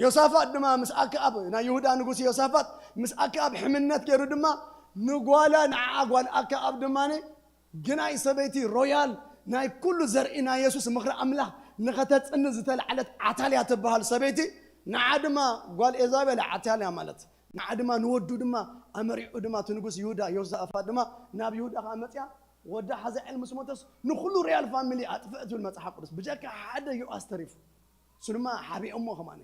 ዮሳፋጥ ድማ ምስ ኣክኣብ፣ ናይ ይሁዳ ንጉስ ዮሳፋጥ ምስ ኣክኣብ ሕምነት ገይሩ ድማ ንጓላ ንዓኣ ጓል ኣክኣብ ድማ ግናይ ሰበይቲ ሮያል ናይ ኩሉ ዘርኢ ናይ የሱስ ምኽሪ ኣምላኽ ንኸተጽኒ ዝተላዕለት ዓታልያ ትበሃል ሰበይቲ ንዓ ድማ ጓል ኤዛቤል ዓታልያ ማለት ንዓ ድማ ንወዱ ድማ ኣመሪዑ ድማ እቲ ንጉስ ይሁዳ ዮሳፋጥ ድማ ናብ ይሁዳ ከዓ መፅያ ወዳ ሓዛኤል ምስ ሞተስ ንኩሉ ሪያል ፋሚሊ ኣጥፍእ ትብል መፅሓፍ ቅዱስ ብጀካ ሓደ ዮኣስ ተሪፉ እሱ ድማ ሓቢኦሞ ከማኒ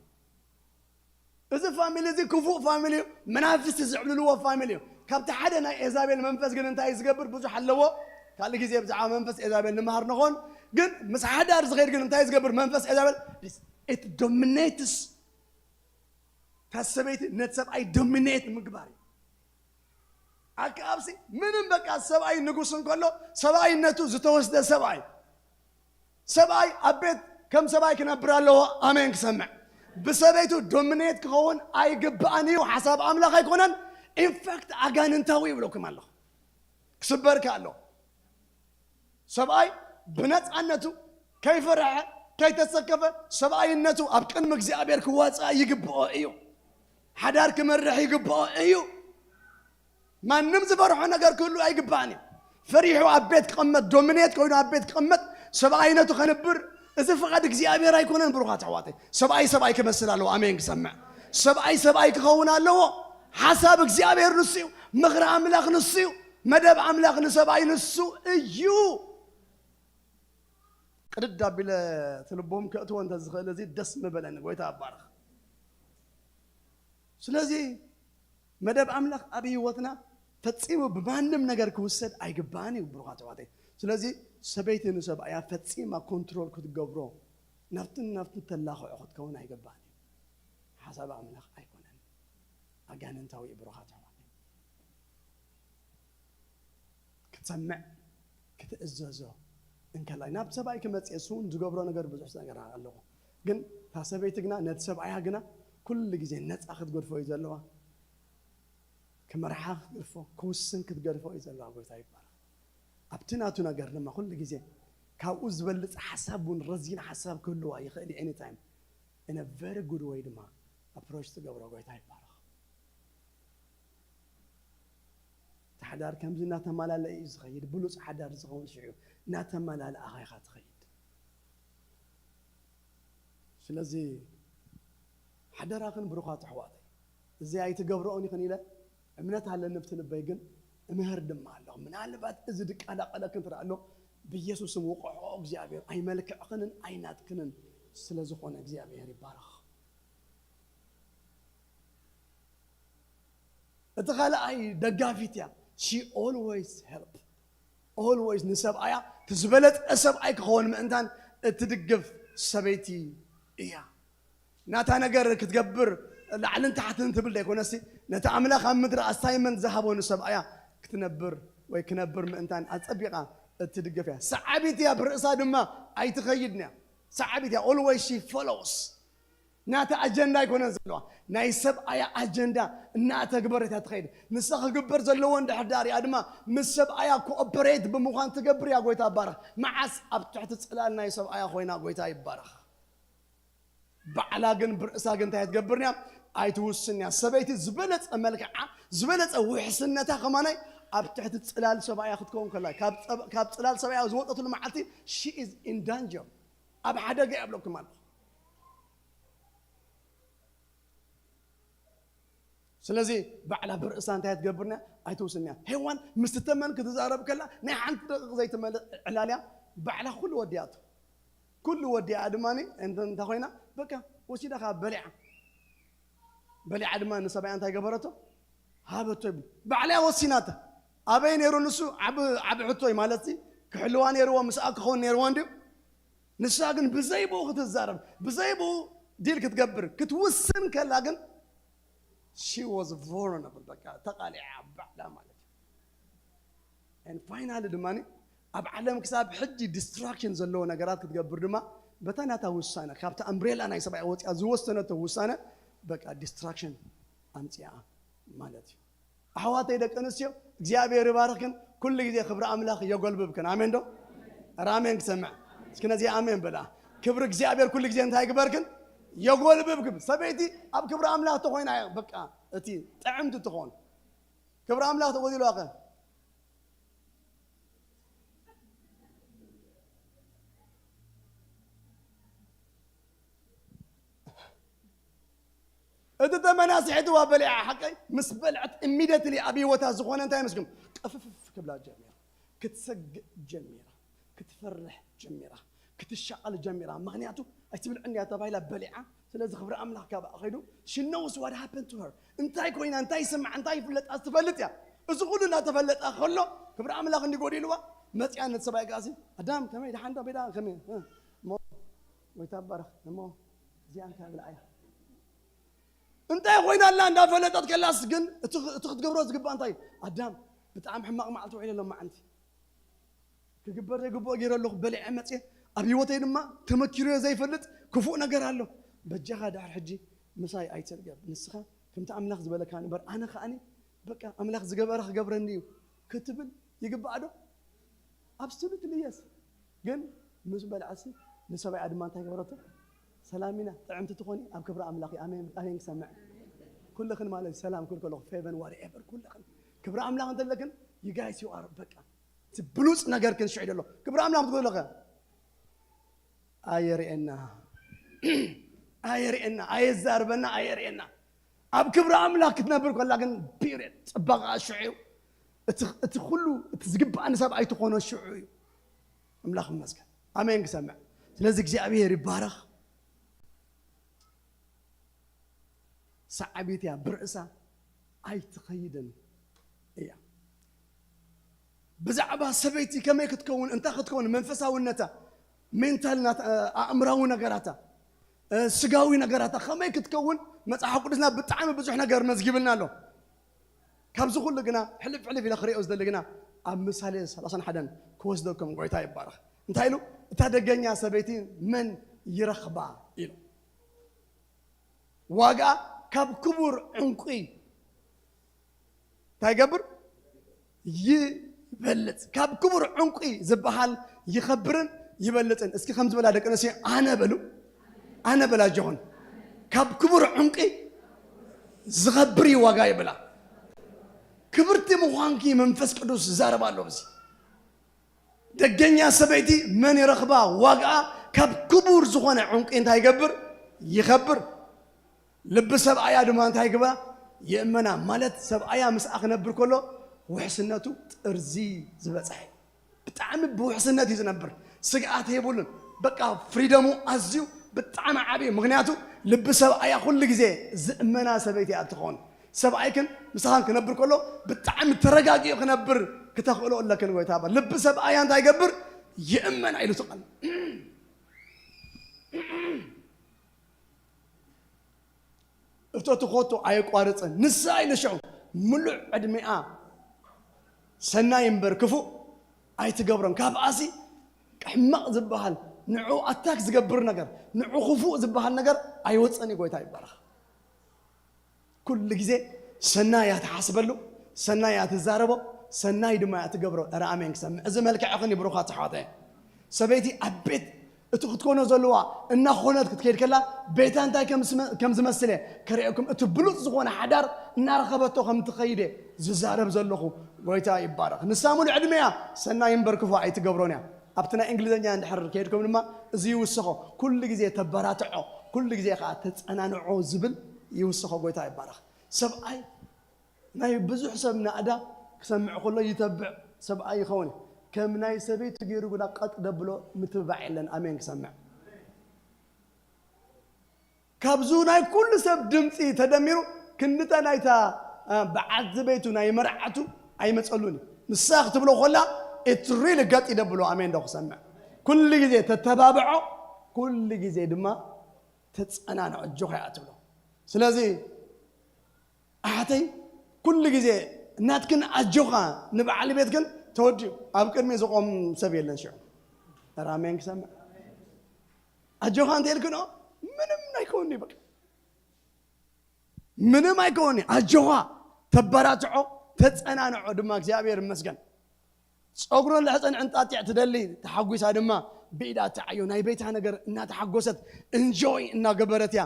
እዚ ፋሚሊ እዚ ክፉእ ፋሚሊ እዩ መናፍስቲ ዝዕብልልዎ ፋሚሊ እዩ ካብቲ ሓደ ናይ ኤዛቤል መንፈስ ግን እንታይ ዝገብር ብዙሕ ኣለዎ ካልእ ግዜ ብዛዕባ መንፈስ ኤዛቤል ንመሃር ንኾን ግን ምስ ሓዳር ዝኸይድ ግን እንታይ ዝገብር መንፈስ ኤዛቤል it dominates እታ ሰበይቲ ነቲ ሰብኣይ ዶሚኔት ምግባር እዩ ኣክኣብሲ ምንም በቃ ሰብኣይ ንጉስ እንከሎ ሰብኣይነቱ ዝተወስደ ሰብኣይ ሰብኣይ ኣብ ቤት ከም ሰብኣይ ክነብር ኣለዎ ኣሜን ክሰምዕ ብሰበይቱ ዶሚኔት ክኸውን ኣይግባኣን እዩ ሓሳብ ኣምላኽ ኣይኮነን ኢንፋክት ኣጋንንታዊ ይብለኩም ኣለኹ ክስበርካ ኣለዎ ሰብኣይ ብነፃነቱ ከይፈረሐ ከይተሰከፈ ሰብኣይነቱ ኣብ ቅድሚ እግዚኣብሔር ክዋፅኣ ይግብኦ እዩ። ሓዳር ክመርሕ ይግብኦ እዩ። ማንም ዝፈርሖ ነገር ክህሉ ኣይግባእን እዩ። ፈሪሑ ኣብ ቤት ክቕመጥ፣ ዶሚኔት ኮይኑ ኣብ ቤት ክቕመጥ፣ ሰብኣይነቱ ከንብር፣ እዚ ፍቓድ እግዚኣብሔር ኣይኮነን። ብሩኻት ኣሕዋተይ፣ ሰብኣይ ሰብኣይ ክመስል ኣለዎ። ኣሜን ክሰምዕ። ሰብኣይ ሰብኣይ ክኸውን ኣለዎ። ሓሳብ እግዚኣብሔር ንሱ እዩ። ምኽሪ ኣምላኽ ንሱ እዩ። መደብ ኣምላኽ ንሰብኣይ ንሱ እዩ። ቅድድ ኣቢለ እቲ ልቦም ከእትዎ እንተዝኽእል እዚ ደስ ምበለኒ። ጎይታ ኣባርኽ። ስለዚ መደብ ኣምላኽ ኣብ ህይወትና ፈጺሙ ብማንም ነገር ክውሰድ ኣይግባእን እዩ፣ ብሩኻት ኣሕዋተይ። ስለዚ ሰበይቲ ንሰብኣያ ፈጺማ ኮንትሮል ክትገብሮ፣ ናብትን ናብትን ተላኽዖ ክትከውን ኣይግባእን እዩ። ሓሳብ ኣምላኽ ኣይኮነን፣ ኣጋንንታዊ እዩ፣ ብሩኻት ኣሕዋተይ። ክትሰምዕ፣ ክትእዘዞ እንከላይ፣ ናብ ሰብኣይ ክመጽእ እሱ እውን ዝገብሮ ነገር ብዙሕ ነገር ኣለዎ። ግን እታ ሰበይቲ ግና፣ ነቲ ሰብኣያ ግና ኩሉ ግዜ ነጻ ክትገድፎ እዩ ዘለዋ። ክመርሓ ክትገድፎ፣ ክውስን ክትገድፎ እዩ ዘለዋ። ጎይታ ይባረኽ። ኣብቲ ናቱ ነገር ድማ ኩሉ ግዜ ካብኡ ዝበልጽ ሓሳብ እውን ረዚን ሓሳብ ክህልዋ ይኽእል እዩ። ኤኒታይም in a very good way ድማ ኣፕሮች ትገብሮ። ጎይታ ይባረኽ። እቲ ሓዳር ከምዚ እናተማላለአ እዩ ዝኸይድ። ብሉፅ ሓዳር ዝኸውን ሽዑ እናተማላለኣኻ ኢኻ ትኸይድ። ስለዚ ሓደራኽን ብሩኻት ኣሕዋተይ፣ እዚ ኣይትገብርኦን ኢኽን ኢለ እምነት ኣለኒ ኣብቲ ልበይ፣ ግን እምህር ድማ ኣለኹ። ምናልባት እዚ ድቃላቀለክን ትርኢ ኣሎ፣ ብኢየሱስ ስም ውቕዖ እግዚኣብሔር ኣይመልክዕኽንን ኣይናትክንን ስለ ዝኾነ እግዚኣብሔር ይባረኽ። እቲ ካልኣይ ደጋፊት እያ። She always help. Always ንሰብኣያ እቲ ዝበለጸ ሰብኣይ ክኸውን ምእንታን እትድግፍ ሰበይቲ እያ። ናታ ነገር ክትገብር ላዕልን ታሕትን ትብል ዘይኮነሲ፣ ነቲ ኣምላኽ ኣብ ምድሪ ኣሳይመንት ዝሃቦ ንሰብኣያ ክትነብር ወይ ክነብር ምእንታን ኣጸቢቓ እትድግፍ እያ። ሰዓቢት እያ፣ ብርእሳ ድማ ኣይትኸይድን እያ። ሰዓቢት እያ። Always she follows። ናታ ኣጀንዳ ኣይኮነን ዘለዋ፣ ናይ ሰብኣያ ኣጀንዳ እናተግበረት እያ ትኸይድ። ንሳ ክግበር ዘለዎ እንድሕር ዳኣ ሪኣ ድማ ምስ ሰብኣያ ኮኦፐሬት ብምዃን ትገብር እያ። ጎይታ ይባረኽ። መዓስ? ኣብ ትሕቲ ጽላል ናይ ሰብኣያ ኮይና። ጎይታ ይባረኽ። ባዕላ ግን ብርእሳ ግን እንታይ ትገብር እያ? ኣይትውስን እያ። ሰበይቲ ዝበለጸ መልክዓ፣ ዝበለጸ ውሕስነታ ከማናይ ኣብ ትሕቲ ጽላል ሰብኣያ ክትከውን ከላ፣ ካብ ጸብ-፣ ካብ ጽላል ሰብኣያ ዝወጸትሉ መዓልቲ she is in danger፣ ኣብ ሓደጋ እያ ብለኩም ኣለኹ። ስለዚ ባዕላ ብርእሳ እንታይ ትገብር እያ? ኣይትውስን እያ። ሄዋን ምስ ተመን ክትዛረብ ከላ ናይ ሓንቲ ደቂቕ ዘይትመልእ ዕላል እያ። ባዕላ ኩሉ ወዲኣቶ። ኩሉ ወዲኣ ድማ እንተ-፣ እንታይ ኮይና? በቃ ወሲዳ ካብ በሊዓ። በሊዓ ድማ ንሰብኣያ እንታይ ገበረቶ? ሃበቶ ይብል። ባዕላ እያ ወሲናታ። ኣበይ ነይሩ ንሱ? ዓቢ፣ ዓቢ ሕቶ እዩ ማለት ሲ፣ ክሕልዋ ነይርዎ፣ ምስኣ ክኸውን ነይርዎ እንድዩ። ንሳ ግን ብዘይ ብኡ ክትዛረብ፣ ብዘይ ብኡ ዲል ክትገብር ክትውስን ከላ ግን she was vulnerable፣ በቃ ተቓሊዓ ባዕላ ማለት እዩ። And finally ድማ ኣብ ዓለም ክሳብ ሕጂ ዲስትራክሽን ዘለዎ ነገራት ክትገብር ድማ በታ ናታ ውሳነ፣ ካብቲ ኣምብሬላ ናይ ሰብኣያ ወፂኣ ዝወሰነቶ ውሳነ በቃ ዲስትራክሽን ኣምፂኣ ማለት እዩ። ኣሕዋተይ ደቂ ኣንስትዮ እግዚኣብሔር ይባርኽክን። ኩሉ ግዜ ክብሪ ኣምላኽ የጎልብብክን። ኣሜን ዶ? ኧረ ኣሜን ክሰምዕ። እስኪ ነዚ ኣሜን በላ። ክብሪ እግዚኣብሔር ኩሉ ግዜ እንታይ ይግበርክን? የጎልብብክን። ሰበይቲ ኣብ ክብሪ ኣምላኽ ተኾይና እያ በቃ እቲ ጥዕምቲ ትኾን። ክብሪ ኣምላኽ ተጎዲልዋ ከ? እቲ ተመና ስሒትዋ በሊዓ ሓቀይ ምስ በልዐት ኢሚድየትሊ ኣብ ህይወታ ዝኾነ እንታይ መስግም ቅፍፍፍ ክብላ ጀሚራ፣ ክትሰግእ ጀሚራ፣ ክትፈርሕ ጀሚራ፣ ክትሻቐል ጀሚራ። ምኽንያቱ ኣይትብልዕን እያ ተባሂላ በሊዓ። ስለዚ ክብሪ ኣምላኽ ካብኣ ኸይዱ። She knows what happened to her። እንታይ ኮይና፣ እንታይ ይስማዕ፣ እንታይ ይፍለጣ ትፈልጥ እያ። እዚ ኩሉ እናተፈለጣ ከሎ ክብሪ ኣምላኽ እንዲጎዲልዋ መፅያ ነቲ ሰብኣይ ከኣሲ ኣዳም ከመይ ደሓን ዶ ቤዳ ከመይ እ፣ እሞ ወይ ታባረኽ እሞ እዚኣ እንታይ ብልዓያ እንታይ ኮይና ኣላ እንዳፈለጠት ከላስ ግን እቲ እቲ ክትገብሮ ዝግባእ እንታይ እዩ? ኣዳም ብጣዕሚ ሕማቕ መዓልቲ ውዒለ ሎማዓንቲ። ክግበር ዘይግብኦ ገይረ ኣለኹ፣ በሊዐ መፅየ። ኣብ ህይወተይ ድማ ተመኪሩዮ ዘይፈልጥ ክፉእ ነገር ኣሎ። በጃኻ ድሕር ሕጂ ምሳይ ኣይትርገብ። ንስኻ ከምቲ ኣምላኽ ዝበለካ ንበር፣ ኣነ ከኣኒ በቃ ኣምላኽ ዝገበረ ክገብረኒ እዩ ክትብል ይግባእ ዶ? ኣብሶሉትሊ የስ። ግን ምስ በልዐሲ ንሰብኣያ ድማ እንታይ ገበረቶ? ሰላም ኢና፣ ጥዕምቲ ትኾኒ ኣብ ክብሪ ኣምላኽ እዩ። ኣሜን፣ ኣሜን ክሰምዕ። ኩልኽን ማለት እዩ፣ ሰላም ክብል ከለኹ፣ ፌቨን፣ ዋትኤቨር፣ ኩልኽን ክብሪ ኣምላኽ እንተለክን፣ you guys, you are፣ በቃ፣ እቲ ብሉጽ ነገር ክንሽዕ ደሎ። ክብሪ ኣምላኽ ትገብሮ ኣለኸ? ኣየርእየና፣ ኣየርእየና፣ ኣየዛርበና፣ ኣየርእየና። ኣብ ክብሪ ኣምላኽ ክትነብር ከላ ግን፣ ፒሪየድ፣ ጽባቐኣ ሽዑ እዩ። እቲ፣ እቲ ኩሉ፣ እቲ ዝግባእ ንሰብኣይ ትኾኖ ሽዑ እዩ። ኣምላኽ ይመስገን። ኣሜን ክሰምዕ። ስለዚ እግዚኣብሔር ይባረኽ። ሰዓቢት እያ፣ ብርእሳ ኣይትኸይድን እያ። ብዛዕባ ሰበይቲ ከመይ ክትከውን፣ እንታይ ክትከውን፣ መንፈሳውነታ፣ ሜንታል ናታ፣ ኣእምራዊ ነገራታ፣ እ፣ ስጋዊ ነገራታ ከመይ ክትከውን መጽሓፍ ቅዱስና ብጣዕሚ ብዙሕ ነገር መዝጊብልና ኣሎ። ካብዚ ኩሉ ግና ሕልፍ ሕልፍ ኢለ ክሪኦ ዝደሊ ግና ኣብ ምሳሌ ሰላሳን ሓደን ክወስደኩም፣ ጎይታ ይባረኽ። እንታይ ኢሉ? "እታ ደገኛ ሰበይቲ መን ይረኽባ?" ኢሉ። ዋጋ ካብ ክቡር ዕንቁ እንታይ ይገብር? ይበልጽ። ካብ ክቡር ዕንቁ ዝበሃል ይኸብርን ይበልጽን። እስኪ ከም ዝበላ ደቂ ኣንስትዮ ኣነ በሉ፣ ኣነ በላ ኣጆኹን። ካብ ክቡር ዕንቁ ዝኸብር እዩ ዋጋ ይብላ። ክብርቲ ምዃንኪ መንፈስ ቅዱስ ዝዛረብ ኣሎ። እዚ ደገኛ ሰበይቲ መን ይረኽባ? ዋጋኣ ካብ ክቡር ዝኾነ ዕንቁ እንታይ ይገብር? ይኸብር። ልቢ ሰብኣያ ድማ እንታይ ግባ? ይእመና። ማለት ሰብኣያ ምስኣ ክነብር ከሎ ውሕስነቱ ጥርዚ ዝበጽሐ፣ ብጣዕሚ ብውሕስነት እዩ ዝነብር። ስግኣት የብሉን። በቃ ፍሪደሙ ኣዝዩ ብጣዕሚ ዓብዩ። ምኽንያቱ ልቢ ሰብኣያ ኩሉ ግዜ ዝእመና ሰበይቲ እያ እትኸውን። ሰብኣይክን ምሳኻን ክነብር ከሎ ብጣዕሚ ተረጋጊኡ ክነብር ክተኽእሎ ኣለክን። ጎይታ ባ-፣ ልቢ ሰብኣያ እንታይ ይገብር? ይእመና ኢሉ ትቐል። እቶ ትኾቶ ኣየቋርጽን። ንሳ ኢሉ ሽዑ ምሉእ ዕድሜኣ ሰናይ እምበር ክፉእ ኣይትገብሮን። ካብኣሲ ሕማቕ ዝበሃል፣ ንዑ ኣታክ ዝገብር ነገር፣ ንዑ ክፉእ ዝበሃል ነገር ኣይወጽእን እዩ። ጎይታ ይባረኽ። ኩሉ ግዜ ሰናይ እያ ትሓስበሉ፣ ሰናይ እያ ትዛረቦ፣ ሰናይ ድማ እያ ትገብሮ። ኧረ ኣሜን ክሰምዕ። እዚ መልክዕኽን እዩ ብሩኻት ኣሕዋተይ። ሰበይቲ ኣብ ቤት እቲ ክትኮኖ ዘለዋ እናኾነት ክትከይድ ከላ ቤታ እንታይ ከም ዝመ-፣ ከም ዝመስል እየ ከርእየኩም። እቲ ብሉጽ ዝኾነ ሓዳር እናረኸበቶ ከም ትኸይድ እየ ዝዛረብ ዘለኹ። ጎይታ ይባረኽ። ንሳ ሙሉእ ዕድሜያ ሰናይ እምበር ክፉእ ኣይትገብሮን እያ። ኣብቲ ናይ እንግሊዝኛ እንድሕር ከይድኩም ድማ እዚ ይውስኾ። ኩሉ ግዜ ተበራትዖ፣ ኩሉ ግዜ ከዓ ተጸናንዖ ዝብል ይውስኾ። ጎይታ ይባረኽ። ሰብኣይ ናይ ብዙሕ ሰብ ናእዳ ክሰምዕ ከሎ ይተብዕ ሰብኣይ ይኸውን። ከም ናይ ሰበይቲ ገይሩ ግዳ ቀጥ ደብሎ ምትብባዕ የለን። ኣሜን ክሰምዕ። ካብዙ ናይ ኩሉ ሰብ ድምፂ ተደሚሩ ክንድታ ናይታ፣ አ፣ በዓልቲ ቤቱ ናይ መርዓቱ ኣይመፀሉን እዩ። ንሳ ክትብሎ ከላ it's really ገጥ ይደብሎ። ኣሜን ዶ ክሰምዕ? ኩሉ ግዜ ተተባብዖ፣ ኩሉ ግዜ ድማ ተፀናንዖ፣ ኣጆኻ እያ ትብሎ። ስለዚ ኣሓተይ ኩሉ ግዜ እናትክን ኣጆኻ ንበዓል ቤትክን ተወዲኡ ኣብ ቅድሚ ዝቆም ሰብ የለን። ሽዑ ኧረ ኣሜን ክሰምዕ። ኣጆኻ እንተ ኢልክንኦ ምንም ኣይከውን'ዩ፣ በቃ ምንም ኣይከውን'ዩ። ኣጆኻ ተበራትዖ፣ ተጸናንዖ ድማ እግዚኣብሔር ይመስገን። ጸጉሮን ልሕጸን ዕንጣጢዕ ትደሊ ተሓጒሳ ድማ ብኢዳ ትዓዮ። ናይ ቤታ ነገር እናተሓጎሰት እንጆይ እናገበረት እያ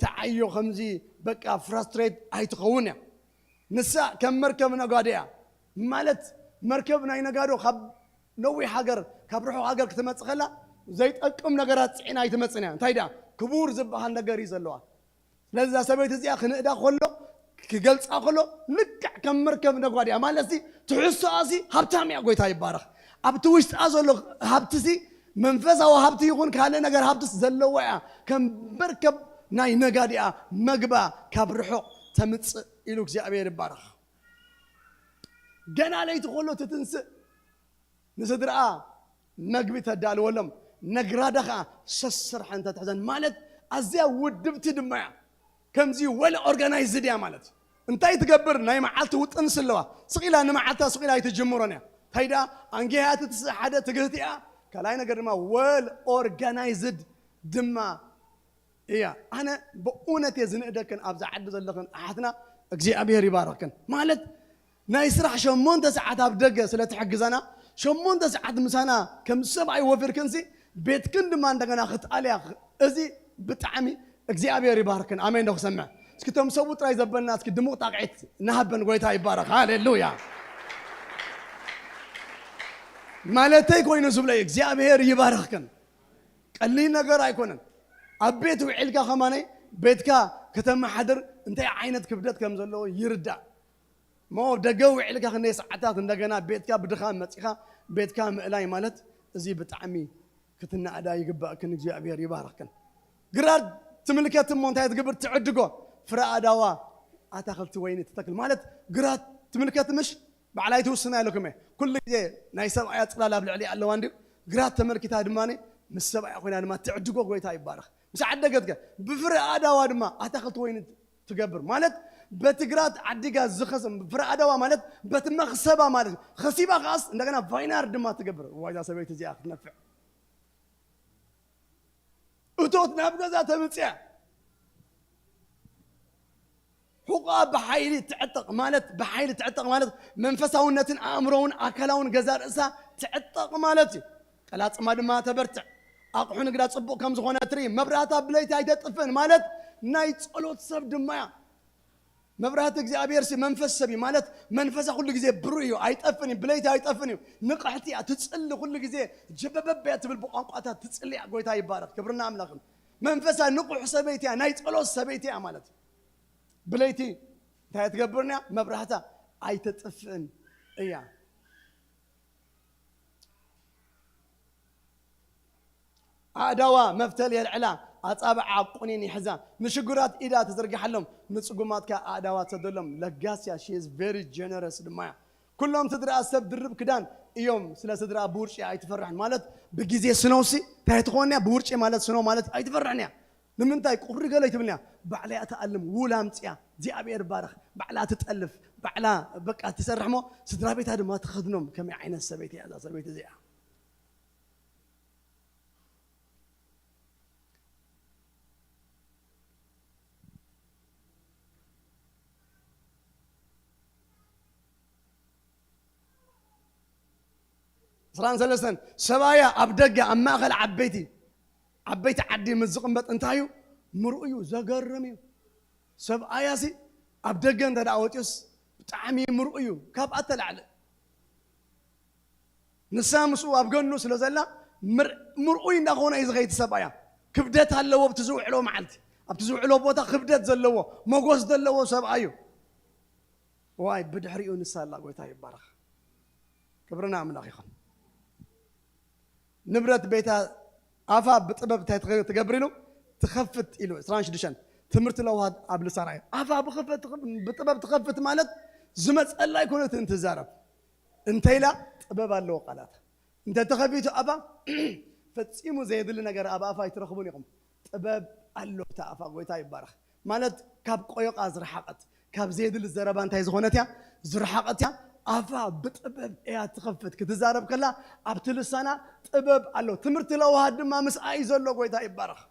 ትዓዮ። ከምዚ በቃ ፍራስትሬት ኣይትኸውን እያ። ንሳ ከም መርከብ ነጋዶ እያ። ማለት መርከብ ናይ ነጋዶ ካብ ነዊሕ ሃገር፣ ካብ ርሑቕ ሃገር ክትመጽእ ከላ ዘይጠቅም ነገራት ጽዒና ኣይትመጽእን እያ። እንታይ ደኣ ክቡር ዝበሃል ነገር እዩ ዘለዋ። ስለዚ እዛ ሰበይቲ እዚኣ ክንእዳ ከሎ፣ ክገልጻ ከሎ ልክዕ ከም መርከብ ነጓድ እያ። ማለት ሲ ትሕዝቶኣ ሲ ሃብታም እያ። ጎይታ ይባረኽ። ኣብቲ ውሽጣ ዘሎ ሃብቲ ሲ መንፈሳዊ ሃብቲ ይኹን ካልእ ነገር ሃብትስ ዘለዋ እያ። ከም መርከብ ናይ ነጋዲኣ መግባ ካብ ርሑቕ ተምጽእ ኢሉ እግዚኣብሔር ይባረኽ። ገና ለይቲ ከሎ ትትንስእ፣ ንስድራኣ መግቢ ተዳልወሎም፣ ነግራዳ ኸዓ ሰስርሐን ተትሕዘን ማለት ኣዝያ ውድብቲ ድማ እያ። ከምዚ ወል ኦርጋናይዝድ እያ ማለት እንታይ ትገብር? ናይ መዓልቲ ውጥንስ ኣለዋ። ስቕ ኢላ ንመዓልታ ስቕ ኢላ ኣይትጅምሮን እያ። እንታይ ደኣ ኣንጊሃ ትትስእ፣ ሓደ ትግህቲ እያ፣ ካልኣይ ነገር ድማ ወል ኦርጋናይዝድ ድማ እያ። ኣነ ብእውነት እየ ዝንእደክን፣ ኣብዚ ዓዲ ዘለኽን ኣሓትና እግዚኣብሔር ይባረኽክን። ማለት ናይ ስራሕ ሸሞንተ ሰዓት ኣብ ደገ ስለ ትሕግዘና፣ ሸሞንተ ሰዓት ምሳና ከም ሰብኣይ ወፊርክንሲ ቤትክን ድማ እንደገና ክትኣልያ። እዚ ብጣዕሚ እግዚኣብሔር ይባርክን። ኣሜን ዶ ክሰምዕ? እስኪ እቶም ሰብኡ ጥራይ ዘበልና እስኪ ድሙቕ ጣቕዒት እናሃበን ጎይታ ይባረኽ። ሃሌሉያ። ማለተይ ኮይኑ ዝብለይ እግዚኣብሔር ይባርኽክን። ቀሊል ነገር ኣይኮነን። ኣብ ቤት ውዒልካ ከማነይ ቤትካ ከተመሓድር እንታይ ዓይነት ክብደት ከም ዘለዎ ይርዳእ። እሞ ደገ ውዒልካ ክንደይ ሰዓታት እንደገና ቤትካ ብድኻም መጺኻ ቤትካ ምእላይ ማለት እዚ ብጣዕሚ ክትናእዳ ይግባእክን እግዚኣብሔር ይባርኽክን። ግራት ትምልከት እሞ እንታይ ትግብር ትዕድጎ ፍረ ኣዳዋ ኣታኽልቲ ወይኒ ትተክል ማለት ግራት ትምልከት ምሽ ባዕላይ ትውስና ኢለኩም እየ። ኩሉ ግዜ ናይ ሰብኣያ ጽላል ኣብ ልዕሊ ኣለዋ እንድዩ ግራት ተመልኪታ ድማ ምስ ሰብኣያ ኮይና ድማ ትዕድጎ ጎይታ ይባረኽ። ምስ ዓደገትከ ብፍረ ኣዳዋ ድማ ኣታኽልቲ ወይኒ ትገብር ማለት በቲ ግራት ዓዲጋ ዝኸሰም ፍረ ኣዳዋ ማለት በቲ መኽሰባ ማለት እዩ። ኸሲባ ከኣስ እንደገና ቫይናር ድማ ትገብር። ዋይዛ ሰበይቲ እዚኣ ክትነፍዕ እቶት ናብ ገዛ ተምፅያ። ሕቋ ብሓይሊ ትዕጠቕ ማለት ብሓይሊ ትዕጠቕ ማለት መንፈሳውነትን ኣእምሮውን ኣካላውን ገዛ ርእሳ ትዕጠቕ ማለት እዩ። ቀላፅማ ድማ ተበርትዕ። ኣቕሑ ንግዳ ፅቡቕ ከም ዝኾነ ትርኢ። መብራህታ ብለይቲ ኣይተጥፍእን ማለት ናይ ጸሎት ሰብ ድማ እያ። መብራህቲ እግዚኣብሔር ሲ መንፈስ ሰብ እዩ ማለት መንፈሳ ኩሉ ግዜ ብሩህ እዩ፣ ኣይጠፍን እዩ፣ ብለይቲ ኣይጠፍን እዩ። ንቕሕቲ እያ፣ ትጽሊ ኩሉ ግዜ ጀበበብ እያ ትብል ብቋንቋታት ትጽሊ እያ። ጎይታ ይባረኽ፣ ክብርና ኣምላኽን። መንፈሳ ንቑሕ ሰበይቲ እያ፣ ናይ ጸሎት ሰበይቲ እያ ማለት እዩ። ብለይቲ እንታይ ትገብርና እያ? መብራህታ ኣይተጥፍእን እያ። ኣእዳዋ መፍተል የልዕላ፣ ኣጻብዓ ኣብ ቁኒን ይሕዛ፣ ንሽጉራት ኢዳ ትዝርግሓሎም፣ ንጽጉማት ከኣ ኣእዳዋ ትሰደሎም። ለጋስ እያ፣ she is very generous ድማ እያ። ኩሎም ስድራኣ ሰብ ድርብ ክዳን እዮም፣ ስለ ስድራኣ ብውርጪ ኣይትፈርሕን። ማለት ብግዜ ስኖውሲ እንታይ ትኾን እያ? ብውርጪ ማለት ስኖ ማለት ኣይትፈርሕን እያ። ንምንታይ ቁሪ ገለ ኣይትብልን እያ። ባዕላ እያ ትኣልም፣ ውል ኣምጽያ፣ እግዚኣብሔር ባረኽ፣ ባዕላ ትጠልፍ፣ ባዕላ በቃ ትሰርሕ እሞ ስድራ ቤታ ድማ ትኸድኖም። ከመይ ዓይነት ሰበይቲ እያ እዛ ሰበይቲ እዚኣ? ዕስራን ሰለስተን ሰብኣያ ኣብ ደገ ኣብ ማእኸል ዓበይቲ ዓበይቲ ዓዲ ምስ ዝቕመጥ እንታይ እዩ ምርኡ እዩ ዘገርም እዩ። ሰብኣያሲ ኣብ ደገ እንተ ደኣ ወፂኡስ ብጣዕሚ ምርኡ እዩ ካብኣ ተላዕለ። ንሳ ምስኡ ኣብ ገኑ ስለ ዘላ ምር- ምርኡይ እንዳኾነ እዩ ዝኸይድ ሰብኣያ። ክብደት ኣለዎ ኣብቲ ዝውዕሎ መዓልቲ፣ ኣብቲ ዝውዕሎ ቦታ ክብደት ዘለዎ ሞጎስ ዘለዎ ሰብኣዩ። ዋይ ብድሕሪኡ ንሳ ኣላ። ጎይታ ይባረኽ። ክብርና ኣምላኽ ይኹን። ንብረት ቤታ ኣፋ ብጥበብ እንታይ ትኸ- ትገብር ኢሉ ትኸፍት ኢሉ ዕስራን ሽዱሽተን ትምህርቲ ለውሃት ኣብ ልሳና እዩ። ኣፋ ብኸፈት ትኸ- ብጥበብ ትኸፍት ማለት ዝመፀላ ኣይኮነትን ትዛረብ። እንተ ኢላ ጥበብ ኣለዎ ቃላት። እንተ ተኸፊቱ ኣፋ ፈጺሙ ዘየድሊ ነገር ኣብ ኣፋ ኣይትረኽቡን ኢኹም። ጥበብ ኣሎ እቲ ኣፋ። ጎይታ ይባረኽ። ማለት ካብ ቆዮቓ ዝረሓቐት ካብ ዘየድሊ ዘረባ እንታይ ዝኾነት እያ? ዝረሓቐት እያ። ኣፋ ብጥበብ እያ ትኸፍት። ክትዛረብ ከላ ኣብቲ ልሳና ጥበብ ኣሎ። ትምህርቲ ለውሃት ድማ ምስኣ እዩ ዘሎ። ጎይታ ይባረኽ።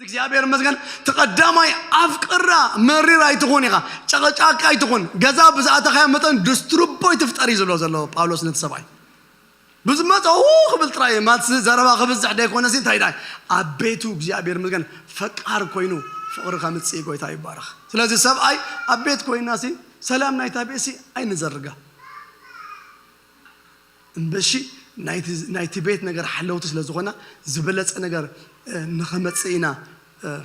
እግዚኣብሔር ይመስገን። ተቐዳማይ ኣፍቅራ መሪር ኣይትኹን ኢኻ፣ ጨቐጫቂ ኣይትኹን። ገዛ ብዝኣተኻዮ መጠን ድስትሩቦ ኣይትፍጠር እዩ ዝብሎ ዘሎ ጳውሎስ ነቲ ሰብኣይ። ብዝመፀ ው ክብል ጥራይ ማለት ዘረባ ክብዝሕ ደይኮነሲ እንታይ ዳይ ኣብ ቤቱ እግዚኣብሔር ይመስገን ፈቃር ኮይኑ ፍቕሪ ከምፅእ ጎይታ ይባረኽ። ስለዚ ሰብኣይ ኣብ ቤት ኮይናሲ ሰላም ናይታ ቤትሲ ኣይንዘርጋ። እምበሺ ናይቲ ናይቲ ቤት ነገር ሓለውቲ ስለ ዝኾና ዝበለጸ ነገር ንኸመጽእ ኢና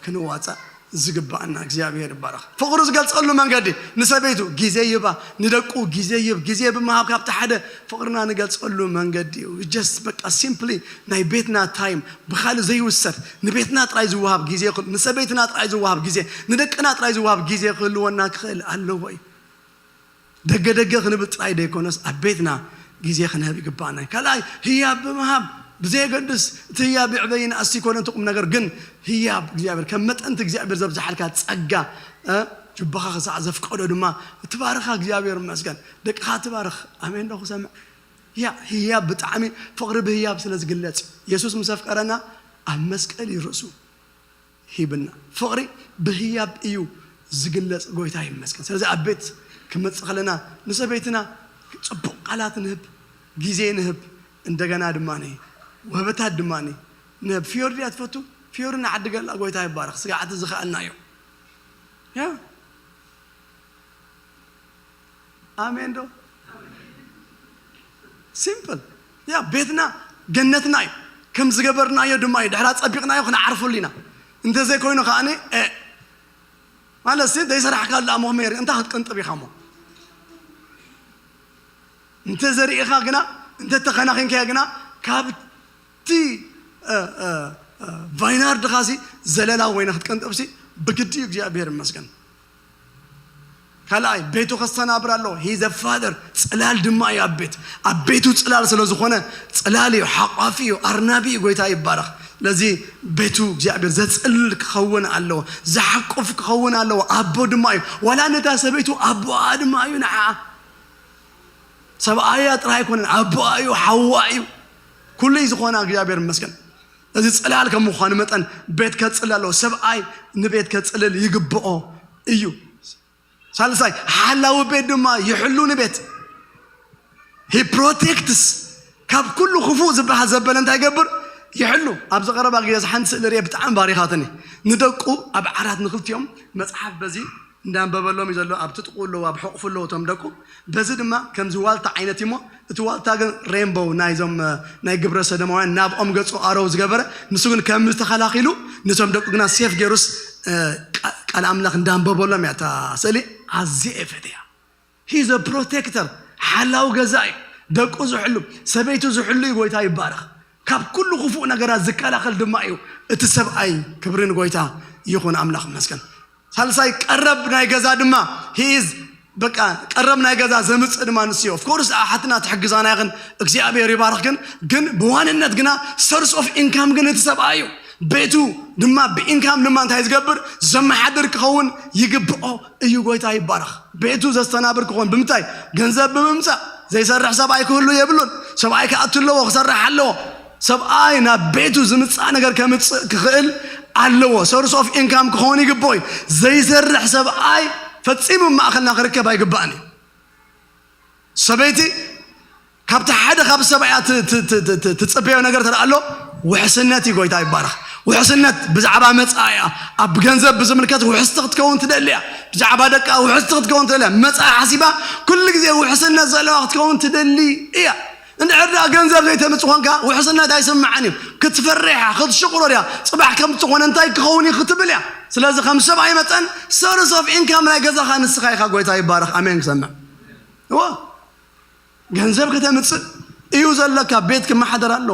ክንዋጻእ ዝግባኣና። እግዚኣብሔር ይባረኽ። ፍቕሩ ዝገልጸሉ መንገዲ ንሰበይቱ ግዜ ይባ፣ ንደቁ ግዜ ይብ። ግዜ ብምሃብ ካብቲ ሓደ ፍቕርና ንገልጸሉ መንገዲ እዩ። ጀስት በቃ ሲምፕሊ ናይ ቤትና ታይም ብኻልእ ዘይውሰድ ንቤትና ጥራይ ዝወሃብ ግዜ ይኽእል፣ ንሰበይትና ጥራይ ዝወሃብ ግዜ፣ ንደቅና ጥራይ ዝወሃብ ግዜ ክህልወና ክኽእል ኣለዎ እዩ። ደገ ደገ ክንብል ጥራይ ደይኮነስ ኣብ ቤትና ግዜ ክንህብ ይግባና። ካልኣይ ህያብ ብምሃብ ብዘየገድስ እቲ ህያብ ይዕበይ ንኣስ ይኮነ እቲ ቁም ነገር ግን ህያብ እግዚኣብሔር ከም መጠንቲ እግዚኣብሔር ዘብዝሓልካ ጸጋ እ ጅባኻ ክሳዕ ዘፍቀዶ ድማ እትባርኻ እግዚኣብሔር ይመስገን። ደቅኻ ትባርኽ። ኣሜን ዶ ክሰምዕ? ያ ህያብ ብጣዕሚ ፍቕሪ ብህያብ ስለ ዝግለጽ እዩ። የሱስ ምስ ኣፍቀረና ኣብ መስቀል እዩ ርእሱ ሂብና። ፍቕሪ ብህያብ እዩ ዝግለጽ። ጎይታ ይመስገን። ስለዚ ኣብ ቤት ክመጽእ ከለና ንሰበይትና ጽቡቕ ቃላት ንህብ፣ ግዜ ንህብ፣ እንደገና ድማ ወህበታት ድማ ንህብ። ፊዮሪ ድያ ትፈቱ? ፊዮሪ ንዓድገላ። ጎይታ ይባረኽ። ስጋዕቲ ዝኸኣልናዮ ያ ኣሜን ዶ? ሲምፕል ያ ቤትና ገነትና እዩ። ከም ዝገበርናዮ ድማ እዩ። ድሕራ ጸቢቕናዮ ክንዓርፈሉ ኢና። እንተዘይኮይኑ ከኣኒ እ ማለት ሲ ዘይሰራሕካሉ ኣሞ ሜሪ እንታይ ክትቅንጥብ ኢኻ እሞ እንተ ዘሪእኻ ግና እንተ ተኸናኺንካዮ ግና ካብቲ እ፣ እ፣ እ፣ ቫይናርድኻ ሲ ዘለላ ወይነ ክትቅንጥብ ሲ ብግዲ እዩ። እግዚኣብሔር ይመስገን። ካልኣይ ቤቱ ከስተናብር ኣለዎ። ሂዘ ፋደር ጽላል ድማ እዩ ኣብ ቤት ኣብ ቤቱ ጽላል ስለ ዝኾነ ጽላል እዩ፣ ሓቋፊ እዩ፣ ኣርናቢ እዩ። ጎይታ ይባረኽ። ስለዚ ቤቱ እግዚኣብሔር ዘጽልል ክኸውን ኣለዎ፣ ዝሓቁፍ ክኸውን ኣለዎ። ኣቦ ድማ እዩ። ዋላ ነታ ሰበይቱ ኣቦኣ ድማ እዩ ንዓ ሰብኣያ ጥራይ ኣይኮነን፣ ኣቦኣ እዩ፣ ሓዋ እዩ፣ ኩሉ እዩ ዝኾና። እግዚኣብሔር ይመስገን። እዚ ጽላል ከም ምዃኑ መጠን ቤት ከጽልል ኣለዎ። ሰብኣይ ንቤት ከጽልል ይግብኦ እዩ። ሳልሳይ ሓላዊ ቤት ድማ ይሕሉ ንቤት። He protects። ካብ ኩሉ ክፉእ ዝበሃል ዘበለ እንታይ ይገብር? ይሕሉ። ኣብዚ ቀረባ ግዜ ሓንቲ ስእሊ ርየ ብጣዕሚ ባሪኻትኒ። ንደቁ ኣብ ዓራት ንክልቲኦም መጽሓፍ በዚ እንዳንበበሎም እዩ ዘሎ። ኣብ ትጥቁ ኣለዉ፣ ኣብ ሕቑፉ ኣለዉ እቶም ደቁ። በዚ ድማ ከምዚ ዋልታ ዓይነት እዩሞ እቲ ዋልታ ግን ሬንቦው ናይዞም ናይ ግብረ ሰደማውያን ናብኦም ገጹ ኣረው ዝገበረ ንሱ ግን ከም ዝተኸላኺሉ ነቶም ደቁ ግና ሴፍ ገይሩስ ቃል ኣምላኽ እንዳንበበሎም እያ እታ ስእሊ። ኣዝየ እየ ፈትያ። ሂዘ ፕሮቴክተር ሓላው ገዛ እዩ። ደቁ ዝሕሉ ሰበይቱ ዝሕሉ እዩ። ጎይታ ይባረኽ። ካብ ኩሉ ክፉእ ነገራት ዝከላኸል ድማ እዩ እቲ ሰብኣይ። ክብሪ ንጎይታ ይኹን። ኣምላኽ ይመስገን። ሳልሳይ ቀረብ ናይ ገዛ ድማ ሂዝ በቃ ቀረብ ናይ ገዛ ዘምፅእ ድማ ንስዮ ኦፍኮርስ ኣሓትና ትሕግዛና ይኽን እግዚኣብሔር ይባርኽ። ግን ግን ብዋንነት ግና ሰርስ ኦፍ ኢንካም ግን እቲ ሰብኣይ እዩ። ቤቱ ድማ ብኢንካም ድማ እንታይ ዝገብር ዘመሓድር ክኸውን ይግብኦ እዩ። ጎይታ ይባረኽ። ቤቱ ዘስተናብር ክኾን ብምንታይ? ገንዘብ ብምምፃእ። ዘይሰርሕ ሰብኣይ ክህሉ የብሉን። ሰብኣይ ክኣቱ ኣለዎ፣ ክሰርሕ ኣለዎ። ሰብኣይ ናብ ቤቱ ዝምፃእ ነገር ከምፅእ ክኽእል ኣለዎ። ሰርስ ኦፍ ኢንካም ክኸውን ይግብኦ እዩ። ዘይሰርሕ ሰብኣይ ፈፂሙ ማእኸልና ክርከብ ኣይግባእን እዩ። ሰበይቲ ካብቲ ሓደ ካብ ሰብኣያ ትፅበዮ ነገር ተደኣ ኣሎ ውሕስነት እዩ። ጎይታ ይባረኽ። ውሕስነት ብዛዕባ መፃእያ ኣብ ገንዘብ ብዝምልከት ውሕስቲ ክትከውን ትደሊ እያ። ብዛዕባ ደቃ ውሕስቲ ክትከውን ትደሊ እያ። መፃእ ሓሲባ ኩሉ ግዜ ውሕስነት ዘለዋ ክትከውን ትደሊ እያ። እንድሕር ደኣ ገንዘብ ዘይተምፅ ኮንካ ውሕስነት ኣይስምዓን እዩ። ክትፈርሕ እያ፣ ክትሽቕሮ እያ። ፅባሕ ከም ዝኾነ እንታይ ክኸውን እዩ ክትብል እያ። ስለዚ ከም ሰብኣይ መጠን ሰርስ ኦፍ ኢንካም ናይ ገዛኻ ንስኻ ኢኻ። ጎይታ ይባረኽ። ኣሜን። ክሰምዕ እዎ ገንዘብ ከተምፅእ እዩ ዘለካ። ቤት ክመሓደር ኣሎ።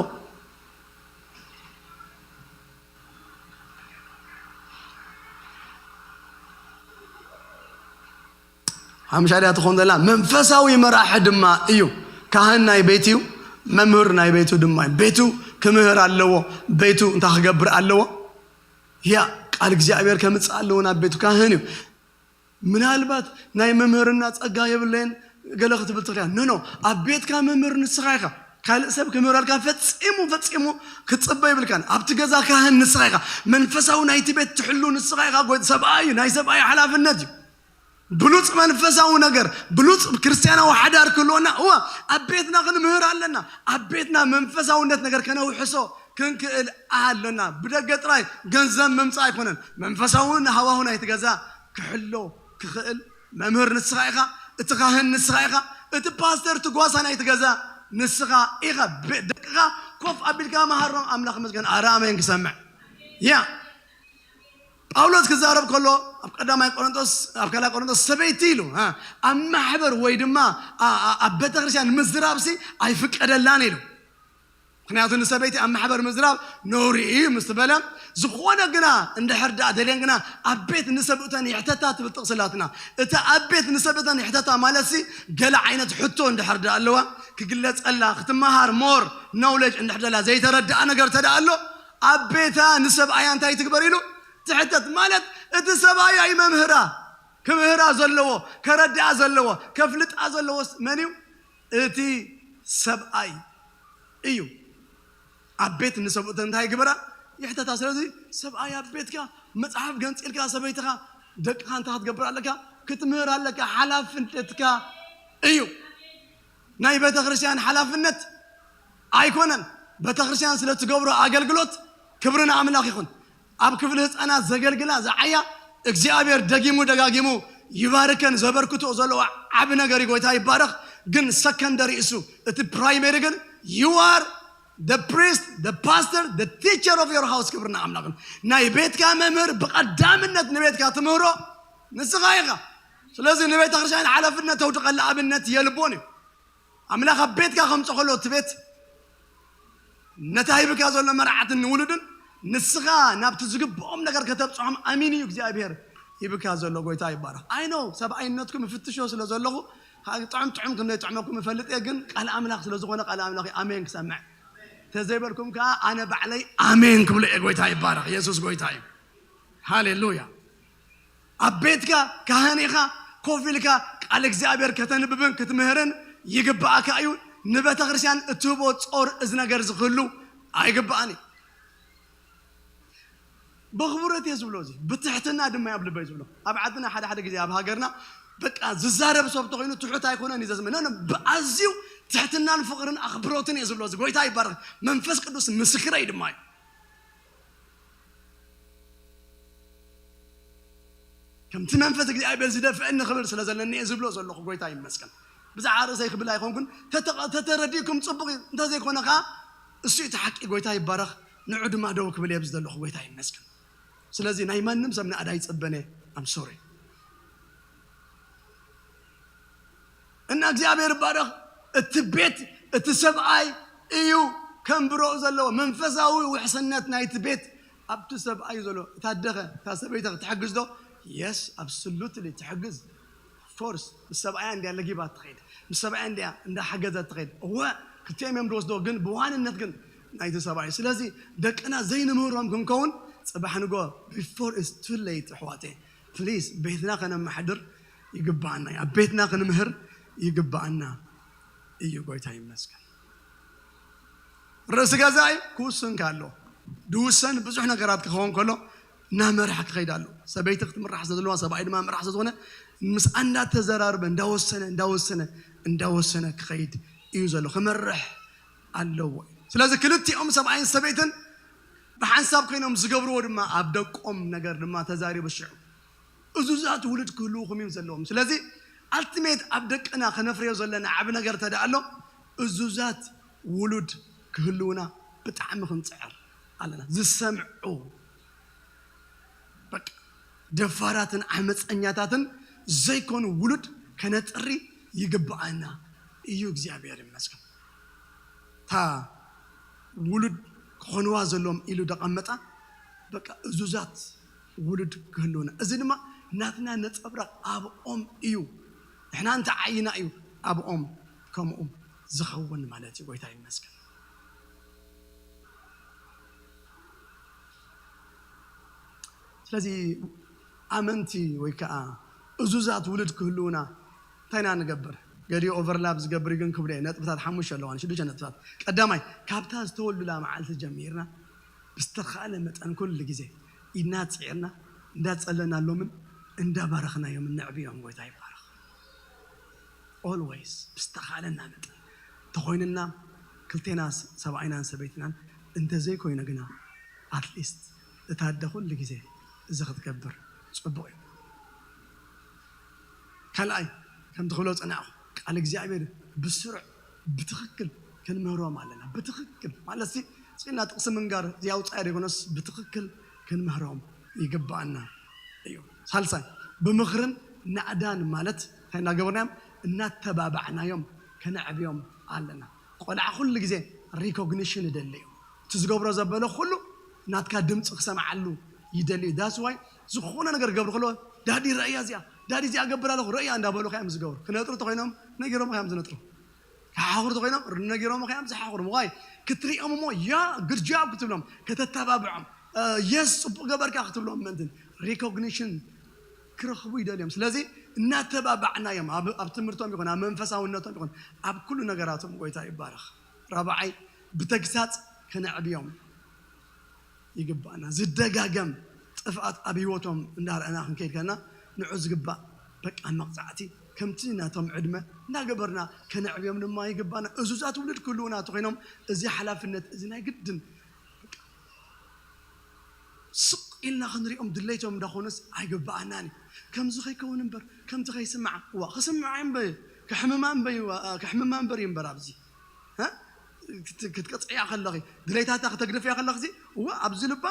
ሓምሻልያ ትኾን ዘላ መንፈሳዊ መራሒ ድማ እዩ። ካህን ናይ ቤት እዩ፣ መምህር ናይ ቤቱ ድማ እዩ። ቤቱ ክምህር ኣለዎ። ቤቱ እንታይ ክገብር ኣለዎ? ያ ቃል እግዚኣብሔር ከምፅእ ኣለዎ ናብ ቤቱ። ካህን እዩ። ምናልባት ናይ መምህርና ጸጋ የብለየን ገለ ክትብል ትኽእል እያ። ኖ ኖ፣ ኣብ ቤትካ መምህር ንስኻ ኢኻ። ካልእ ሰብ ክምህረልካ ፈጺሙ ፈጺሙ ክትጽበ ይብልካን። ኣብቲ ገዛ ካህን ንስኻ ኢኻ፣ መንፈሳዊ ናይቲ ቤት ትሕሉ ንስኻ ኢኻ። ጎ- ሰብኣይ እዩ፣ ናይ ሰብኣይ ሓላፍነት እዩ። ብሉጽ መንፈሳዊ ነገር፣ ብሉጽ ክርስትያናዊ ሓዳር ክህልወና፣ እወ፣ ኣብ ቤትና ክንምህር ኣለና። ኣብ ቤትና መንፈሳውነት ነገር ከነውሕሶ ክንክእል ኣሎና። ብደገ ጥራይ ገንዘብ ምምጻእ ኣይኮነን። መንፈሳውን ሃዋሁ ናይቲ ገዛ ክሕሎ ክኽእል መምህር ንስኻ ኢኻ፣ እቲ ካህን ንስኻ ኢኻ፣ እቲ ፓስተር፣ እቲ ጓሳ ናይቲ ገዛ ንስኻ ኢኻ። ብ- ደቅኻ ኮፍ ኣቢልካ መሃሮም። ኣምላኽ መስገን። ኣረ ኣሜን ክሰምዕ። ያ ጳውሎስ ክዛረብ ከሎ ኣብ ቀዳማይ ቆሮንቶስ፣ ኣብ ካልኣይ ቆሮንቶስ ሰበይቲ ኢሉ፣ አ፣ ኣብ ማሕበር ወይ ድማ፣ አ፣ አ፣ ኣብ ቤተክርስትያን ምዝራብሲ ኣይፍቀደላን ኢሉ። ምክንያቱ ንሰበይቲ ኣብ ማሕበር ምዝራብ ነውሪ እዩ ምስ በለ፣ ዝኾነ ግና እንድሕር ደኣ ደልየን ግና ኣብ ቤት ንሰብእተን ይሕተታ ትብል ጥቕሲ ኣላትና። እታ ኣብ ቤት ንሰብእተን ይሕተታ ማለትሲ ገለ ዓይነት ሕቶ እንድሕር ደኣ ኣለዋ፣ ክግለጸላ፣ ክትመሃር ሞር ኖውሌጅ እንድሕር ደላ ዘይተረድኣ ነገር እንተ ደኣ ኣሎ፣ ኣብ ቤታ ንሰብኣያ እንታይ ትግበር ኢሉ ትሕተት። ማለት እቲ ሰብኣያ እዩ መምህራ፣ ክምህራ ዘለዎ፣ ከረድኣ ዘለዎ፣ ከፍልጣ ዘለዎስ መን እዩ? እቲ ሰብኣይ እዩ። ኣብ ቤት ንሰብኡተን እንታይ ይግበራ? ይሕተታ። ስለዚ ሰብኣይ ኣብ ቤትካ መጽሓፍ ገንጺልካ ሰበይትኻ ደቅኻ እንታይ ክትገብር ኣለካ? ክትምህር ኣለካ። ሓላፍነትካ እዩ። ናይ ቤተ ክርስቲያን ሓላፍነት ኣይኮነን። ቤተ ክርስቲያን ስለ ትገብሮ ኣገልግሎት ክብሪ ንኣምላኽ ይኹን። ኣብ ክፍሊ ህፃናት ዘገልግላ ዝዓያ እግዚኣብሔር ደጊሙ ደጋጊሙ ይባርከን። ዘበርክቶ ዘለዋ ዓቢ ነገር እዩ። ጎይታ ይባረኽ። ግን ሰከንደሪ እሱ፣ እቲ ፕራይመሪ ግን you are the priest, the pastor, the teacher of your house። ክብሪ ንኣምላኽ። ናይ ቤትካ መምህር ብቐዳምነት ንቤትካ ትምህሮ ንስኻ ኢኻ። ስለዚ ንቤተ ክርስቲያን ሓላፍነት ተውድቐላ ኣብነት የልቦን እዩ። ኣምላኽ ኣብ ቤትካ ከምጽኦ ከሎ እቲ ቤት ነታ ሂብካ ዘሎ መርዓትን ንውሉድን ንስኻ ናብቲ ዝግብኦም ነገር ከተብጽሖም ኣሚን እዩ እግዚኣብሔር ሂብካ ዘሎ። ጎይታ ይባረኽ። ኣይ ኖ ሰብኣይነትኩም እፍትሾ ስለ ዘለኹ ጥዑም ጥዑም ከም ዘይጥዕመኩም እፈልጥ እየ፣ ግን ቃል ኣምላኽ ስለ ዝኾነ ቃል ኣምላኽ እዩ። ኣሜን ክሰምዕ ተዘይበልኩም ከኣ ኣነ ባዕለይ ኣሜን ክብሎ እየ። ጎይታ ይባረኽ። የሱስ ጎይታ እዩ። ሃሌሉያ። ኣብ ቤትካ ካህን ኢኻ፣ ኮፍ ኢልካ ቃል እግዚኣብሔር ከተንብብን ክትምህርን ይግብኣካ እዩ። ንቤተ ክርስቲያን እትህቦ ጾር እዚ ነገር ዝክህሉ ኣይግብኣን እዩ። በኽብረት እየ ዝብሎ፣ እዚ ብትሕትና ድማ ኣብ ልበይ ዝብሎ። ኣብ ዓድና ሓደ ሓደ ግዜ ኣብ ሃገርና በቃ ዝዛረብ ሰብ ተኮይኑ ትሑት ኣይኮነን እዩ ዘስምዕ። ኖ፣ ኖ፣ ብኣዝዩ ትሕትናን ፍቕርን ኣኽብሮትን እየ ዝብሎ። እዚ ጎይታ ይባረኽ። መንፈስ ቅዱስ ምስክረይ ድማ እዩ። ከምቲ መንፈስ እግዚኣብሔር ዝደፍአኒ ክብል ስለ ዘለኒ እየ ዝብሎ ዘለኹ። ጎይታ ይመስገን። ብዛዕባ ርእሰይ ክብል ኣይኮንኩን። ተተ-፣ ተተረዲእኩም ጽቡቕ እዩ። እንተዘይኮነ ከዓ እሱ እቲ ሓቂ። ጎይታ ይባረኽ። ንዑ ድማ ደው ክብል እየ ኣብዚ ዘለኹ። ጎይታ ይመስገን። ስለዚ ናይ ማንም ሰብ ናእዳ ኣይጽበን እየ። ኣም ሶሪ። እና እግዚኣብሔር ይባረኽ። እቲ ቤት እቲ ሰብኣይ እዩ ከንብሮ ዘለዎ። መንፈሳዊ ውሕስነት ናይቲ ቤት ኣብቲ ሰብኣይ እዩ ዘሎ። እታ ኣደኸ እታ ሰበይተ ክትሕግዝ ዶ? የስ፣ ኣብሶሉትሊ ትሕግዝ። ፎርስ ምስ ሰብኣያ እንድያ ለጊባ ትኸይድ፣ ምስ ሰብኣያ እንድያ እንዳሓገዘት ትኸይድ። እወ፣ ክልቲኦም እዮም ዝወስዶ፣ ግን ብዋንነት ግን ናይቲ ሰብኣይ። ስለዚ ደቅና ዘይንምህሮም ክንከውን ጽባሕ ንጎ before it's too late ኣሕዋተይ፣ ፕሊዝ ቤትና ከነመሓድር ይግባኣና እዩ። ኣብ ቤትና ክንምህር ይግባኣና እዩ። ጎይታ ይመስገን። ርእሲ ገዛኢ ክውስን ከሎ፣ ድውሰን ብዙሕ ነገራት ክኸውን ከሎ እናመርሐ ክኸይድ ኣሎ። ሰበይቲ ክትምራሕ ስለ ዘለዋ፣ ሰብኣይ ድማ ምራሕ ስለ ዝኾነ፣ ምስ እንዳተዘራርበ፣ እንዳወሰነ እንዳወሰነ እንዳወሰነ ክኸይድ እዩ ዘሎ። ክመርሕ ኣለዎ። ስለዚ ክልቲኦም ሰብኣይን ሰበይትን ብሓንሳብ ኮይኖም ዝገብርዎ ድማ ኣብ ደቆም ነገር ድማ ተዛሪቡ ሽዑ እዙዛት ውሉድ ክህልውኹም እዩ ዘለዎም። ስለዚ ኣልቲሜት ኣብ ደቅና ከነፍርዮ ዘለና ዓቢ ነገር እንተ ደኣ ኣሎ፣ እዙዛት ውሉድ ክህልውና ብጣዕሚ ክንጽዕር ኣለና። ዝሰምዑ፣ በቃ፣ ደፋራትን ዓመፀኛታትን ዘይኮኑ ውሉድ ከነጥሪ ይግብኣና እዩ። እግዚኣብሔር ይመስገን። እታ ውሉድ ክኾንዋ ዘለዎም ኢሉ ደቐመጣ፣ በቃ፣ እዙዛት ውሉድ ክህልውና። እዚ ድማ ናትና ነጸብራቕ ኣብኦም እዩ። ንሕና እንተ ዓይና እዩ ኣብኦም ከምኡ ዝኸውን ማለት እዩ። ጎይታ ይመስገን። ስለዚ ኣመንቲ ወይ ከዓ እዙዛት ውሉድ ክህልውና እንታይ ኢና ንገብር? ገዲኡ ኦቨርላፕ ዝገብር ግን ክብሎ እየ። ነጥብታት ሓሙሽተ ኣለዋ፣ ሽዱሽተ ነጥብታት። ቀዳማይ፣ ካብታ ዝተወልዱላ መዓልቲ ጀሚርና ብዝተኻእለ መጠን ኩሉ ግዜ ኢድና ጽዒርና እንዳጸለናሎምን እንዳባረኽናዮምን ነዕብዮም። ጎይታ ይባረኽ። ኦልዌይስ ብዝተኻእለና መጠን ተኾይንና ክልቴና ሰብኣይናን ሰበይትናን እንተዘይኮይነ ግና ኣትሊስት እታ ኣደ ኩሉ ግዜ እዚ ክትገብር ጽቡቕ እዩ። ካልኣይ ከምቲ ክብሎ ጸናዕኹ ቃል እግዚኣብሔር ብስሩዕ ብትኽክል ክንምህሮም ኣለና። ብትኽክል ማለት ሲ ጽና ጥቕሲ ምንጋር ዚያውፃያ ዘይኮነስ ብትኽክል ክንምህሮም ይግባኣና እዩ። ሳልሳይ ብምኽርን ናእዳን ማለት እንታይ እናገበርናዮም እናተባባዕናዮም ከነዕብዮም ኣለና። ቆልዓ ኩሉ ግዜ ሪኮግኒሽን ይደሊ እዩ። እቲ ዝገብሮ ዘበለ ኩሉ ናትካ ድምፂ ክሰምዓሉ ይደሊ እዩ። ዳስ ዋይ ዝኾነ ነገር ክገብር ከሎ ዳዲ ረእያ እዚኣ ዳዲ እዚኣ ገብር ኣለኹ ረእያ እንዳበሉካ እዮም ዝገብሩ። ክነጥሩ ተኮይኖም ነጊሮም እዮም ዝነጥሩ። ክሓኽሩ ተኮይኖም ነጊሮም እዮም ዝሓኽሩ። ምኳይ ክትሪኦም እሞ ያ ግድ ጃብ ክትብሎም ከተተባብዖም የስ ፅቡቅ ገበርካ ክትብሎም ምእንትን ሪኮግኒሽን ክረኽቡ ይደልዮም። ስለዚ እናተባባዕናዮም ኣብ ትምህርቶም ይኹን ኣብ መንፈሳውነቶም ይኹን ኣብ ኩሉ ነገራቶም ጎይታ ይባረኽ። ራብዓይ ብተግሳፅ ከነዕብዮም ይግባእና። ዝደጋገም ጥፍኣት ኣብ ህይወቶም እንዳረኣና ክንከይድ ከለና ንዑ ዝግባእ በቃ መቕፃዕቲ ከምቲ ናቶም ዕድመ እንዳገበርና ከነዕብዮም ድማ ይግባእና። እዙዛት ውልድ ክህልውና ተኮይኖም እዚ ሓላፍነት እዚ ናይ ግድን ስቕ ኢልና ክንሪኦም ድሌቶም እንዳኾነስ ኣይግባኣናን እዩ። ከምዚ ከይከውን እምበር ከምቲ ከይስምዓ ዋ ክስምዓ እምበ ክሕምማ እምበ ክሕምማ እምበር እዩ እምበር ኣብዚ ክትቀፅዕያ ከለኺ ድሌታታ ክተግድፍያ ከለኺ እዋ ኣብዚ ልባ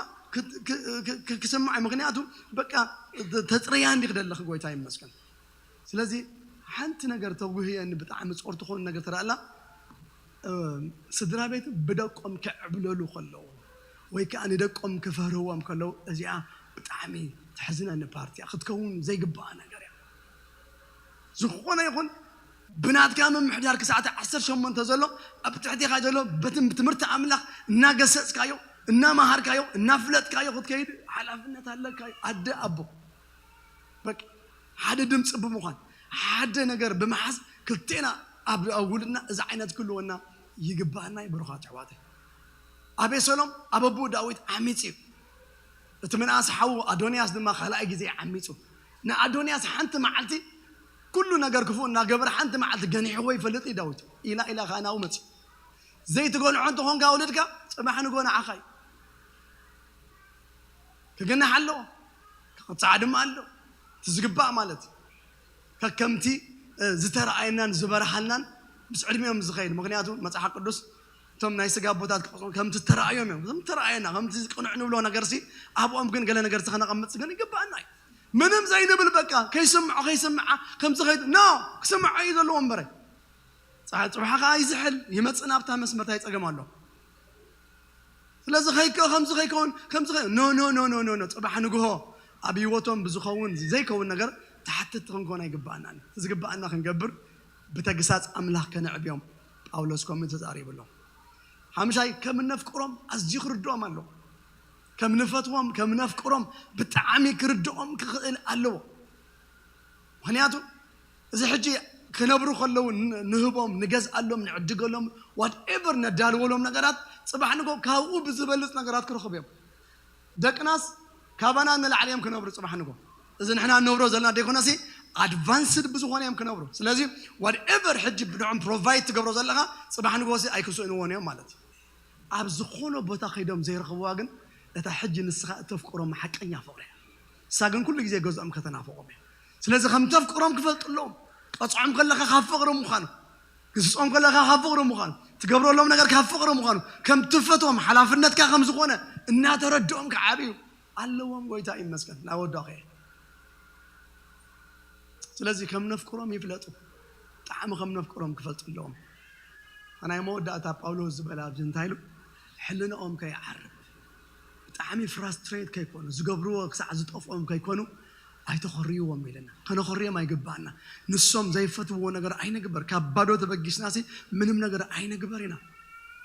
ክስምዓ ምክንያቱ በቃ ተፅርያ እንዲ ክደለኺ ጎይታ ይመስገን። ስለዚ ሓንቲ ነገር ተጉህየኒ ብጣዕሚ ፆር ትኾን ነገር ተረኣላ ስድራ ቤት ብደቆም ክዕብለሉ ከለዉ ወይ ከዓ ንደቆም ክፈርህዎም ከለዉ እዚኣ ብጣዕሚ ተሕዝነኒ ፓርቲያ ክትከውን ዘይግባኣ ነገር እያ። ዝኾነ ይኹን ብናትካ ምምሕዳር ክሳዕቲ ዓሰርተ ሸሞንተ ዘሎ ኣብ ትሕቲኻ ዘሎ በትም ትምህርቲ ኣምላኽ እናገሰጽካዮ እናመሃርካዮ እናፍለጥካዮ ክትከይድ ሓላፍነት ኣለካ እዩ። ኣደ ኣቦ በቃ ሓደ ድምፂ ብምዃን ሓደ ነገር ብምሓዝ ክልቴና ኣብ ውልድና እዚ ዓይነት ክህልወና ይግባኣና እዩ። ብሩኻት ኣሕዋተይ ኣቤሰሎም ኣብ ኣቦኡ ዳዊት ዓሚፅ እዩ። እቲ ምንኣስ ሓዉ ኣዶንያስ ድማ ካልኣይ ግዜ ዓሚፁ። ንኣዶንያስ ሓንቲ መዓልቲ ኩሉ ነገር ክፉእ እናገበረ ሓንቲ መዓልቲ ገኒሕዎ ይፈልጥ እዩ ዳዊት። ኢላ ኢላ ከዓ ናብኡ መፅኡ። ዘይትገንሖ እንተኾንካ ወለድካ ፅባሕ ንጎ ንዓኻ እዩ። ክግናሕ ኣለዎ፣ ክቕፃዕ ድማ ኣለዎ። እቲ ዝግባእ ማለት እዩ። ከከምቲ ዝተረኣየናን ዝበረሃልናን ምስ ዕድሚኦም ዝኸይድ ምክንያቱ መፅሓፍ ቅዱስ እቶም ናይ ስጋ ኣቦታት ክቐፅሙ ከምቲ ተረኣዮም እዮም። ከም ተረኣየና ከምቲ ቅኑዕ ንብሎ ነገር ሲ ኣብኦም ግን ገለ ነገር ከነቐምጥ ግን ይግባኣና እዩ። ምንም ዘይንብል በቃ ከይስምዖ ከይስምዓ ከምዚ ከይ ኖ ክስምዖ እዩ ዘለዎ እምበረ ፀሓይ ፅባሕ ከዓ ይዝሕል ይመፅእ ናብታ መስመር እንታይ ፀገም ኣሎ? ስለዚ ከይከ ከምዚ ከይከውን ከምዚ ከይ ኖ ኖ ኖ ኖ ኖ ኖ ፅባሕ ንግሆ ኣብ ህይወቶም ብዝኸውን ዘይከውን ነገር ተሓተቲ ክንኮን ኣይግባኣናን። ዝግባኣና ክንገብር ብተግሳፅ ኣምላኽ ከነዕብዮም ጳውሎስ ከምኡ ተዛሪቡ ኣሎ። ሓምሻይ ከም እነፍቅሮም ኣዝዩ ክርድኦም ኣለዎ። ከም ንፈትዎም ከም ነፍቅሮም ብጣዕሚ ክርድኦም ክኽእል ኣለዎ። ምክንያቱ እዚ ሕጂ ክነብሩ ከለዉ ንህቦም ንገዝኣሎም ንዕድገሎም ዋትኤቨር ነዳልወሎም ነገራት ፅባሕ ንጎ ካብኡ ብዝበልፅ ነገራት ክረኽቡ እዮም። ደቅናስ ካባና ንላዕሊ እዮም ክነብሩ ፅባሕ ንጎ። እዚ ንሕና ንነብሮ ዘለና ደይኮነሲ ኣድቫንስድ ብዝኾነ እዮም ክነብሩ። ስለዚ ዋትኤቨር ሕጂ ብንዖም ፕሮቫይድ ትገብሮ ዘለኻ ፅባሕ ንጎሲ ኣይክስእንዎን እዮም ማለት እዩ። ኣብ ዝኾነ ቦታ ከይዶም ዘይረኽብዋ ግን እታ ሕጂ ንስኻ እተፍቅሮም ሓቀኛ ፍቕሪ እያ። ንሳ ግን ኩሉ ግዜ ገዝኦም ከተናፍቖም እያ። ስለዚ ከም ተፍቅሮም ክፈልጡ ኣለዎም። ቀፅዖም ከለኻ ካብ ፍቕሪ ምዃኑ፣ ግስፆም ከለኻ ካብ ፍቕሪ ምዃኑ፣ ትገብረሎም ነገር ካብ ፍቕሪ ምዃኑ፣ ከም ትፈትዎም ሓላፍነትካ ከም ዝኾነ እናተረድኦም ክዓብዩ ኣለዎም። ጎይታ ይመስገን። ናብ ወዳኸ ስለዚ ከም ነፍቅሮም ይፍለጡ። ብጣዕሚ ከም ነፍቅሮም ክፈልጡ ኣለዎም። ናይ መወዳእታ ጳውሎስ ዝበለ ኣብዚ እንታይ ኢሉ ሕልንኦም ከይዓርብ ብጣዕሚ ፍራስትሬት ከይኮኑ ዝገብርዎ ክሳዕ ዝጠፍኦም ከይኮኑ ኣይተኸርይዎም ኢለና። ከነኸርዮም ኣይግባኣና። ንሶም ዘይፈትውዎ ነገር ኣይንግበር። ካብ ባዶ ተበጊስና ሲ ምንም ነገር ኣይንግበር ኢና።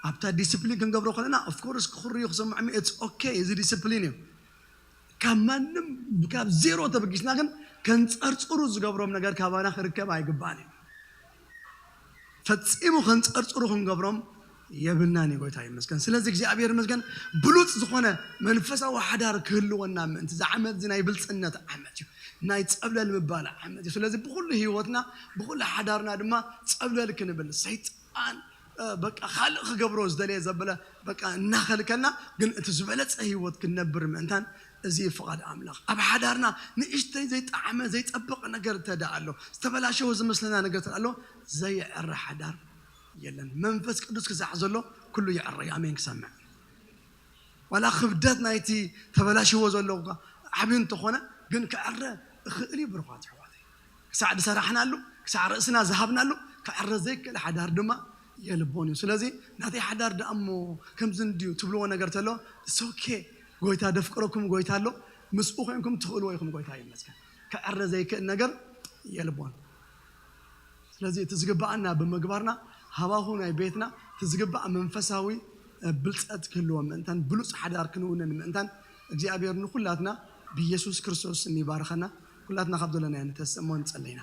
ኣብታ ዲስፕሊን ክንገብሮ ከለና ኦፍኮርስ ክኽርዩ ክሰምዖም ኢትስ ኦኬ። እዚ ዲስፕሊን እዩ። ካብ ማንም ካብ ዜሮ ተበጊስና ግን ከንፀርፅሩ ዝገብሮም ነገር ካባና ክርከብ ኣይግባን እዩ። ፈጺሙ ከንጸርጽሩ ክንገብሮም የብልናን እዩ። ጎይታ ይመስገን። ስለዚ እግዚኣብሔር ይመስገን፣ ብሉጽ ዝኾነ መንፈሳዊ ሓዳር ክህልወና ምእንቲ፣ እዚ ዓመት እዚ ናይ ብልጽነት ዓመት እዩ፣ ናይ ጸብለል ምባል ዓመት እዩ። ስለዚ ብኹሉ ህይወትና፣ ብኹሉ ሓዳርና ድማ ጸብለል ክንብል፣ ሰይጣን እ፣ በቃ ካልእ ክገብሮ ዝደለየ ዘበለ በቃ እናኸልከልና፣ ግን እቲ ዝበለጸ ህይወት ክንነብር ምእንታን፣ እዚ እዩ ፍቓድ ኣምላኽ። ኣብ ሓዳርና ንእሽተይ ዘይጠዓመ ዘይጸብቕ ነገር እንተ ደኣ ኣሎ፣ ዝተበላሸወ ዝመስለና ነገር እንተ ደኣ ኣሎ፣ ዘየዕረ ሓዳር የለን። መንፈስ ቅዱስ ክሳዕ ዘሎ ኩሉ ይዕረ እዩ። ኣሜን ክሰምዕ። ዋላ ክብደት ናይቲ ተበላሽዎ ዘሎ እኳ ዓብዩ እንተኾነ፣ ግን ክዕረ እኽእል እዩ ብሩኻት ኣሕዋተይ። ክሳዕ ዝሰራሕናሉ፣ ክሳዕ ርእስና ዝሃብናሉ፣ ክዕረ ዘይክእል ሓዳር ድማ የልቦን እዩ። ስለዚ ናተይ ሓዳር ደኣ እሞ ከምዚ እንድዩ ትብልዎ ነገር ተሎ፣ it's okay፣ ጎይታ ደፍቅረኩም ጎይታ ኣሎ፣ ምስኡ ኮይንኩም ትኽእልዎ ኢኹም። ጎይታ ይመስገን። ክዕረ ዘይክእል ነገር የልቦን። ስለዚ እቲ ዝግብኣና ብምግባርና፣ ሃባኹ ናይ ቤትና እቲ ዝግባእ መንፈሳዊ፣ እ፣ ብልጸት ክህልዎ ምእንታን፣ ብሉጽ ሓዳር ክንውንን ምእንታን፣ እግዚኣብሔር ንኹላትና ብኢየሱስ ክርስቶስ ስም ይባርኸና። ኩላትና ካብ ዘለናዮ ንተስእ እሞ ንጸልይ ኢና።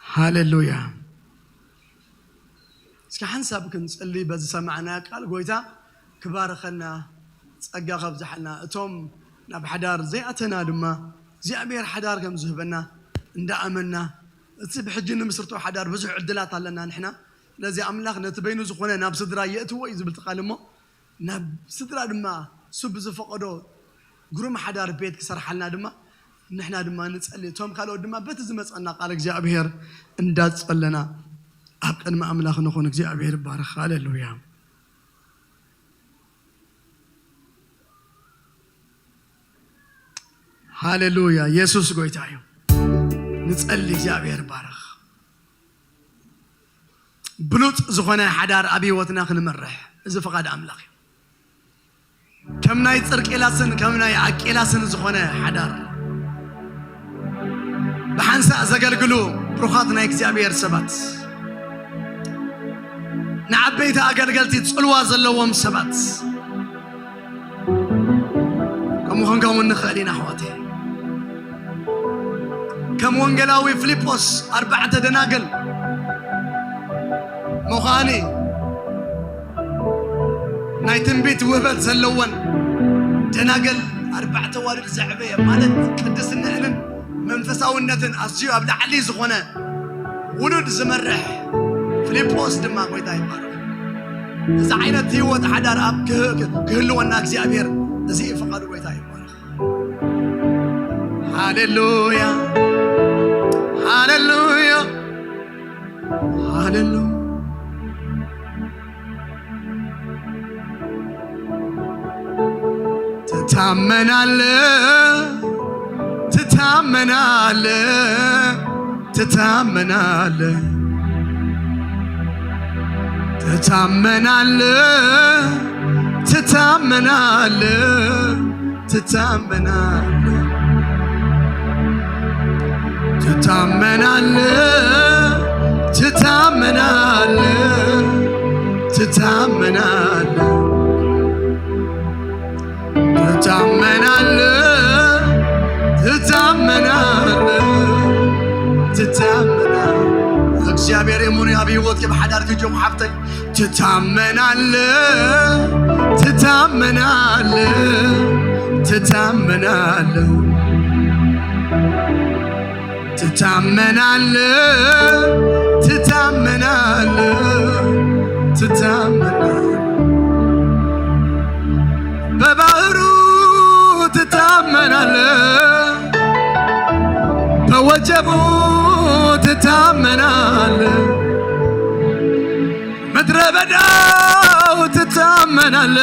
ሃሌሉያ። እስኪ ሓንሳብ ክንጽሊ፣ በዚ ሰማዕናዮ ቃል ጎይታ ክባርኸና፣ ጸጋ ከብዝሓልና፣ እቶም ናብ ሓዳር ዘይኣተና ድማ እግዚኣብሔር ሓዳር ከም ዝህበና እንዳኣመንና፣ እቲ ብሕጂ ንምስርቶ ሓዳር ብዙሕ ዕድላት ኣለና ንሕና። ስለዚ ኣምላኽ ነቲ በይኑ ዝኾነ ናብ ስድራ የእትዎ እዩ ዝብል እቲ ቃል እሞ፣ ናብ ስድራ ድማ እሱ ብዝፈቐዶ ግሩም ሓዳር ቤት ክሰርሓልና ድማ ንሕና ድማ ንጸሊ። እቶም ካልኦት ድማ በቲ ዝመጸና ቃል እግዚኣብሔር እንዳጸለና ኣብ ቅድሚ ኣምላኽ ንኹን። እግዚኣብሔር ይባረኽ። ሃሌሉያ። ሃሌሉያ። የሱስ ጎይታ እዩ። ንጸሊ። እግዚኣብሔር ይባረኽ። ብሉጽ ዝኾነ ሓዳር ኣብ ህይወትና ክንመርሕ፣ እዚ ፍቓድ ኣምላኽ እዩ። ከም ናይ ጽርቄላስን ከም ናይ ኣቄላስን ዝኾነ ሓዳር፣ ብሓንሳእ ዘገልግሉ ብሩኻት ናይ እግዚኣብሔር ሰባት፣ ንዓበይቲ ኣገልገልቲ ጽልዋ ዘለዎም ሰባት፣ ከምኡ ክንከውን ንኽእል ኢና ኣሕዋተይ። ከም ወንጌላዊ ፊልጶስ ኣርባዕተ ደናግል ምዃኒ፣ ናይ ትንቢት ውህበት ዘለወን ደናግል፣ ኣርባዕተ ዋልድ ዘዕበየ ማለት ቅድስንእንን መንፈሳውነትን ኣዝዩ ኣብ ላዕሊ ዝኾነ ውሉድ ዝመርሕ ፊልጶስ ድማ ጎይታ ይባረኽ። እዚ ዓይነት ህይወት ሓዳር ኣብ ክህ-፣ ክህልወና እግዚኣብሔር እዚ እዩ ፍቓዱ። ጎይታ ይባረኽ። ሃሌሉያ፣ ሃሌሉያ፣ ሃሌሉያ። ትታመናለ፣ ትታመናለ፣ ትታመናለ፣ ትታመናለ፣ ትታመናለ፣ ትታመናለ፣ ትታመናለ፣ ትታመናለ፣ ትታመናለ፣ ትታመናለ፣ ትታመናለ፣ ትታመናለ። እግዚኣብሔር እሙን እዩ ኣብ ህይወትኪ ብሓዳርኪ ጆም ሓፍተይ። ትታመናለ፣ ትታመናለ፣ ትታመናለ፣ ትታመናለ፣ ትታመናለ፣ ትታመናለ። በባህሩ ትታመናለ፣ በወጀቡ ትታመናለ። ምድረ በዳው ትታመናለ፣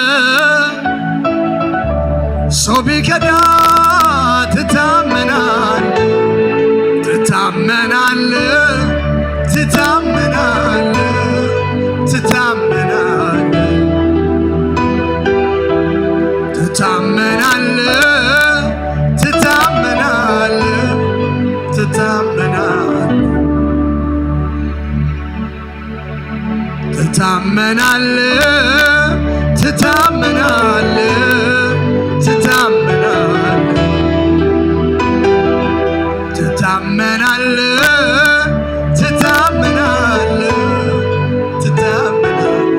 ሰው ቢከዳ ትታመናለ፣ ትታመናለ፣ ትታመናለ፣ ትታመናለ፣ ትታመናለ፣ ትታመናለ፣ ትታመናለ። ትታመናለ፣ ትታመናለ፣ ትታመናለ፣ ትታመናለ፣ ትታመናለ፣ ትታመናለ።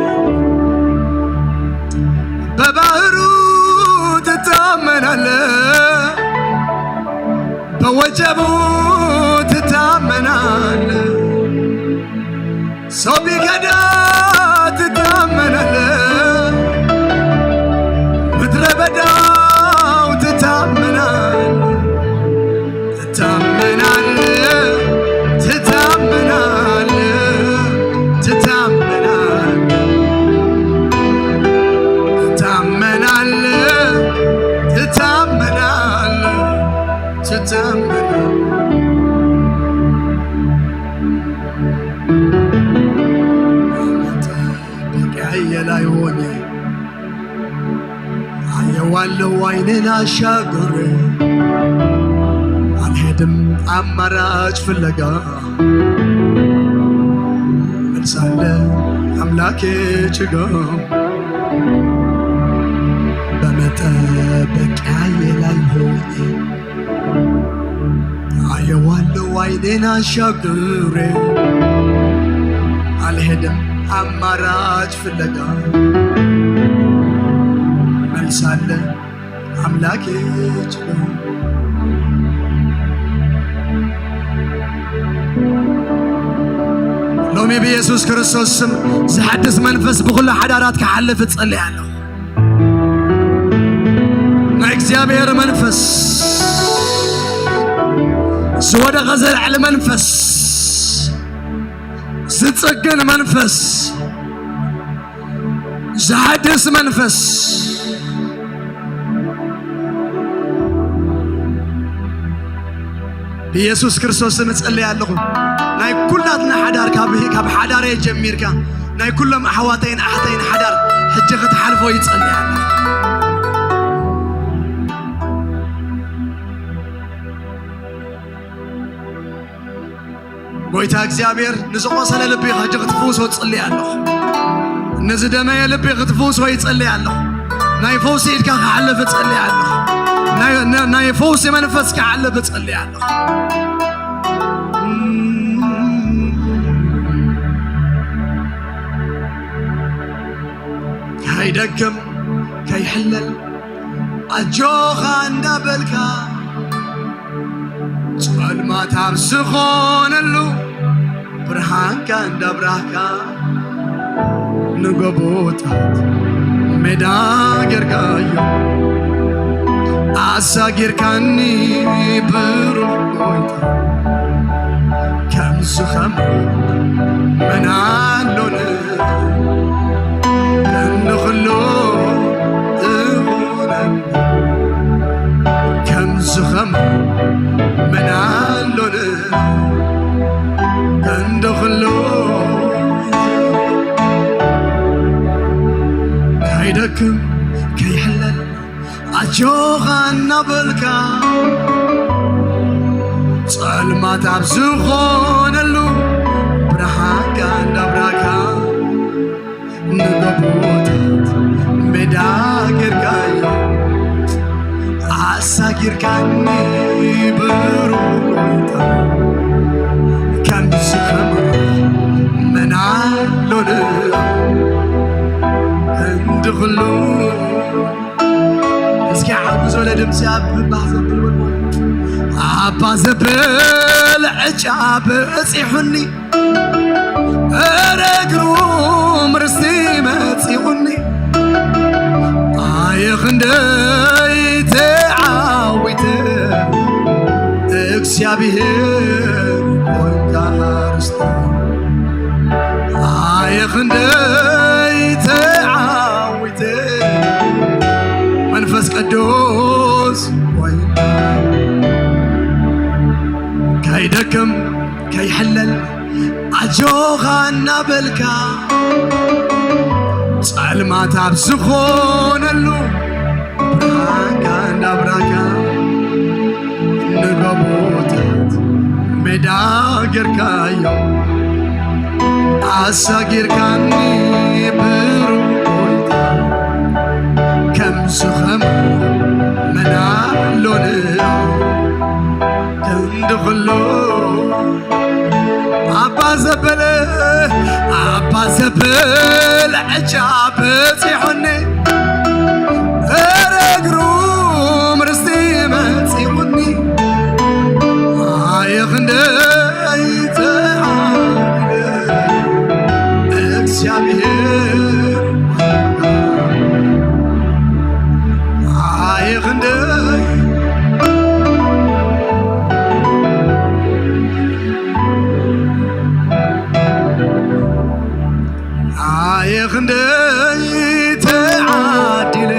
በባህሩ ትታመናለ፣ በወጀቡ ትታመናለ። ሰው ቢከዳ ትታመናለ፣ ምድረ በዳው ትታመናለ፣ ትታመናለ፣ ትታመናለ፣ ትታመናለ፣ ትታመናለ፣ ትታመናለ፣ ትታመናለ። መጠበቂያዬ ላይ ሆኜ አየዋለሁ ዓይኔን አሻግሬ፣ አልሄድም አማራጭ ፍለጋ፣ መልሳለ አምላኬ ችጋ። በመጠበቂያዬ ላይ ሆኜ አየዋለሁ ዓይኔን አሻግሬ፣ አልሄድም አማራጭ ፍለጋ፣ መልሳለ አምላኬ ችጋ። ሎሚ ብኢየሱስ ክርስቶስ ስም ዝሓድስ መንፈስ ብኹሉ ሓዳራት ክሓልፍ እጸልይ ኣለኹ። ናይ እግዚኣብሔር መንፈስ፣ ዝወደቐ ዘልዕል መንፈስ፣ ዝጽግን መንፈስ፣ ዝሓድስ መንፈስ፣ ብኢየሱስ ክርስቶስ ስም እጸልይ ኣለኹ። ናይ ኩላትና ሓዳር፣ ካብ፣ ካብ ሓዳረይ ጀሚርካ ናይ ኩሎም ኣሕዋተይን ኣሕተይን ሓዳር ሕጂ ክትሓልፎ ይጸልይ ኣለኹ። ጎይታ እግዚኣብሔር፣ ንዝቆሰለ ልቢ ሕጂ ክትፍውሶ እጽሊ ኣለኹ። ንዝደመየ ልቢ ክትፍውሶ ይጸሊ ኣለኹ። ናይ ፈውሲ ኢድካ ክሓልፍ እጸሊ ኣለኹ። ናይ፣ ናይ፣ ናይ ፈውሲ መንፈስ ክሓልፍ እጸሊ ኣለኹ። ከይደክም ከይሕለል ኣጆኻ እንዳበልካ፣ ጸልማት ኣብ ዝኾነሉ ብርሃንካ እንዳብራህካ፣ ንጎቦታት ሜዳ ጌርካዮ፣ ኣሳጊርካኒ ብሩኽ ጎይታ። ከምዚ ኸማኻ መን ኣሎን ክንዲ ኹሉ ትኹነኒ፣ ከምዚ ኸማኻ መን ኣሎን ክንዲ ኹሉ። ከይደክም ከይሕለል ኣጆኻ እናበልካ፣ ጸልማት ኣብ ዝኾነሉ ብርሃንካ እንዳብራካ፣ ንጎቦታት ሜዳ ጌርካዮ፣ ኣሳጊርካኒ ብሩኽ ጎይታ። ከምዚ ኸማኻ መን ኣሎን ክንዲ ኹሉ። እስኪ ዓው ብዝበለ ድምፂ ኣብ ባህ ዘብል በልዎ። ኣባ ዘብል ዕጫ በፂሑኒ፣ እረ ግሩም ርስቲ መፂኡኒ። ኣየ ክንደይ ተዓዊተ፣ እግዚኣብሔር ኮንካ ርስቲ። ኣየ ክንደይ ተዓዊተ፣ መንፈስ ቅዱስ ኮይንካ፣ ከይደክም ከይሕለል ኣጆኻ እናበልካ፣ ጸልማት ኣብ ዝኾነሉ ብርሃንካ እንዳብራካ፣ ንጎቦታት ሜዳ ጌርካዮ፣ ኣሳጊርካኒ ብሩኽ ጎይታ፣ ከምዚ ኸማኻ መን ኣሎኒ? ክንዲ ኹሉ ኣባ ዘበለ፣ ኣባ ዘበለ ዕጫ በጺሑኒ፣ ኧረ ግሩም ርስቲ መጺኡኒ። ኣየ ክንደይ ተዓዲለ እግዚኣብሔር፣ ኣየ ክንደይ፣ ኣየ ክንደይ ተዓዲለ፣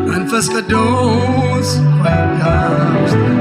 መንፈስ ቅዱስ ኮይንካ ውስጠይ።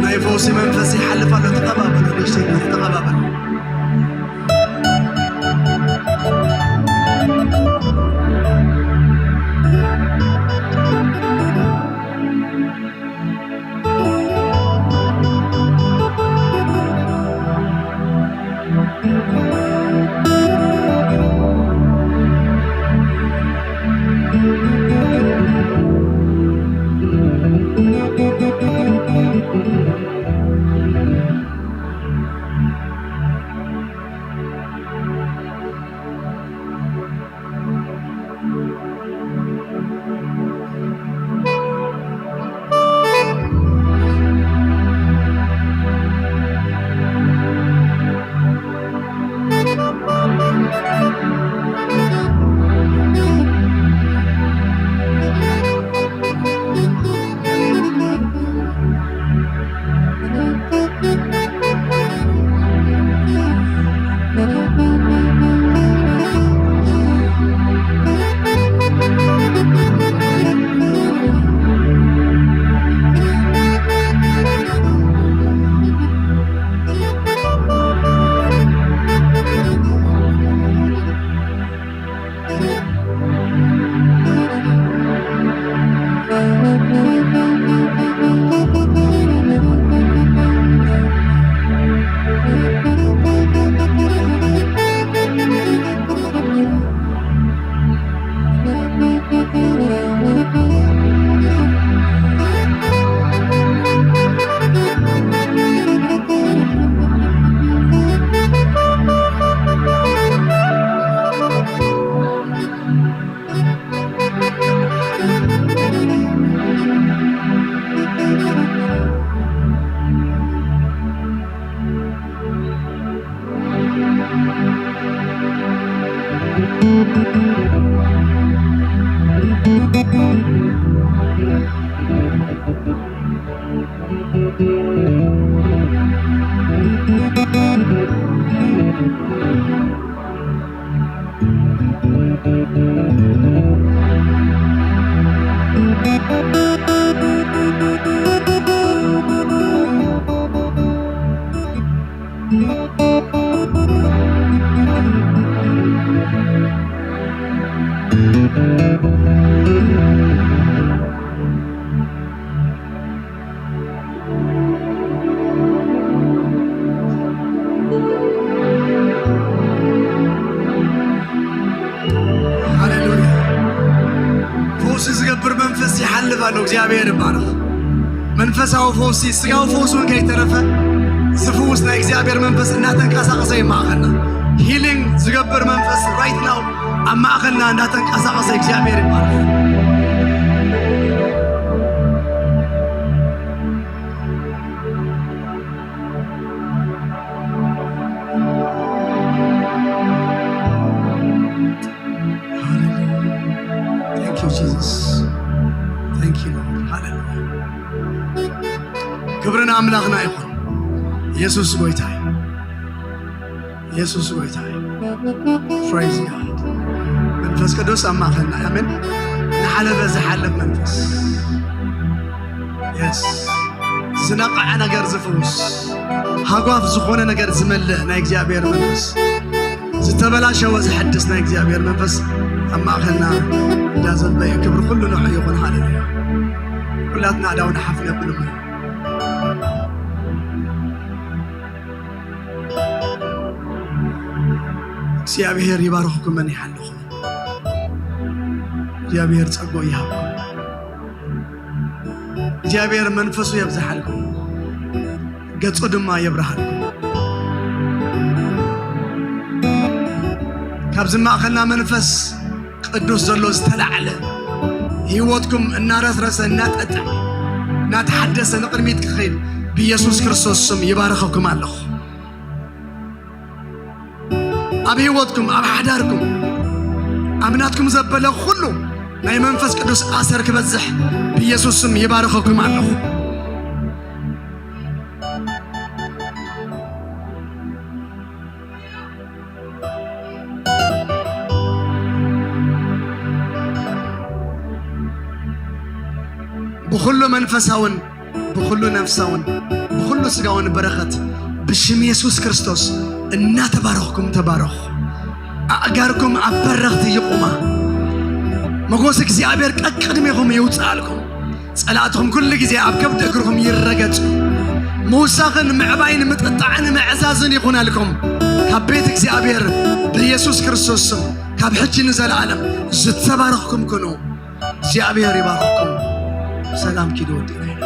ናይ ፈውሲ መንፈስ ይሓልፍ ኣሎ። ተቐባበሉ፣ ንእሽተይ ግዜ ተቐባበሉ። ሃሌሉያ። ፈውሲ ዝገብር መንፈስ ይሓልፍ ኣሎ። እግዚኣብሔር ይባረኽ። መንፈሳዊ ፈውሲ፣ ስጋዊ ፈውሲ እውን ከይተረፈ ዝፍውስ ናይ እግዚኣብሔር መንፈስ እናተንቀሳቐሰ ይማእኸና። ሂሊንግ ዝገብር መንፈስ right now ኣብ ማእኸልና እንዳተንቀሳቐሰ እግዚኣብሔር ይባርኽ። Thank you, Jesus. Thank you, Lord. Hallelujah. ክብርን ኣምላኽና ይኹን። ኢየሱስ ጎይታ እዩ። ኢየሱስ ጎይታ እዩ። Praise God። መንፈስ ቅዱስ ኣብ ማእኸልና። ኣሜን። ንሓለፈ ዝሓልፍ መንፈስ። Yes። ዝነቕዐ ነገር ዝፍውስ፣ ሃጓፍ ዝኾነ ነገር ዝመልእ ናይ እግዚኣብሔር መንፈስ፣ ዝተበላሸወ ዝሐድስ ናይ እግዚኣብሔር መንፈስ ኣብ ማእኸልና እንዳዘንበ እዩ። ክብሪ ኩሉ ንዑ ይኹን። ሃሌሉያ። ኩላትና ኣእዳው ንሓፍ ነብል እሞ። እግዚኣብሔር ይባርኽኩምን ይሓልኹምን። እግዚኣብሔር ጸጋኡ ይሃብኩም። እግዚኣብሔር መንፈሱ የብዝሓልኩም፣ ገጹ ድማ የብርሃልኩም። ካብዚ ማእኸልና መንፈስ ቅዱስ ዘሎ ዝተላዕለ ህይወትኩም እናረስረሰ፣ እናጠጠዐ፣ እናተሓደሰ ንቕድሚት ክኸይድ ብኢየሱስ ክርስቶስ ስም ይባርኸኩም ኣለኹ። ኣብ ህይወትኩም፣ ኣብ ሓዳርኩም፣ ኣብ ናትኩም ዘበለ ኩሉ ናይ መንፈስ ቅዱስ ኣሰር ክበዝሕ ብኢየሱስ ስም ይባርኸኩም ኣለኹ። ብኹሉ መንፈሳውን ብኹሉ ነፍሳውን ብኹሉ ስጋውን በረኸት ብሽም የሱስ ክርስቶስ እናተባረኽኩም ተባረኹ። ኣእጋርኩም ኣብ በረኽቲ ይቑማ። መጎስ እግዚኣብሔር ቀቅድሜኹም ይውፅኣልኩም። ጸላእትኹም ኩሉ ግዜ ኣብ ከብዲ እግርኹም ይረገጹ። ምውሳኽን ምዕባይን ምጥጣዕን ምዕዛዝን ይኹነልኩም። ካብ ቤት እግዚኣብሔር ብኢየሱስ ክርስቶስ ስም ካብ ሕጂ ንዘለዓለም ዝተባረኽኩም ኩኑ። እግዚኣብሔር ይባርኽኩም። ሰላም ኪዱ ወዲና ኢና።